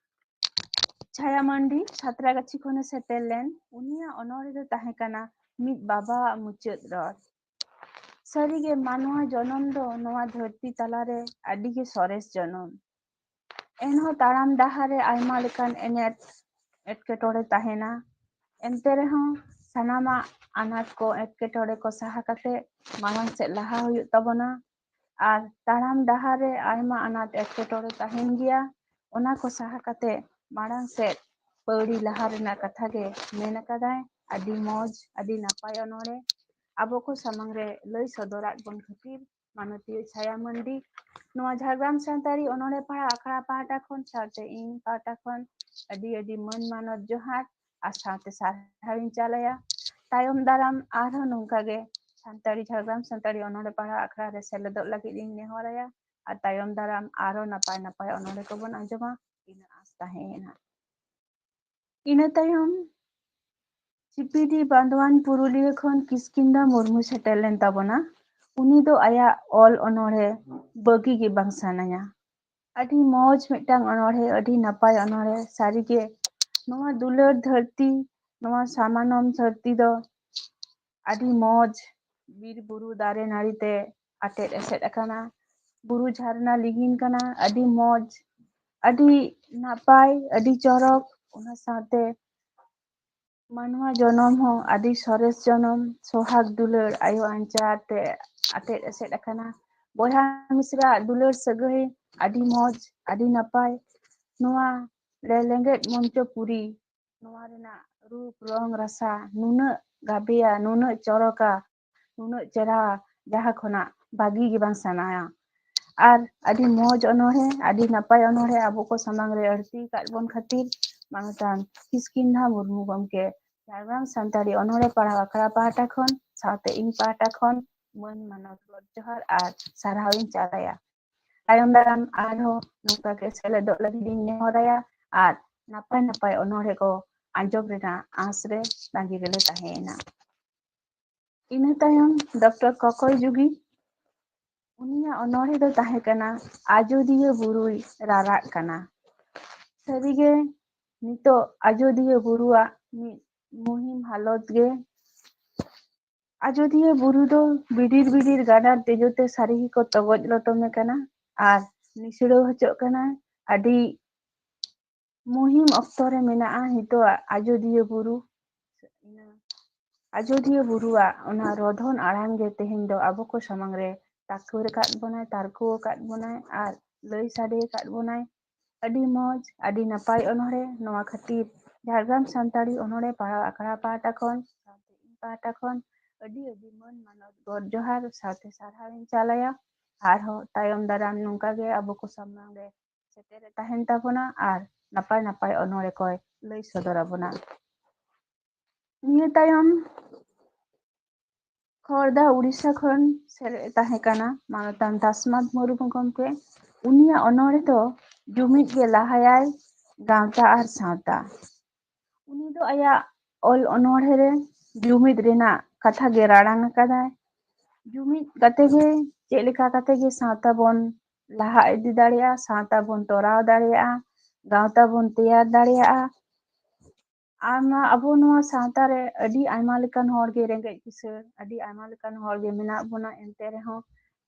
ᱪᱷᱟᱭᱟ ᱢᱟᱱᱰᱤ, ᱥᱟᱛᱨᱟᱜᱟᱪᱷᱤ ᱠᱷᱚᱱᱮ ᱥᱮᱴᱮᱨ ᱞᱮᱱ᱾ ᱩᱱᱤᱭᱟᱜ ᱚᱱᱚᱬᱦᱮ ᱫᱚ ᱛᱟᱦᱮᱸ ᱠᱟᱱᱟ ᱢᱤᱫ ᱵᱟᱵᱟᱣᱟᱜ ᱢᱩᱪᱟᱹᱫ ᱨᱚᱲ᱾ ᱥᱟᱹᱨᱤᱜᱮ ᱢᱟᱱᱣᱟ ᱡᱚᱱᱚᱢ ᱫᱚ ᱱᱚᱣᱟ ᱫᱷᱟᱹᱨᱛᱤ ᱛᱟᱞᱟᱨᱮ ᱟᱹᱰᱤᱜᱮ ᱥᱚᱨᱮᱥ ᱡᱚᱱᱚᱢ᱾ ᱮᱱᱦᱚᱸ ᱛᱟᱲᱟᱢ ᱰᱟᱦᱟᱨ ᱨᱮ ᱟᱭᱢᱟ ᱞᱮᱠᱟᱱ ᱮᱱᱮᱴ ᱮᱴᱠᱮᱴᱚᱬᱮ ᱛᱟᱦᱮᱱᱟ᱾ ᱮᱱᱛᱮ ᱨᱮᱦᱚᱸ ᱥᱟᱱᱟᱢᱟᱜ ᱟᱱᱟᱴ ᱠᱚ, ᱮᱴᱠᱮᱴᱚᱬᱮ ᱠᱚ ᱥᱟᱦᱟ ᱠᱟᱛᱮ ᱢᱟᱲᱟᱝ ᱥᱮᱫ ᱞᱟᱦᱟ ᱦᱩᱭᱩᱜ ᱛᱟᱵᱚᱱᱟ᱾ ᱟᱨ ᱛᱟᱲᱟᱢ ᱰᱟᱦᱟᱨ ᱨᱮ ᱟᱭᱢᱟ ᱟᱱᱟᱴ ᱮᱴᱠᱮᱴᱚᱬᱮ ᱛᱟᱦᱮᱱ ᱜᱮᱭᱟ, ᱚᱱᱟ ᱠᱚ ᱥᱟᱦᱟ ᱠᱟᱛᱮ ᱢᱟᱲᱟᱝ ᱥᱮᱫ ᱯᱟᱹᱣᱲᱤ ᱞᱟᱦᱟ ᱨᱮᱱᱟᱜ ᱠᱟᱛᱷᱟ ᱜᱮ ᱢᱮᱱ ᱟᱠᱟᱫᱟᱭ᱾ ᱟᱹᱰᱤ ᱢᱚᱡᱽ, ᱟᱹᱰᱤ ᱱᱟᱯᱟᱭ ᱚᱱᱚᱬᱦᱮ ᱟᱵᱚ ᱠᱚ ᱥᱟᱢᱟᱝ ᱨᱮ ᱞᱟᱹᱭ ᱥᱚᱫᱚᱨᱟᱫ ᱵᱚᱱ ᱠᱷᱟᱹᱛᱤᱨ ᱢᱟᱱᱚᱛᱤᱭᱟᱹ ᱪᱷᱟᱭᱟ ᱢᱟᱱᱰᱤ ᱱᱚᱣᱟ ᱡᱷᱟᱲᱜᱨᱟᱢ ᱥᱟᱱᱛᱟᱲᱤ ᱚᱱᱚᱬᱦᱮ ᱯᱟᱲᱦᱟᱣ ᱟᱠᱷᱲᱟ ᱯᱟᱦᱴᱟ ᱠᱷᱚᱱ ᱥᱟᱶᱛᱮ ᱤᱧ ᱯᱟᱦᱴᱟ ᱠᱷᱚᱱ ᱟᱹᱰᱤ ᱟᱹᱰᱤ ᱢᱟᱹᱱ ᱢᱟᱱᱚᱛ ᱡᱚᱦᱟᱨ ᱟᱨ ᱥᱟᱶᱛᱮ ᱥᱟᱨᱦᱟᱣ ᱤᱧ ᱪᱟᱞᱟᱭᱟ᱾ ᱛᱟᱭᱚᱢ ᱫᱟᱨᱟᱢ ᱟᱨᱦᱚᱸ ᱱᱚᱝᱠᱟ ᱜᱮ ᱥᱟᱱᱛᱟᱲᱤ ᱡᱷᱟᱲᱜᱨᱟᱢ ᱥᱟᱱᱛᱟᱲᱤ ᱚᱱᱚᱬᱦᱮ ᱯᱟᱲᱦᱟᱣ ᱟᱠᱷᱲᱟ ᱨᱮ ᱥᱮᱞᱮᱫᱚᱜ ᱞᱟᱹᱜᱤᱫ ᱤᱧ ᱱᱮᱦᱚᱨᱟᱭᱟ ᱟᱨ ᱛᱟᱭᱚᱢ ᱫᱟᱨᱟᱢ ᱟᱨᱦᱚᱸ ᱱᱟᱯᱟᱭ ᱱᱟᱯᱟᱭ ᱚᱱᱚᱬᱦᱮ ᱠᱚᱵᱚᱱ ᱟᱸᱡᱚᱢᱟ, ᱤᱱᱟᱹ ᱟᱸᱥ ᱛᱟᱦᱮᱸᱭᱮᱱᱟ᱾ ᱤᱱᱟᱹ ᱛᱟᱭᱚᱢ ᱪᱤᱯᱤᱰᱤ ᱵᱟᱸᱫᱣᱟᱱ ᱯᱩᱨᱩᱞᱤᱭᱟᱹ ᱠᱷᱚᱱ ᱠᱤᱥᱠᱤᱱᱫᱟ ᱢᱩᱨᱢᱩ ᱥᱮᱴᱮᱨ ᱞᱮᱱ ᱛᱟᱵᱚᱱᱟ᱾ ᱩᱱᱤ ᱫᱚ ᱟᱭᱟᱜ ᱚᱞ ᱚᱱᱚᱬᱦᱮ ᱵᱟᱹᱜᱤ ᱜᱮ ᱵᱟᱝ ᱥᱟᱱᱟᱭᱟ᱾ ᱟᱹᱰᱤ ᱢᱚᱡᱽ ᱢᱤᱫᱴᱟᱝ ᱚᱱᱚᱬᱦᱮ, ᱟᱹᱰᱤ ᱱᱟᱯᱟᱭ ᱚᱱᱚᱬᱦᱮ᱾ ᱥᱟᱹᱨᱤᱜᱮ ᱱᱚᱣᱟ ᱫᱩᱞᱟᱹᱲ ᱫᱷᱟᱹᱨᱛᱤ, ᱱᱚᱣᱟ ᱥᱟᱢᱟᱱᱚᱢ ᱫᱷᱟᱹᱨᱛᱤ ᱫᱚ ᱟᱹᱰᱤ ᱢᱚᱡᱽ, ᱵᱤᱨ ᱵᱩᱨᱩ ᱫᱟᱨᱮ ᱱᱟᱹᱲᱤ ᱛᱮ ᱟᱴᱮᱫ ᱮᱥᱮᱫ ᱟᱠᱟᱱᱟ, ᱵᱩᱨᱩ ᱡᱷᱟᱨᱱᱟ ᱞᱤᱸᱜᱤᱱ ᱠᱟᱱᱟ, ᱟᱹᱰᱤ ᱢᱚᱡᱽ, ᱟᱹᱰᱤ ᱱᱟᱯᱟᱭ, ᱟᱹᱰᱤ ᱪᱚᱨᱚᱠ᱾ ᱚᱱᱟ ᱥᱟᱶᱛᱮ ᱢᱟᱱᱣᱟ ᱡᱚᱱᱚᱢ ᱦᱚᱸ ᱟᱹᱰᱤ ᱥᱚᱨᱮᱥ ᱡᱚᱱᱚᱢ, ᱥᱚᱦᱟᱜᱽ ᱫᱩᱞᱟᱹᱲ, ᱟᱭᱳ ᱟᱧᱪᱟᱨ ᱛᱮ ᱟᱴᱮᱫ ᱮᱥᱮᱫ ᱟᱠᱟᱱᱟ᱾ ᱵᱚᱭᱦᱟ ᱢᱤᱥᱨᱟ ᱫᱩᱞᱟᱹᱲ ᱥᱟᱹᱜᱟᱹᱭ ᱟᱹᱰᱤ ᱢᱚᱡᱽ, ᱟᱹᱰᱤ ᱱᱟᱯᱟᱭ᱾ ᱱᱚᱣᱟ ᱞᱮ-, ᱞᱮᱸᱜᱮᱫ ᱢᱚᱧᱪᱚᱯᱩᱨᱤ, ᱱᱚᱣᱟ ᱨᱮᱱᱟᱜ ᱨᱩᱯ, ᱨᱚᱝ, ᱨᱟᱥᱟ ᱱᱩᱱᱟᱹᱜ ᱜᱟᱵᱮᱭᱟ, ᱱᱩᱱᱟᱹᱜ ᱪᱚᱨᱚᱠᱟ, ᱱᱩᱱᱟᱹᱜ ᱪᱮᱨᱦᱟ, ᱡᱟᱦᱟᱸ ᱠᱷᱚᱱᱟᱜ ᱵᱟᱹᱜᱤ ᱜᱮ ᱵᱟᱝ ᱥᱟᱱᱟᱭᱟ᱾ ᱟᱨ ᱟᱹᱰᱤ ᱢᱚᱡᱽ ᱚᱱᱚᱬᱦᱮ, ᱟᱹᱰᱤ ᱱᱟᱯᱟᱭ ᱚᱱᱚᱬᱦᱮ ᱟᱵᱚ ᱠᱚ ᱥᱟᱢᱟᱝ ᱨᱮ ᱟᱹᱲᱛᱤ ᱟᱠᱟᱫ ᱵᱚᱱ ᱠᱷᱟᱹᱛᱤᱨ ᱢᱟᱱᱚᱛᱟᱱ ᱠᱤᱥᱠᱤᱱᱫᱷᱟ ᱢᱩᱨᱢᱩ ᱜᱚᱢᱠᱮ ᱡᱷᱟᱲᱜᱨᱟᱢ ᱥᱟᱱᱛᱟᱲᱤ ᱚᱱᱚᱬᱦᱮ ᱯᱟᱲᱦᱟᱣ ᱟᱠᱷᱲᱟ ᱯᱟᱦᱴᱟ ᱠᱷᱚᱱ ᱥᱟᱶᱛᱮ ᱤᱧ ᱯᱟᱦᱴᱟ ᱠᱷᱚᱱ ᱢᱟᱹᱱ ᱢᱟᱱᱚᱛ ᱜᱚᱰ ᱡᱚᱦᱟᱨ ᱟᱨ ᱥᱟᱨᱦᱟᱣ ᱤᱧ ᱪᱟᱞᱟᱭᱟ᱾ ᱛᱟᱭᱚᱢ ᱫᱟᱨᱟᱢ ᱟᱨᱦᱚᱸ ᱱᱚᱝᱠᱟ ᱜᱮ ᱥᱮᱞᱮᱫᱚᱜ ᱞᱟᱹᱜᱤᱫ ᱤᱧ ᱱᱮᱦᱚᱨᱟᱭᱟ ᱟᱨ ᱱᱟᱯᱟᱭ ᱱᱟᱯᱟᱭ ᱚᱱᱚᱬᱦᱮ ᱠᱚ ᱟᱸᱡᱚᱢ ᱨᱮᱱᱟᱜ ᱟᱸᱥ ᱨᱮ ᱛᱟᱺᱜᱤ ᱨᱮᱞᱮ ᱛᱟᱦᱮᱸᱭᱮᱱᱟ᱾ ᱤᱱᱟᱹ ᱛᱟᱭᱚᱢ ᱰᱚᱠᱴᱚᱨ ᱠᱚᱠᱚᱭ ᱡᱩᱜᱤ, ᱩᱱᱤᱭᱟᱜ ᱚᱱᱚᱬᱦᱮ ᱫᱚ ᱛᱟᱦᱮᱸ ᱠᱟᱱᱟ ᱟᱡᱚᱫᱤᱭᱟᱹ ᱵᱩᱨᱩᱭ ᱨᱟᱨᱟᱜ ᱠᱟᱱᱟ᱾ ᱥᱟᱹᱨᱤᱜᱮ ᱱᱤᱛᱚᱜ ᱟᱡᱚᱫᱤᱭᱟᱹ ᱵᱩᱨᱩᱣᱟᱜ ᱢᱤᱫ ᱢᱩᱦᱤᱢ ᱦᱟᱞᱚᱛ ᱜᱮ ᱟᱡᱚᱫᱤᱭᱟᱹ ᱵᱩᱨᱩ ᱫᱚ ᱵᱤᱰᱤᱨ ᱵᱤᱰᱤᱨ ᱜᱟᱰᱟᱨ ᱛᱮᱡᱚ ᱛᱮ ᱥᱟᱹᱨᱤ ᱜᱮᱠᱚ ᱛᱚᱜᱚᱡ ᱞᱚᱴᱚᱢᱮ ᱠᱟᱱᱟ ᱟᱨ ᱱᱤᱥᱲᱟᱹᱣ ᱦᱚᱪᱚᱜ ᱠᱟᱱᱟ᱾ ᱟᱹᱰᱤ ᱢᱩᱦᱤᱢ ᱚᱠᱛᱚ ᱨᱮ ᱢᱮᱱᱟᱜᱼᱟ ᱱᱤᱛᱚᱜ ᱟᱡᱚᱫᱤᱭᱟᱹ ᱵᱩᱨᱩ᱾ ᱟᱡᱚᱫᱤᱭᱟᱹ ᱵᱩᱨᱩᱣᱟᱜ ᱚᱱᱟ ᱨᱚᱫᱷᱚᱱ ᱟᱲᱟᱝ ᱜᱮ ᱛᱮᱦᱮᱧ ᱫᱚ ᱟᱵᱚ ᱠᱚ ᱥᱟᱢᱟᱝ ᱨᱮ ᱛᱟᱠᱩᱨ ᱟᱠᱟᱫ ᱵᱚᱱᱟᱭ, ᱛᱟᱨᱠᱳ ᱟᱠᱟᱫ ᱵᱚᱱᱟᱭ ᱟᱨ ᱞᱟᱹᱭ ᱥᱟᱰᱮ ᱟᱠᱟᱫ ᱵᱚᱱᱟᱭ᱾ ᱟᱹᱰᱤ ᱢᱚᱡᱽ, ᱟᱹᱰᱤ ᱱᱟᱯᱟᱭ ᱚᱱᱚᱬᱦᱮ᱾ ᱱᱚᱣᱟ ᱠᱷᱟᱹᱛᱤᱨ ᱡᱷᱟᱲᱜᱨᱟᱢ ᱥᱟᱱᱛᱟᱲᱤ ᱚᱱᱚᱬᱦᱮ ᱯᱟᱲᱦᱟᱣ ᱟᱠᱷᱲᱟ ᱯᱟᱦᱴᱟ ᱠᱷᱚᱱ, ᱥᱟᱶᱛᱮ ᱤᱧ ᱯᱟᱦᱴᱟ ᱠᱷᱚᱱ ᱟᱹᱰᱤ ᱟᱹᱰᱤ ᱢᱟᱹᱱ ᱢᱟᱱᱚᱛ ᱜᱚᱰ ᱡᱚᱦᱟᱨ ᱥᱟᱶᱛᱮ ᱥᱟᱨᱦᱟᱣ ᱤᱧ ᱪᱟᱞᱟᱭᱟ᱾ ᱟᱨᱦᱚᱸ ᱛᱟᱭᱚᱢ ᱫᱟᱨᱟᱢ ᱱᱚᱝᱠᱟ ᱜᱮ ᱟᱵᱚ ᱠᱚ ᱥᱟᱢᱟᱝ ᱨᱮ ᱥᱮᱴᱮᱨᱮ ᱛᱟᱦᱮᱱ ᱛᱟᱵᱚᱱᱟ ᱟᱨ ᱱᱟᱯᱟᱭ ᱱᱟᱯᱟᱭ ᱚᱱᱚᱬᱦᱮ ᱠᱚᱭ ᱞᱟᱹᱭ ᱥᱚᱫᱚᱨ ᱟᱵᱚᱱᱟ᱾ ᱱᱤᱭᱟᱹ ᱛᱟᱭᱚᱢ ᱠᱷᱚᱲᱫᱟ ᱩᱲᱤᱥᱥᱟ ᱠᱷᱚᱱ ᱥᱮᱞᱮᱫ ᱛᱟᱦᱮᱸ ᱠᱟᱱᱟ ᱢᱟᱱᱚᱛᱟᱱ ᱫᱟᱥᱢᱟᱛ ᱢᱩᱨᱢᱩ ᱜᱚᱢᱠᱮ᱾ ᱩᱱᱤᱭᱟᱜ ᱚᱱᱚᱬᱦᱮ ᱫᱚ ᱡᱩᱢᱤᱫ ᱜᱮ ᱞᱟᱦᱟᱭᱟᱭ ᱜᱟᱶᱛᱟ ᱟᱨ ᱥᱟᱶᱛᱟ᱾ ᱩᱱᱤ ᱫᱚ ᱟᱭᱟᱜ ᱚᱞ ᱚᱱᱚᱬᱦᱮ ᱨᱮ ᱡᱩᱢᱤᱫ ᱨᱮᱱᱟᱜ ᱠᱟᱛᱷᱟ ᱜᱮ ᱨᱟᱲᱟᱝ ᱟᱠᱟᱫᱟᱭ᱾ ᱡᱩᱢᱤᱫ ᱠᱟᱛᱮ ᱜᱮ ᱪᱮᱫ ᱞᱮᱠᱟ ᱠᱟᱛᱮ ᱜᱮ ᱥᱟᱶᱛᱟ ᱵᱚᱱ ᱞᱟᱦᱟ ᱤᱫᱤ ᱫᱟᱲᱮᱭᱟᱜᱼᱟ, ᱥᱟᱶᱛᱟ ᱵᱚᱱ ᱛᱚᱨᱟᱣ ᱫᱟᱲᱮᱭᱟᱜᱼᱟ, ᱜᱟᱶᱛᱟ ᱵᱚᱱ ᱛᱮᱭᱟᱨ ᱫᱟᱲᱮᱭᱟᱜᱼᱟ᱾ ᱟᱨ ᱱᱚᱣᱟ ᱟᱵᱚ ᱱᱚᱣᱟ ᱥᱟᱶᱛᱟ ᱨᱮ ᱟᱹᱰᱤ ᱟᱭᱢᱟ ᱞᱮᱠᱟᱱ ᱦᱚᱲ ᱜᱮ ᱨᱮᱸᱜᱮᱡ ᱠᱤᱥᱟᱹᱬ, ᱟᱹᱰᱤ ᱟᱭᱢᱟ ᱞᱮᱠᱟᱱ ᱦᱚᱲ ᱜᱮ ᱢᱮᱱᱟᱜ ᱵᱚᱱᱟ᱾ ᱮᱱᱛᱮ ᱨᱮᱦᱚᱸ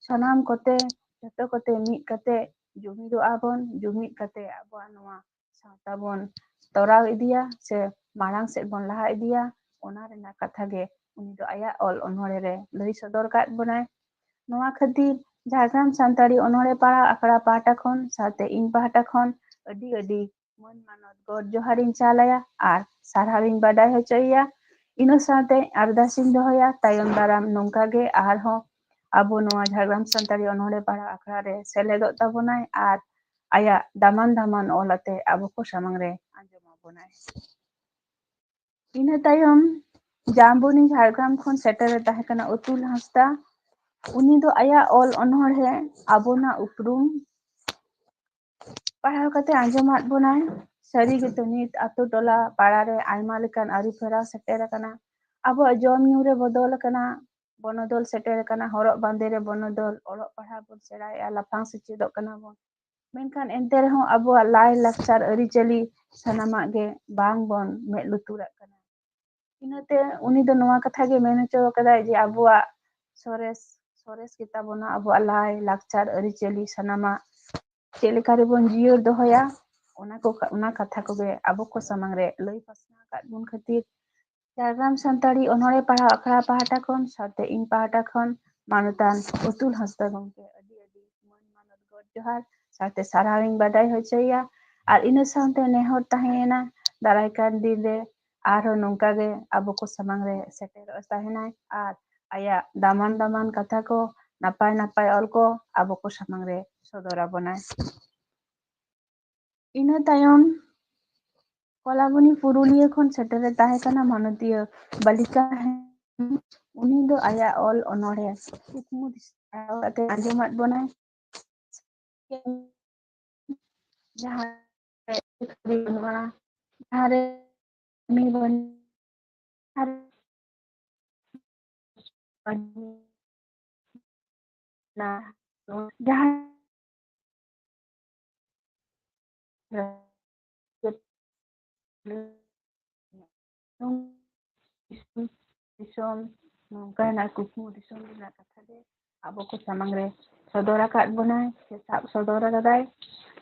ᱥᱟᱱᱟᱢ ᱠᱚᱛᱮ, ᱡᱚᱛᱚ ᱠᱚᱛᱮ ᱢᱤᱫ ᱠᱟᱛᱮ ᱡᱩᱢᱤᱫᱚᱜᱼᱟ ᱵᱚᱱ, ᱡᱩᱢᱤᱫ ᱠᱟᱛᱮ ᱟᱵᱚᱣᱟᱜ ᱱᱚᱣᱟ ᱥᱟᱶᱛᱟ ᱵᱚᱱ ᱛᱚᱨᱟᱣ ᱤᱫᱤᱭᱟ ᱥᱮ ᱢᱟᱲᱟᱝ ᱥᱮᱫ ᱵᱚᱱ ᱞᱟᱦᱟ ᱤᱫᱤᱭᱟ, ᱚᱱᱟ ᱨᱮᱱᱟᱜ ᱠᱟᱛᱷᱟ ᱜᱮ ᱩᱱᱤ ᱫᱚ ᱟᱭᱟᱜ ᱚᱞ ᱚᱱᱚᱬᱦᱮ ᱨᱮ ᱞᱟᱹᱭ ᱥᱚᱫᱚᱨ ᱠᱟᱫ ᱵᱚᱱᱟᱭ᱾ ᱱᱚᱣᱟ ᱠᱷᱟᱹᱛᱤᱨ ᱡᱷᱟᱲᱜᱨᱟᱢ ᱥᱟᱱᱛᱟᱲᱤ ᱚᱱᱚᱬᱦᱮ ᱯᱟᱲᱦᱟᱣ ᱟᱠᱷᱲᱟ ᱯᱟᱦᱴᱟ ᱠᱷᱚᱱ ᱥᱟᱶᱛᱮ ᱤᱧ ᱯᱟᱦᱴᱟ ᱠᱷᱚᱱ ᱟᱹᱰᱤ ᱟᱹᱰᱤ ᱢᱟᱹᱱ ᱢᱟᱱᱚᱛ ᱜᱚᱰ ᱡᱚᱦᱟᱨ ᱤᱧ ᱪᱟᱞᱟᱭᱟ ᱟᱨ ᱥᱟᱨᱦᱟᱣ ᱤᱧ ᱵᱟᱰᱟᱭ ᱦᱚᱪᱚᱭᱮᱭᱟ᱾ ᱤᱱᱟᱹ ᱥᱟᱶᱛᱮ ᱟᱨᱫᱟᱥ ᱤᱧ ᱫᱚᱦᱚᱭᱟ, ᱛᱟᱭᱚᱢ ᱫᱟᱨᱟᱢ ᱱᱚᱝᱠᱟ ᱜᱮ ᱟᱨᱦᱚᱸ ᱟᱵᱚ ᱱᱚᱣᱟ ᱡᱷᱟᱲᱜᱨᱟᱢ ᱥᱟᱱᱛᱟᱲᱤ ᱚᱱᱚᱬᱦᱮ ᱯᱟᱲᱦᱟᱣ ᱟᱠᱷᱲᱟ ᱨᱮ ᱥᱮᱞᱮᱫᱚᱜ ᱛᱟᱵᱚᱱᱟᱭ ᱟᱨ ᱟᱭᱟᱜ ᱫᱟᱢᱟᱱ ᱫᱟᱢᱟᱱ ᱚᱞ ᱟᱛᱮ ᱟᱵᱚ ᱠᱚ ᱥᱟᱢᱟᱝ ᱨᱮ ᱟᱸᱡᱚᱢ ᱟᱵᱚᱱᱟᱭ᱾ ᱤᱱᱟᱹ ᱛᱟᱭᱚᱢ ᱡᱟᱢᱵᱚᱱᱤ ᱡᱷᱟᱲᱜᱨᱟᱢ ᱠᱷᱚᱱ ᱥᱮᱴᱮᱨᱮ ᱛᱟᱦᱮᱸ ᱠᱟᱱᱟ ᱚᱛᱩᱞ ᱦᱟᱸᱥᱫᱟ᱾ ᱩᱱᱤ ᱫᱚ ᱟᱭᱟᱜ ᱚᱞ ᱚᱱᱚᱬᱦᱮ ᱟᱵᱚᱱᱟᱜ ᱩᱯᱨᱩᱢ ᱯᱟᱲᱦᱟᱣ ᱠᱟᱛᱮ ᱟᱸᱡᱚᱢᱟᱫ ᱵᱚᱱᱟᱭ᱾ ᱥᱟᱹᱨᱤ ᱜᱮᱛᱚ ᱱᱤᱛ ᱟᱛᱳ ᱴᱚᱞᱟ ᱯᱟᱲᱟ ᱨᱮ ᱟᱭᱢᱟ ᱞᱮᱠᱟᱱ ᱟᱹᱨᱩ ᱯᱷᱮᱨᱟᱣ ᱥᱮᱴᱮᱨ ᱟᱠᱟᱱᱟ᱾ ᱟᱵᱚᱣᱟᱜ ᱡᱚᱢ ᱧᱩ ᱨᱮ ᱵᱚᱫᱚᱞ ᱟᱠᱟᱱᱟ, ᱵᱚᱱᱚᱫᱚᱞ ᱥᱮᱴᱮᱨ ᱟᱠᱟᱱᱟ, ᱦᱚᱨᱚᱜ ᱵᱟᱸᱫᱮ ᱨᱮ ᱵᱚᱱᱚᱫᱚᱞ, ᱚᱞᱚᱜ ᱯᱟᱲᱦᱟᱣ ᱵᱚᱱ ᱥᱮᱬᱟᱭᱮᱫᱼᱟ, ᱞᱟᱯᱷᱟᱝ ᱥᱮᱪᱮᱫᱚᱜ ᱠᱟᱱᱟ ᱵᱚᱱ, ᱢᱮᱱᱠᱷᱟᱱ ᱮᱱᱛᱮ ᱨᱮᱦᱚᱸ ᱟᱵᱚᱣᱟᱜ ᱞᱟᱭ ᱞᱟᱠᱪᱟᱨ ᱟᱹᱨᱤᱪᱟᱹᱞᱤ ᱥᱟᱱᱟᱢᱟᱜ ᱜᱮ ᱵᱟᱝ ᱵᱚᱱ ᱢᱮᱫ ᱞᱩᱛᱩᱨᱟᱜ ᱠᱟᱱᱟ᱾ ᱤᱱᱟᱹᱛᱮ ᱩᱱᱤ ᱫᱚ ᱱᱚᱣᱟ ᱠᱟᱛᱷᱟ ᱜᱮ ᱢᱮᱱ ᱦᱚᱪᱚ ᱠᱟᱫᱟᱭ ᱡᱮ ᱟᱵᱚᱣᱟᱜ ᱥᱚᱨᱮᱥ, ᱥᱚᱨᱮᱥ ᱜᱮᱛᱟ ᱵᱚᱱᱟ ᱟᱵᱚᱣᱟᱜ ᱞᱟᱭ, ᱞᱟᱠᱪᱟᱨ, ᱟᱹᱨᱤᱪᱟᱹᱞᱤ ᱥᱟᱱᱟᱢᱟᱜ ᱪᱮᱫ ᱞᱮᱠᱟ ᱨᱮᱵᱚᱱ ᱡᱤᱭᱟᱹᱲ ᱫᱚᱦᱚᱭᱟ, ᱚᱱᱟ ᱠᱚ, ᱚᱱᱟ ᱠᱟᱛᱷᱟ ᱠᱚᱜᱮ ᱟᱵᱚ ᱠᱚ ᱥᱟᱢᱟᱝ ᱨᱮ ᱞᱟᱹᱭ ᱯᱟᱥᱱᱟᱣ ᱟᱠᱟᱫ ᱵᱚᱱ ᱠᱷᱟᱹᱛᱤᱨ ᱡᱷᱟᱲᱜᱨᱟᱢ ᱥᱟᱱᱛᱟᱲᱤ ᱚᱱᱚᱬᱦᱮ ᱯᱟᱲᱦᱟᱣ ᱟᱠᱷᱲᱟ ᱯᱟᱦᱴᱟ ᱠᱷᱚᱱ ᱥᱟᱶᱛᱮ ᱤᱧ ᱯᱟᱦᱴᱟ ᱠᱷᱚᱱ ᱢᱟᱱᱚᱛᱟᱱ ᱩᱛᱩᱞ ᱦᱟᱸᱥᱫᱟ ᱜᱚᱢᱠᱮ ᱟᱹᱰᱤ ᱟᱹᱰᱤ ᱢᱟᱹᱱ ᱢᱟᱱᱚᱛ ᱜᱚᱰ ᱡᱚᱦᱟᱨ ᱥᱟᱶᱛᱮ ᱥᱟᱨᱦᱟᱣ ᱤᱧ ᱵᱟᱰᱟᱭ ᱦᱚᱪᱚᱭᱮᱭᱟ᱾ ᱟᱨ ᱤᱱᱟᱹ ᱥᱟᱶᱛᱮ ᱱᱮᱦᱚᱨ ᱛᱟᱦᱮᱸᱭᱮᱱᱟ ᱫᱟᱨᱟᱭ ᱠᱟᱱ ᱫᱤᱱ ᱨᱮ ᱟᱨᱦᱚᱸ ᱱᱚᱝᱠᱟ ᱜᱮ ᱟᱵᱚ ᱠᱚ ᱥᱟᱢᱟᱝ ᱨᱮ ᱥᱮᱴᱮᱨᱚᱜ ᱛᱟᱦᱮᱱᱟᱭ ᱟᱨ ᱟᱭᱟᱜ ᱫᱟᱢᱟᱱ ᱫᱟᱢᱟᱱ ᱠᱟᱛᱷᱟ ᱠᱚ, ᱱᱟᱯᱟᱭ ᱱᱟᱯᱟᱭ ᱚᱞ ᱠᱚ ᱟᱵᱚ ᱠᱚ ᱥᱟᱢᱟᱝ ᱨᱮ ᱥᱚᱫᱚᱨ ᱟᱵᱚᱱᱟᱭ᱾ ᱤᱱᱟᱹ ᱛᱟᱭᱚᱢ ᱠᱚᱞᱟᱵᱚᱱᱤ ᱯᱩᱨᱩᱞᱤᱭᱟᱹ ᱠᱷᱚᱱ ᱥᱮᱴᱮᱨᱮ ᱛᱟᱦᱮᱸ ᱠᱟᱱᱟ ᱢᱟᱱᱚᱛᱤᱭᱟᱹ ᱵᱟᱞᱤᱠᱟ ᱦᱮᱢᱵᱨᱚᱢ᱾ ᱩᱱᱤ ᱫᱚ ᱟᱭᱟᱜ ᱚᱞ ᱚᱱᱚᱬᱦᱮ ᱠᱩᱠᱢᱩ ᱫᱤᱥᱟᱹ ᱠᱟᱛᱮ ᱟᱸᱡᱚᱢᱟᱫ ᱵᱚᱱᱟᱭ᱾ ᱡᱟᱦᱟᱸ ᱨᱮ ᱵᱟᱹᱱᱩᱜᱼᱟ, ᱡᱟᱦᱟᱸ ᱨᱮ ᱩᱱᱤ ᱵᱟᱹᱱᱩᱜ ᱟᱨ ᱡᱟᱦᱟᱸ ᱫᱤᱥᱚᱢ, ᱱᱚᱝᱠᱟᱱᱟᱜ ᱠᱩᱠᱢᱩ ᱫᱤᱥᱚᱢ ᱨᱮᱱᱟᱜ ᱠᱟᱛᱷᱟ ᱜᱮ ᱟᱵᱚ ᱠᱚ ᱥᱟᱢᱟᱝ ᱨᱮ ᱥᱚᱫᱚᱨ ᱟᱠᱟᱫ ᱵᱚᱱᱟᱭ ᱥᱮ ᱥᱟᱵ ᱥᱚᱫᱚᱨ ᱟᱠᱟᱫᱟᱭ᱾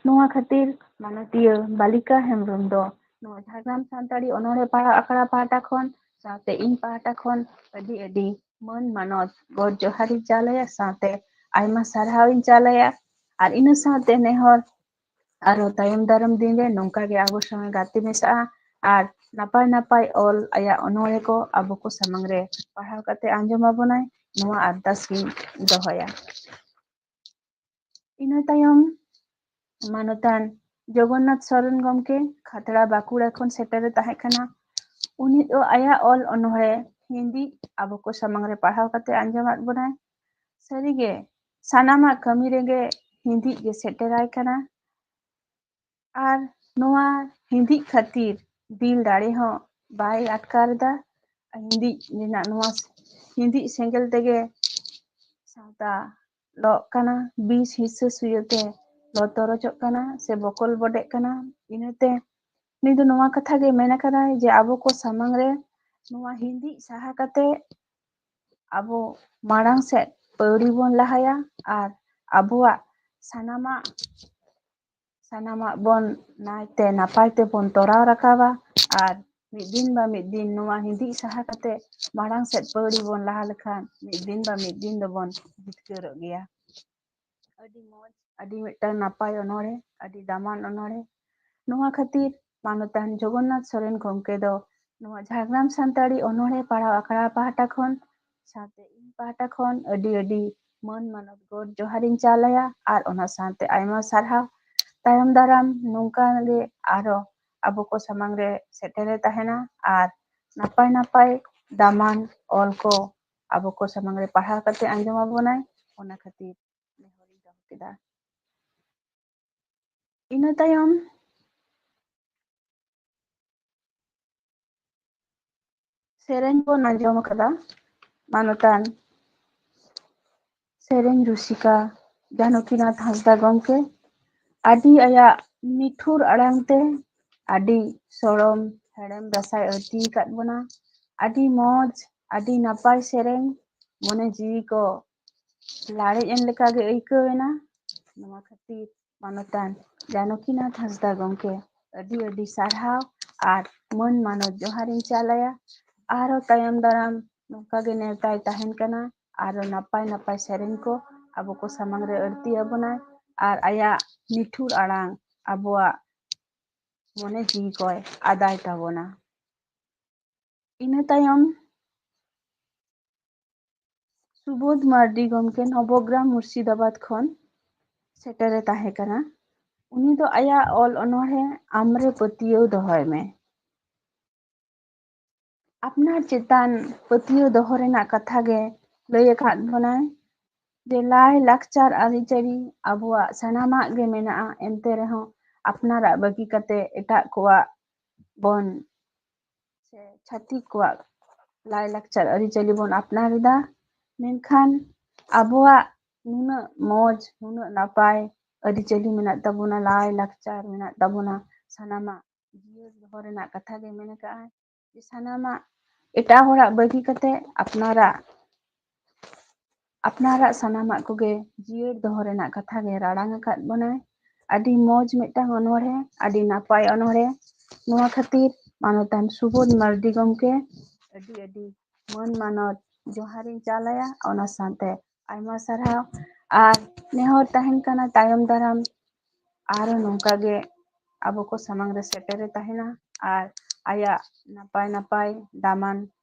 ᱱᱚᱣᱟ ᱠᱷᱟᱹᱛᱤᱨ ᱢᱟᱱᱚᱛᱤᱭᱟᱹ ᱵᱟᱞᱤᱠᱟ ᱦᱮᱢᱵᱨᱚᱢ ᱫᱚ ᱱᱚᱣᱟ ᱡᱷᱟᱲᱜᱨᱟᱢ ᱥᱟᱱᱛᱟᱲᱤ ᱚᱱᱚᱬᱦᱮ ᱯᱟᱲᱦᱟᱣ ᱟᱠᱷᱲᱟ ᱯᱟᱦᱴᱟ ᱠᱷᱚᱱ ᱥᱟᱶᱛᱮ ᱤᱧ ᱯᱟᱦᱴᱟ ᱠᱷᱚᱱ ᱟᱹᱰᱤ ᱟᱹᱰᱤ ᱢᱟᱹᱱ ᱢᱟᱱᱚᱛ ᱜᱚᱰ ᱡᱚᱦᱟᱨᱤᱧ ᱪᱟᱞᱟᱭᱟ, ᱥᱟᱶᱛᱮ ᱟᱭᱢᱟ ᱥᱟᱨᱦᱟᱣ ᱤᱧ ᱪᱟᱞᱟᱭᱟ᱾ ᱟᱨ ᱤᱱᱟᱹ ᱥᱟᱶᱛᱮ ᱱᱮᱦᱚᱨ ᱟᱨᱚ ᱛᱟᱭᱚᱢ ᱫᱟᱨᱟᱢ ᱫᱤᱱ ᱨᱮ ᱱᱚᱝᱠᱟ ᱜᱮ ᱟᱵᱚ ᱥᱟᱶ ᱜᱟᱛᱮ ᱢᱮᱥᱟᱜᱼᱟ ᱟᱨ ᱱᱟᱯᱟᱭ ᱱᱟᱯᱟᱭ ᱚᱞ ᱟᱭᱟᱜ ᱚᱱᱚᱬᱦᱮ ᱠᱚ ᱟᱵᱚ ᱠᱚ ᱥᱟᱢᱟᱝ ᱨᱮ ᱯᱟᱲᱦᱟᱣ ᱠᱟᱛᱮ ᱟᱸᱡᱚᱢ ᱟᱵᱚᱱᱟᱭ, ᱱᱚᱣᱟ ᱟᱨᱫᱟᱥ ᱜᱤᱧ ᱫᱚᱦᱚᱭᱟ᱾ ᱤᱱᱟᱹ ᱛᱟᱭᱚᱢ ᱢᱟᱱᱚᱛᱟᱱ ᱡᱚᱜᱚᱱᱱᱟᱛᱷ ᱥᱚᱨᱮᱱ ᱜᱚᱢᱠᱮ ᱠᱷᱟᱛᱲᱟ ᱵᱟᱸᱠᱩᱲᱟ ᱠᱷᱚᱱ ᱥᱮᱴᱮᱨᱮ ᱛᱟᱦᱮᱸ ᱠᱟᱱᱟ᱾ ᱩᱱᱤ ᱫᱚ ᱟᱭᱟᱜ ᱚᱞ ᱚᱱᱚᱬᱦᱮ ᱦᱤᱸᱫᱤᱡ ᱟᱵᱚ ᱠᱚ ᱥᱟᱢᱟᱝ ᱨᱮ ᱯᱟᱲᱦᱟᱣ ᱠᱟᱛᱮ ᱟᱸᱡᱚᱢᱟᱫ ᱵᱚᱱᱟᱭ᱾ ᱥᱟᱹᱨᱤᱜᱮ ᱥᱟᱱᱟᱢᱟᱜ ᱠᱟᱹᱢᱤ ᱨᱮᱜᱮ ᱦᱤᱸᱫᱤᱡ ᱜᱮ ᱥᱮᱴᱮᱨᱟᱭ ᱠᱟᱱᱟ᱾ ᱟᱨ ᱱᱚᱣᱟ ᱦᱤᱸᱫᱤᱡ ᱠᱷᱟᱹᱛᱤᱨ ᱫᱤᱞ ᱫᱟᱲᱮ ᱦᱚᱸ ᱵᱟᱭ ᱟᱴᱠᱟᱨ ᱮᱫᱟ᱾ ᱦᱤᱸᱫᱤᱡ ᱨᱮᱱᱟᱜ ᱱᱚᱣᱟ ᱦᱤᱸᱫᱤᱡ ᱥᱮᱸᱜᱮᱞ ᱛᱮᱜᱮ ᱥᱟᱶᱛᱟ ᱞᱚᱜ ᱠᱟᱱᱟ, ᱵᱤᱥ ᱦᱤᱥᱟᱹ ᱥᱩᱭᱟᱹ ᱛᱮ ᱞᱚ ᱛᱚᱨᱚᱡᱚᱜ ᱠᱟᱱᱟ ᱥᱮ ᱵᱚᱠᱚᱞ ᱵᱚᱰᱮᱜ ᱠᱟᱱᱟ᱾ ᱤᱱᱟᱹᱛᱮ ᱩᱱᱤ ᱫᱚ ᱱᱚᱣᱟ ᱠᱟᱛᱷᱟ ᱜᱮ ᱢᱮᱱ ᱟᱠᱟᱫᱟᱭ ᱡᱮ ᱟᱵᱚ ᱠᱚ ᱥᱟᱢᱟᱝ ᱨᱮ ᱱᱚᱣᱟ ᱦᱤᱸᱫᱤᱡ ᱥᱟᱦᱟ ᱠᱟᱛᱮ ᱟᱵᱚ ᱢᱟᱲᱟᱝ ᱥᱮᱫ ᱯᱟᱹᱣᱲᱤ ᱵᱚᱱ ᱞᱟᱦᱟᱭᱟ ᱟᱨ ᱟᱵᱚᱣᱟᱜ ᱥᱟᱱᱟᱢᱟᱜ ᱥᱟᱱᱟᱢᱟᱜ ᱵᱚᱱ ᱱᱟᱭᱛᱮ ᱱᱟᱯᱟᱭ ᱛᱮᱵᱚᱱ ᱛᱚᱨᱟᱣ ᱨᱟᱠᱟᱵᱟ᱾ ᱟᱨ ᱢᱤᱫ ᱫᱤᱱ ᱵᱟ ᱢᱤᱫ ᱫᱤᱱ ᱱᱚᱣᱟ ᱦᱤᱸᱫᱤᱡ ᱥᱟᱦᱟ ᱠᱟᱛᱮ ᱢᱟᱲᱟᱝ ᱥᱮᱫ ᱯᱟᱹᱣᱲᱤ ᱵᱚᱱ ᱞᱟᱦᱟ ᱞᱮᱠᱷᱟᱱ ᱢᱤᱫ ᱫᱤᱱ ᱵᱟ ᱢᱤᱫ ᱫᱤᱱ ᱫᱚᱵᱚᱱ ᱡᱤᱛᱠᱟᱹᱨᱚᱜ ᱜᱮᱭᱟ᱾ ᱟᱹᱰᱤ ᱢᱚᱡᱽ, ᱟᱹᱰᱤ ᱢᱤᱫᱴᱟᱝ ᱱᱟᱯᱟᱭ ᱚᱱᱚᱬᱦᱮ, ᱟᱹᱰᱤ ᱫᱟᱢᱟᱱ ᱚᱱᱚᱬᱦᱮ᱾ ᱱᱚᱣᱟ ᱠᱷᱟᱹᱛᱤᱨ ᱢᱟᱱᱚᱛᱟᱱ ᱡᱚᱜᱚᱱᱱᱟᱛᱷ ᱥᱚᱨᱮᱱ ᱜᱚᱢᱠᱮ ᱫᱚ ᱱᱚᱣᱟ ᱡᱷᱟᱲᱜᱨᱟᱢ ᱥᱟᱱᱛᱟᱲᱤ ᱚᱱᱚᱬᱦᱮ ᱯᱟᱲᱦᱟᱣ ᱟᱠᱷᱲᱟ ᱯᱟᱦᱴᱟ ᱠᱷᱚᱱ ᱥᱟᱶᱛᱮ ᱤᱧ ᱯᱟᱦᱴᱟ ᱠᱷᱚᱱ ᱟᱹᱰᱤ ᱟᱹᱰᱤ ᱢᱟᱹᱱ ᱢᱟᱱᱚᱛ ᱜᱚᱰ ᱡᱚᱦᱟᱨᱤᱧ ᱪᱟᱞ ᱟᱭᱟ ᱟᱨ ᱚᱱᱟ ᱥᱟᱶᱛᱮ ᱟᱭᱢᱟ ᱥᱟᱨᱦᱟᱣ᱾ ᱛᱟᱭᱚᱢ ᱫᱟᱨᱟᱢ ᱱᱚᱝᱠᱟ ᱜᱮ ᱟᱨᱚ ᱟᱵᱚ ᱠᱚ ᱥᱟᱢᱟᱝ ᱨᱮ ᱥᱮᱴᱮᱨᱮ ᱛᱟᱦᱮᱱᱟ ᱟᱨ ᱱᱟᱯᱟᱭ ᱱᱟᱯᱟᱭ ᱫᱟᱢᱟᱱ ᱚᱞ ᱠᱚ ᱟᱵᱚ ᱠᱚ ᱥᱟᱢᱟᱝ ᱨᱮ ᱯᱟᱲᱦᱟᱣ ᱠᱟᱛᱮ ᱟᱸᱡᱚᱢ ᱟᱵᱚᱱᱟᱭ᱾ ᱚᱱᱟ ᱠᱷᱟᱹᱛᱤᱨ ᱱᱮᱦᱚᱨᱤᱧ ᱫᱚᱦᱚ ᱠᱮᱫᱟ᱾ ᱤᱱᱟᱹ ᱛᱟᱭᱚᱢ ᱥᱮᱨᱮᱧ ᱵᱚᱱ ᱟᱸᱡᱚᱢ ᱟᱠᱟᱫᱟ ᱢᱟᱱᱚᱛᱟᱱ ᱥᱮᱨᱮᱧ ᱨᱩᱥᱤᱠᱟ ᱡᱟᱱᱚᱠᱤᱱᱟᱛᱷ ᱦᱟᱸᱥᱫᱟ ᱜᱚᱢᱠᱮ᱾ ᱟᱹᱰᱤ ᱟᱭᱟᱜ ᱢᱤᱴᱷᱩᱨ ᱟᱲᱟᱝ ᱛᱮ ᱟᱹᱰᱤ ᱥᱚᱲᱚᱢ ᱦᱮᱲᱮᱢ ᱨᱟᱥᱟᱭ ᱟᱹᱲᱛᱤ ᱟᱠᱟᱫ ᱵᱚᱱᱟ᱾ ᱟᱹᱰᱤ ᱢᱚᱡᱽ, ᱟᱹᱰᱤ ᱱᱟᱯᱟᱭ ᱥᱮᱨᱮᱧ, ᱢᱚᱱᱮ ᱡᱤᱣᱤ ᱠᱚ ᱞᱟᱲᱮᱡ ᱮᱱ ᱞᱮᱠᱟᱜᱮ ᱟᱹᱭᱠᱟᱹᱣ ᱮᱱᱟ᱾ ᱱᱚᱣᱟ ᱠᱷᱟᱹᱛᱤᱨ ᱢᱟᱱᱚᱛᱟᱱ ᱡᱟᱱᱚᱠᱤᱱᱟᱛᱷ ᱦᱟᱸᱥᱫᱟ ᱜᱚᱢᱠᱮ ᱟᱹᱰᱤ ᱟᱹᱰᱤ ᱥᱟᱨᱦᱟᱣ ᱟᱨ ᱢᱟᱹᱱ ᱢᱟᱱᱚᱛ ᱡᱚᱦᱟᱨᱤᱧ ᱪᱟᱞ ᱟᱭᱟ᱾ ᱟᱨᱦᱚᱸ ᱛᱟᱭᱚᱢ ᱫᱟᱨᱟᱢ ᱱᱚᱝᱠᱟ ᱜᱮ ᱱᱮᱣᱛᱟᱭ ᱛᱟᱦᱮᱱ ᱠᱟᱱᱟ᱾ ᱟᱨᱦᱚᱸ ᱱᱟᱯᱟᱭ ᱱᱟᱯᱟᱭ ᱥᱮᱨᱮᱧ ᱠᱚ ᱟᱵᱚ ᱠᱚ ᱥᱟᱢᱟᱝ ᱨᱮ ᱟᱹᱲᱛᱤ ᱟᱵᱚᱱᱟᱭ ᱟᱨ ᱟᱭᱟᱜ ᱢᱤᱴᱷᱩᱨ ᱟᱲᱟᱝ ᱟᱵᱚᱣᱟᱜ ᱢᱚᱱᱮ ᱡᱤᱣᱤ ᱠᱚᱭ ᱟᱫᱟᱭ ᱛᱟᱵᱚᱱᱟ᱾ ᱤᱱᱟᱹ ᱛᱟᱭᱚᱢ ᱥᱩᱵᱳᱫᱷ ᱢᱟᱨᱰᱤ ᱜᱚᱢᱠᱮ ᱱᱚᱵᱚᱜᱨᱟᱢ ᱢᱩᱨᱥᱤᱫᱟᱵᱟᱫᱽ ᱠᱷᱚᱱ ᱥᱮᱴᱮᱨᱮ ᱛᱟᱦᱮᱸ ᱠᱟᱱᱟ᱾ ᱩᱱᱤ ᱫᱚ ᱟᱭᱟᱜ ᱚᱞ ᱚᱱᱚᱬᱦᱮ ᱟᱢᱨᱮ ᱯᱟᱹᱛᱭᱟᱹᱣ ᱫᱚᱦᱚᱭ ᱢᱮ ᱟᱯᱱᱟᱨ ᱪᱮᱛᱟᱱ ᱯᱟᱹᱛᱭᱟᱹᱣ ᱫᱚᱦᱚ ᱨᱮᱱᱟᱜ ᱠᱟᱛᱷᱟ ᱜᱮ ᱞᱟᱹᱭ ᱟᱠᱟᱫ ᱵᱚᱱᱟᱭ ᱡᱮ ᱞᱟᱭ ᱞᱟᱠᱪᱟᱨ ᱟᱹᱨᱤᱪᱟᱹᱞᱤ ᱟᱵᱚᱣᱟᱜ ᱥᱟᱱᱟᱢᱟᱜ ᱜᱮ ᱢᱮᱱᱟᱜᱼᱟ, ᱮᱱᱛᱮ ᱨᱮᱦᱚᱸ ᱟᱯᱱᱟᱨᱟᱜ ᱵᱟᱹᱜᱤ ᱠᱟᱛᱮ ᱮᱴᱟᱜ ᱠᱚᱣᱟᱜ ᱵᱚᱱ ᱥᱮ ᱪᱷᱟᱹᱛᱤᱠ ᱠᱚᱣᱟᱜ ᱞᱟᱭ ᱞᱟᱠᱪᱟᱨ ᱟᱹᱨᱤᱪᱟᱹᱞᱤ ᱵᱚᱱ ᱟᱯᱱᱟᱨ ᱮᱫᱟ᱾ ᱢᱮᱱᱠᱷᱟᱱ ᱟᱵᱚᱣᱟᱜ ᱱᱩᱱᱟᱹᱜ ᱢᱚᱡᱽ, ᱱᱩᱱᱟᱹᱜ ᱱᱟᱯᱟᱭ ᱟᱹᱨᱤᱪᱟᱹᱞᱤ ᱢᱮᱱᱟᱜ ᱛᱟᱵᱚᱱᱟ, ᱞᱟᱭ ᱞᱟᱠᱪᱟᱨ ᱢᱮᱱᱟᱜ ᱛᱟᱵᱚᱱᱟ, ᱥᱟᱱᱟᱢᱟᱜ ᱡᱤᱭᱟᱹᱲ ᱫᱚᱦᱚ ᱨᱮᱱᱟᱜ ᱠᱟᱛᱷᱟ ᱜᱮ ᱢᱮᱱ ᱟᱠᱟᱫᱼᱟᱭ ᱡᱮ ᱥᱟᱱᱟᱢᱟᱜ ᱮᱴᱟᱜ ᱦᱚᱲᱟᱜ ᱵᱟᱹᱜᱤ ᱠᱟᱛᱮ ᱟᱯᱱᱟᱨᱟᱜ ᱟᱯᱱᱟᱨᱟᱜ ᱥᱟᱱᱟᱢᱟᱜ ᱠᱚᱜᱮ ᱡᱤᱭᱟᱹᱲ ᱫᱚᱦᱚ ᱨᱮᱱᱟᱜ ᱠᱟᱛᱷᱟ ᱜᱮ ᱨᱟᱲᱟᱝ ᱟᱠᱟᱫ ᱵᱚᱱᱟᱭ᱾ ᱟᱹᱰᱤ ᱢᱚᱡᱽ ᱢᱤᱫᱴᱟᱝ ᱚᱱᱚᱬᱦᱮ, ᱟᱹᱰᱤ ᱱᱟᱯᱟᱭ ᱚᱱᱚᱬᱦᱮ᱾ ᱱᱚᱣᱟ ᱠᱷᱟᱹᱛᱤᱨ ᱢᱟᱱᱚᱛᱟᱱ ᱥᱩᱵᱳᱫᱷ ᱢᱟᱨᱰᱤ ᱜᱚᱢᱠᱮ ᱟᱹᱰᱤ ᱟᱹᱰᱤ ᱢᱟᱹᱱ ᱢᱟᱱᱚᱛ ᱡᱚᱦᱟᱨᱤᱧ ᱪᱟᱞ ᱟᱭᱟ᱾ ᱚᱱᱟ ᱥᱟᱶᱛᱮ ᱟᱭᱢᱟ ᱥᱟᱨᱦᱟᱣ ᱟᱨ ᱱᱮᱦᱚᱨ ᱛᱟᱦᱮᱱ ᱠᱟᱱᱟ ᱛᱟᱭᱚᱢ ᱫᱟᱨᱟᱢ ᱟᱨᱦᱚᱸ ᱱᱚᱝᱠᱟ ᱜᱮ ᱟᱵᱚ ᱠᱚ ᱥᱟᱢᱟᱝ ᱨᱮ ᱥᱮᱴᱮᱨᱮ ᱛᱟᱦᱮᱱᱟ ᱟᱨ ᱟᱭᱟᱜ ᱱᱟᱯᱟᱭ ᱱᱟᱯᱟᱭ ᱫᱟᱢᱟᱱ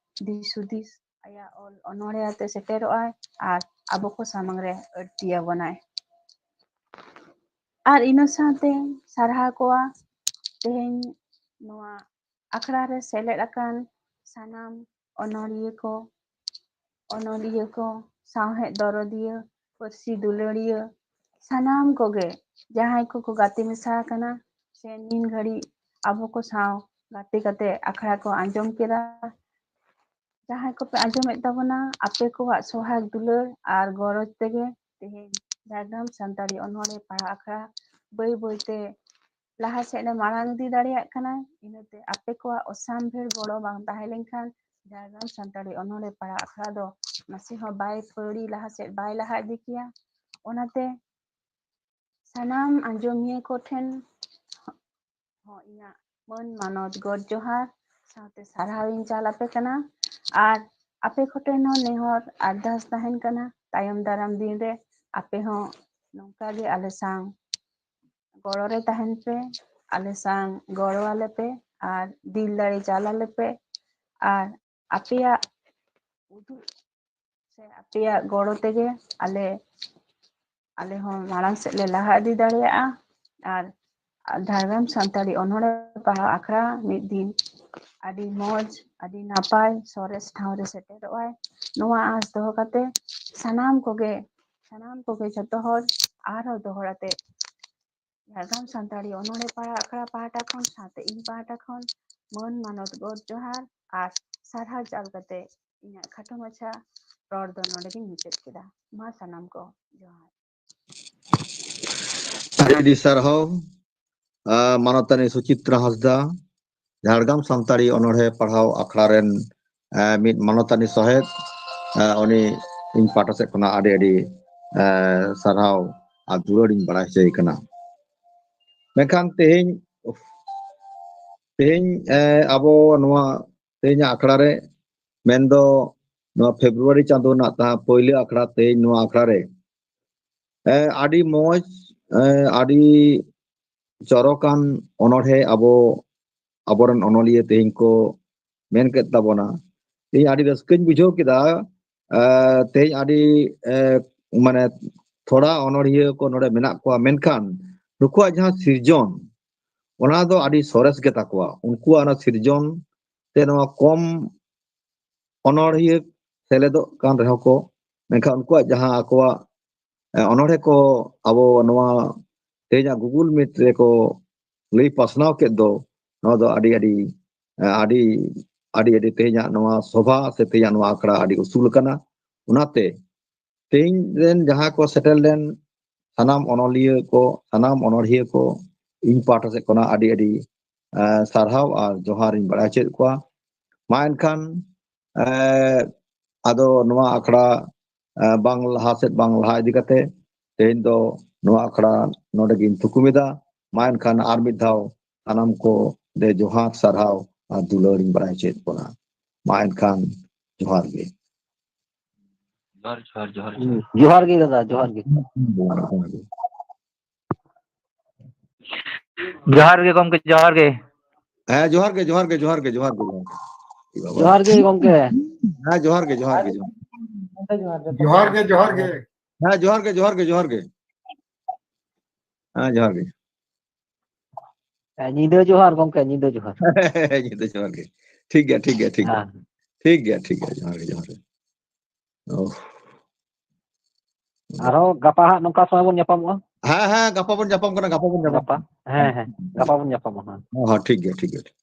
ᱫᱤᱥ ᱦᱩᱫᱤᱥ ᱟᱭᱟᱜ ᱚᱞ ᱚᱱᱚᱬᱦᱮ ᱟᱛᱮ ᱥᱮᱴᱮᱨᱚᱜᱼᱟᱭ ᱟᱨ ᱟᱵᱚ ᱠᱚ ᱥᱟᱢᱟᱝ ᱨᱮ ᱟᱹᱲᱛᱤ ᱟᱵᱚᱱᱟᱭ᱾ ᱟᱨ ᱤᱱᱟᱹ ᱥᱟᱶᱛᱮ ᱥᱟᱨᱦᱟᱣ ᱠᱚᱣᱟ ᱛᱮᱦᱮᱧ ᱱᱚᱣᱟ ᱟᱠᱷᱲᱟ ᱨᱮ ᱥᱮᱞᱮᱫ ᱟᱠᱟᱱ ᱥᱟᱱᱟᱢ ᱚᱱᱚᱞᱤᱭᱟᱹ ᱠᱚ, ᱚᱱᱚᱞᱤᱭᱟᱹ ᱠᱚ, ᱥᱟᱶᱦᱮᱫ ᱫᱚᱨᱚᱫᱤᱭᱟᱹ, ᱯᱟᱹᱨᱥᱤ ᱫᱩᱞᱟᱹᱲᱤᱭᱟᱹ, ᱥᱟᱱᱟᱢ ᱠᱚᱜᱮ ᱡᱟᱦᱟᱸᱭ ᱠᱚᱠᱚ ᱜᱟᱛᱮ ᱢᱮᱥᱟ ᱟᱠᱟᱱᱟ ᱥᱮ ᱱᱤᱱ ᱜᱷᱟᱹᱲᱤᱡ ᱟᱵᱚ ᱠᱚ ᱥᱟᱶ ᱜᱟᱛᱮ ᱠᱟᱛᱮ ᱟᱠᱷᱲᱟ ᱠᱚ ᱟᱸᱡᱚᱢ ᱠᱮᱫᱟ, ᱡᱟᱦᱟᱸᱭ ᱠᱚᱯᱮ ᱟᱸᱡᱚᱢᱮᱫ ᱛᱟᱵᱚᱱᱟ, ᱟᱯᱮ ᱠᱚᱣᱟᱜ ᱥᱚᱦᱟᱜᱽ ᱫᱩᱞᱟᱹᱲ ᱟᱨ ᱜᱚᱨᱚᱡᱽ ᱛᱮᱜᱮ ᱛᱮᱦᱮᱧ ᱡᱷᱟᱲᱜᱨᱟᱢ ᱥᱟᱱᱛᱟᱲᱤ ᱚᱱᱚᱬᱦᱮ ᱯᱟᱲᱦᱟᱣ ᱟᱠᱷᱲᱟ ᱵᱟᱹᱭ ᱵᱟᱹᱭᱛᱮ ᱞᱟᱦᱟ ᱥᱮᱫ ᱮ ᱢᱟᱲᱟᱝ ᱤᱫᱤ ᱫᱟᱲᱮᱭᱟᱜ ᱠᱟᱱᱟ᱾ ᱤᱱᱟᱹᱛᱮ ᱟᱯᱮ ᱠᱚᱣᱟᱜ ᱚᱥᱟᱢᱵᱷᱮᱲ ᱜᱚᱲᱚ ᱵᱟᱝ ᱛᱟᱦᱮᱸ ᱞᱮᱱᱠᱷᱟᱱ ᱡᱷᱟᱲᱜᱨᱟᱢ ᱥᱟᱱᱛᱟᱲᱤ ᱚᱱᱚᱬᱦᱮ ᱯᱟᱲᱦᱟᱣ ᱟᱠᱷᱲᱟ ᱫᱚ ᱱᱟᱥᱮ ᱦᱚᱸ ᱵᱟᱭ ᱯᱟᱹᱣᱲᱤ ᱞᱟᱦᱟ ᱥᱮᱫ ᱵᱟᱭ ᱞᱟᱦᱟ ᱤᱫᱤ ᱠᱮᱭᱟ᱾ ᱚᱱᱟᱛᱮ ᱥᱟᱱᱟᱢ ᱟᱸᱡᱚᱢᱤᱭᱟᱹ ᱠᱚᱴᱷᱮᱱ ᱦᱚᱸ ᱤᱧᱟᱹᱜ ᱢᱟᱹᱱ ᱢᱟᱱᱚᱛ ᱜᱚᱰ ᱡᱚᱦᱟᱨ ᱥᱟᱶᱛᱮ ᱥᱟᱨᱦᱟᱣ ᱤᱧ ᱪᱟᱞ ᱟᱯᱮ ᱠᱟᱱᱟ᱾ ᱟᱨ ᱟᱯᱮ ᱠᱚᱴᱷᱮᱱ ᱦᱚᱸ ᱱᱮᱦᱚᱨ ᱟᱨᱫᱟᱥ ᱛᱟᱦᱮᱱ ᱠᱟᱱᱟ, ᱛᱟᱭᱚᱢ ᱫᱟᱨᱟᱢ ᱫᱤᱱ ᱨᱮ ᱟᱯᱮ ᱦᱚᱸ ᱱᱚᱝᱠᱟ ᱜᱮ ᱟᱞᱮ ᱥᱟᱶ ᱜᱚᱲᱚ ᱨᱮ ᱛᱟᱦᱮᱱ ᱯᱮ, ᱟᱞᱮ ᱥᱟᱶ ᱜᱚᱲᱚ ᱟᱞᱮ ᱯᱮ ᱟᱨ ᱫᱤᱞ ᱫᱟᱲᱮ ᱪᱟᱞ ᱟᱞᱮ ᱯᱮ᱾ ᱟᱨ ᱟᱯᱮᱭᱟᱜ ᱩᱫᱩᱜ ᱥᱮ ᱟᱯᱮᱭᱟᱜ ᱜᱚᱲᱚ ᱛᱮᱜᱮ ᱟᱞᱮ ᱟᱞᱮ ᱦᱚᱸ ᱢᱟᱲᱟᱝ ᱥᱮᱫ ᱞᱮ ᱞᱟᱦᱟ ᱤᱫᱤ ᱫᱟᱲᱮᱭᱟᱜᱼᱟ᱾ ᱟᱨ ᱡᱷᱟᱲᱜᱨᱟᱢ ᱥᱟᱱᱛᱟᱲᱤ ᱚᱱᱚᱬᱦᱮ ᱯᱟᱲᱦᱟᱣ ᱟᱠᱷᱲᱟ ᱢᱤᱫ ᱫᱤᱱ ᱟᱹᱰᱤ ᱢᱚᱡᱽ, ᱟᱹᱰᱤ ᱱᱟᱯᱟᱭ ᱥᱚᱨᱮᱥ ᱴᱷᱟᱶ ᱨᱮ ᱥᱮᱴᱮᱨᱚᱜ ᱟᱭ, ᱱᱚᱣᱟ ᱟᱸᱥ ᱫᱚᱦᱚ ᱠᱟᱛᱮ ᱥᱟᱱᱟᱢ ᱠᱚᱜᱮ ᱥᱟᱱᱟᱢ ᱠᱚᱜᱮ ᱡᱷᱚᱛᱚ ᱦᱚᱲ ᱟᱨᱦᱚᱸ ᱫᱚᱦᱲᱟ ᱛᱮ ᱡᱷᱟᱲᱜᱨᱟᱢ ᱥᱟᱱᱛᱟᱲᱤ ᱚᱱᱚᱬᱦᱮ ᱯᱟᱲᱦᱟᱣ ᱟᱠᱷᱲᱟ ᱯᱟᱦᱴᱟ ᱠᱷᱚᱱ ᱥᱟᱶᱛᱮ ᱤᱧ ᱯᱟᱦᱴᱟ ᱠᱷᱚᱱ ᱢᱟᱹᱱ ᱢᱟᱱᱚᱛ ᱜᱚᱰ ᱡᱚᱦᱟᱨ ᱟᱨ ᱥᱟᱨᱦᱟᱣ ᱪᱟᱞ ᱠᱟᱛᱮ ᱤᱧᱟᱹᱜ ᱠᱷᱟᱴᱚ ᱢᱟᱪᱷᱟ ᱨᱚᱲ ᱫᱚ ᱱᱚᱰᱮ ᱜᱤᱧ ᱢᱩᱪᱟᱹᱫ ᱠᱮᱫᱟ᱾ ᱢᱟ ᱥᱟᱱᱟᱢ ᱠᱚ ᱡᱚᱦᱟᱨ᱾ ᱟᱹᱰᱤ ᱟᱹᱰᱤ ᱥᱟᱨᱦᱟᱣ, ᱟᱸ, ᱢᱟᱱᱚᱛᱟᱱᱤ ᱥᱩᱪᱤᱛᱨᱟ ᱦᱟᱸᱥᱫᱟ, ᱡᱷᱟᱲᱜᱨᱟᱢ ᱥᱟᱱᱛᱟᱲᱤ ᱚᱱᱚᱬᱦᱮ ᱯᱟᱲᱦᱟᱣ ᱟᱠᱷᱲᱟ ᱨᱮᱱ ᱮ, ᱢᱤᱫ ᱢᱟᱱᱚᱛᱟᱱᱤ ᱥᱚᱦᱮᱫ, ᱮ, ᱩᱱᱤ ᱤᱧ ᱯᱟᱦᱴᱟ ᱥᱮᱫ ᱠᱷᱚᱱᱟᱜ ᱟᱹᱰᱤ ᱟᱹᱰᱤ, ᱮ, ᱥᱟᱨᱦᱟᱣ ᱟᱨ ᱫᱩᱞᱟᱹᱲ ᱤᱧ ᱵᱟᱲᱟᱭ ᱦᱚᱪᱚᱭᱮ ᱠᱟᱱᱟ᱾ ᱢᱮᱱᱠᱷᱟᱱ ᱛᱮᱦᱮᱧ, ᱛᱮᱦᱮᱧ, ᱮ, ᱟᱵᱚ ᱱᱚᱣᱟ ᱛᱮᱦᱮᱧᱟᱜ ᱟᱠᱷᱲᱟ ᱨᱮ, ᱢᱮᱱᱫᱚ ᱱᱚᱣᱟ ᱯᱷᱮᱵᱽᱨᱩᱣᱟᱨᱤ ᱪᱟᱸᱫᱳ ᱨᱮᱱᱟᱜ ᱛᱟᱦᱮᱸ ᱯᱳᱭᱞᱳ ᱟᱠᱷᱲᱟ, ᱛᱮᱦᱮᱧ ᱱᱚᱣᱟ ᱟᱠᱷᱲᱟ ᱨᱮ, ᱮ, ᱟᱹᱰᱤ ᱢᱚᱡᱽ, ᱮ, ᱟᱹᱰᱤ ᱪᱚᱨᱚᱠᱟᱱ ᱚᱱᱚᱬᱦᱮ ᱟᱵᱚ, ᱟᱵᱚᱨᱮᱱ ᱚᱱᱚᱞᱤᱭᱟᱹ ᱛᱮᱦᱮᱧ ᱠᱚ ᱢᱮᱱ ᱠᱮᱫ ᱛᱟᱵᱚᱱᱟ᱾ ᱤᱧ ᱟᱹᱰᱤ ᱨᱟᱹᱥᱠᱟᱹᱧ ᱵᱩᱡᱷᱟᱹᱣ ᱠᱮᱫᱟ᱾ ᱮ, ᱛᱮᱦᱮᱧ ᱟᱹᱰᱤ, ᱮ, ᱢᱟᱱᱮ ᱛᱷᱚᱲᱟ ᱚᱱᱚᱲᱦᱤᱭᱟᱹ ᱠᱚ ᱱᱚᱰᱮ ᱢᱮᱱᱟᱜ ᱠᱚᱣᱟ, ᱢᱮᱱᱠᱷᱟᱱ ᱱᱩᱠᱩᱣᱟᱜ ᱡᱟᱦᱟᱸ ᱥᱤᱨᱡᱚᱱ, ᱚᱱᱟ ᱫᱚ ᱟᱹᱰᱤ ᱥᱚᱨᱮᱥ ᱜᱮ ᱛᱟᱠᱚᱣᱟ᱾ ᱩᱱᱠᱩᱣᱟᱜ ᱚᱱᱟ ᱥᱤᱨᱡᱚᱱ ᱛᱮ ᱱᱚᱣᱟ ᱠᱚᱢ ᱚᱱᱚᱲᱦᱤᱭᱟᱹ ᱥᱮᱞᱮᱫᱚᱜ ᱠᱟᱱ ᱨᱮᱦᱚᱸ ᱠᱚ, ᱢᱮᱱᱠᱷᱟᱱ ᱩᱱᱠᱩᱣᱟᱜ ᱡᱟᱦᱟᱸ ᱟᱠᱚᱣᱟᱜ, ᱮ, ᱚᱱᱚᱲᱦᱮ ᱠᱚ ᱟᱵᱚ ᱱᱚᱣᱟ ᱛᱮᱦᱮᱧᱟᱜ Google Meet ᱨᱮᱠᱚ ᱞᱟᱹᱭ ᱯᱟᱥᱱᱟᱣ ᱠᱮᱫ ᱫᱚ, ᱱᱚᱣᱟ ᱫᱚ ᱟᱹᱰᱤ ᱟᱹᱰᱤ, ᱮ, ᱟᱹᱰᱤ ᱟᱹᱰᱤ ᱟᱹᱰᱤ ᱛᱮᱦᱮᱧᱟᱜ ᱱᱚᱣᱟ ᱥᱚᱵᱷᱟ ᱥᱮ ᱛᱮᱦᱮᱧᱟᱜ ᱱᱚᱣᱟ ᱟᱠᱷᱲᱟ ᱟᱹᱰᱤ ᱩᱥᱩᱞ ᱟᱠᱟᱱᱟ᱾ ᱚᱱᱟᱛᱮ ᱛᱮᱦᱮᱧ ᱨᱮᱱ ᱡᱟᱦᱟᱸ ᱠᱚ ᱥᱮᱴᱮᱨ ᱞᱮᱱ ᱥᱟᱱᱟᱢ ᱚᱱᱚᱞᱤᱭᱟᱹ ᱠᱚ, ᱥᱟᱱᱟᱢ ᱚᱱᱚᱲᱦᱤᱭᱟᱹ ᱠᱚ, ᱤᱧ ᱯᱟᱦᱴᱟ ᱥᱮᱫ ᱠᱷᱚᱱᱟᱜ ᱟᱹᱰᱤ ᱟᱹᱰᱤ, ᱮ, ᱥᱟᱨᱦᱟᱣ ᱟᱨ ᱡᱚᱦᱟᱨ ᱤᱧ ᱵᱟᱲᱟᱭ ᱦᱚᱪᱚᱭᱮᱫ ᱠᱚᱣᱟ᱾ ᱢᱟ ᱮᱱᱠᱷᱟᱱ, ᱮ, ᱟᱫᱚ ᱱᱚᱣᱟ ᱟᱠᱷᱲᱟ, ᱮ, ᱵᱟᱝ ᱞᱟᱦᱟ ᱥᱮᱫ ᱵᱟᱝ ᱞᱟᱦᱟ ᱤᱫᱤ ᱠᱟᱛᱮ ᱛᱮᱦᱮᱧ ᱫᱚ ᱱᱚᱣᱟ ᱟᱠᱷᱲᱟ ᱱᱚᱰᱮ ᱜᱤᱧ ᱛᱷᱩᱠᱩᱢ ᱮᱫᱟ᱾ ᱢᱟ ᱮᱱᱠᱷᱟᱱ ᱟᱨ ᱢᱤᱫ ᱫᱷᱟᱣ ᱥᱟᱱᱟᱢ ᱠᱚ ᱫᱮ ᱡᱚᱦᱟᱨ, ᱥᱟᱨᱦᱟᱣ ᱟᱨ ᱫᱩᱞᱟᱹᱲ ᱤᱧ ᱵᱟᱲᱟᱭ ᱦᱚᱪᱚᱭᱮᱫ ᱵᱚᱱᱟ᱾ ᱢᱟ ᱮᱱᱠᱷᱟᱱ ᱡᱚᱦᱟᱨ ᱜᱮ᱾ ᱡᱚᱦᱟᱨ ᱡᱚᱦᱟᱨ ᱡᱚᱦᱟᱨ ᱡᱚᱦᱟᱨ᱾ ᱡᱚᱦᱟᱨ ᱜᱮ ᱫᱟᱫᱟ, ᱡᱚᱦᱟᱨ ᱜᱮ᱾ ᱡᱚᱦᱟᱨ ᱜᱮ᱾ ᱡᱚᱦᱟᱨ ᱜᱮ ᱜᱚᱢᱠᱮ, ᱡᱚᱦᱟᱨ ᱜᱮ᱾ ᱦᱮᱸ, ᱡᱚᱦᱟᱨ ᱜᱮ, ᱡᱚᱦᱟᱨ ᱜᱮ, ᱡᱚᱦᱟᱨ ᱜᱮ, ᱡᱚᱦᱟᱨ ᱜᱮ᱾ ᱡᱚᱦᱟᱨ ᱜᱮ ᱜᱚᱢᱠᱮ᱾ ᱦᱮᱸ, ᱡᱚᱦᱟᱨ ᱜᱮ, ᱡᱚᱦᱟᱨ ᱜᱮ, ᱡᱚᱦᱟᱨ ᱜᱮ᱾ ᱡᱚᱦᱟᱨ ᱜᱮ, ᱡᱚᱦᱟᱨ ᱜᱮ᱾ ᱦᱮᱸ, ᱡᱚᱦᱟᱨ ᱜᱮ, ᱡᱚᱦᱟᱨ ᱜᱮ, ᱡᱚᱦᱟᱨ ᱜᱮ᱾ ᱦᱮᱸ, ᱡᱚᱦᱟᱨ ᱜᱮ᱾ ᱦᱮᱸ, ᱧᱤᱫᱟᱹ ᱡᱚᱦᱟᱨ ᱜᱚᱢᱠᱮ, ᱧᱤᱫᱟᱹ ᱡᱚᱦᱟᱨ᱾ ᱧᱤᱫᱟᱹ ᱡᱚᱦᱟᱨ ᱜᱮ᱾ ᱴᱷᱤᱠ ᱜᱮᱭᱟ, ᱴᱷᱤᱠ ᱜᱮᱭᱟ, ᱴᱷᱤᱠ ᱜᱮᱭᱟ᱾ ᱦᱮᱸ᱾ ᱴᱷᱤᱠ ᱜᱮᱭᱟ, ᱴᱷᱤᱠ ᱜᱮᱭᱟ, ᱡᱚᱦᱟᱨ ᱜᱮ, ᱡᱚᱦᱟᱨ ᱜᱮ᱾ ᱳᱦ᱾ ᱟᱨᱦᱚᱸ ᱜᱟᱯᱟ ᱦᱟᱸᱜ ᱱᱚᱝᱠᱟ ᱥᱚᱢᱚᱭ ᱵᱚᱱ ᱧᱟᱯᱟᱢᱚᱜᱼᱟ᱾ ᱦᱮᱸ, ᱦᱮᱸ, ᱜᱟᱯᱟ ᱵᱚᱱ ᱧᱟᱯᱟᱢ ᱠᱟᱱᱟ, ᱜᱟᱯᱟ ᱵᱚᱱ ᱧᱟᱯᱟᱢ ᱜᱟᱯᱟ, ᱦᱮᱸ, ᱦᱮᱸ, ᱜᱟᱯᱟ ᱵᱚᱱ ᱧᱟᱯᱟᱢᱚᱜᱼᱟ ᱦᱟᱸᱜ᱾ ᱦᱮᱸ, ᱦᱮᱸ, ᱴᱷᱤᱠ ᱜᱮᱭᱟ, ᱴᱷᱤᱠ ᱜᱮᱭᱟ, ᱴᱷᱤᱠ᱾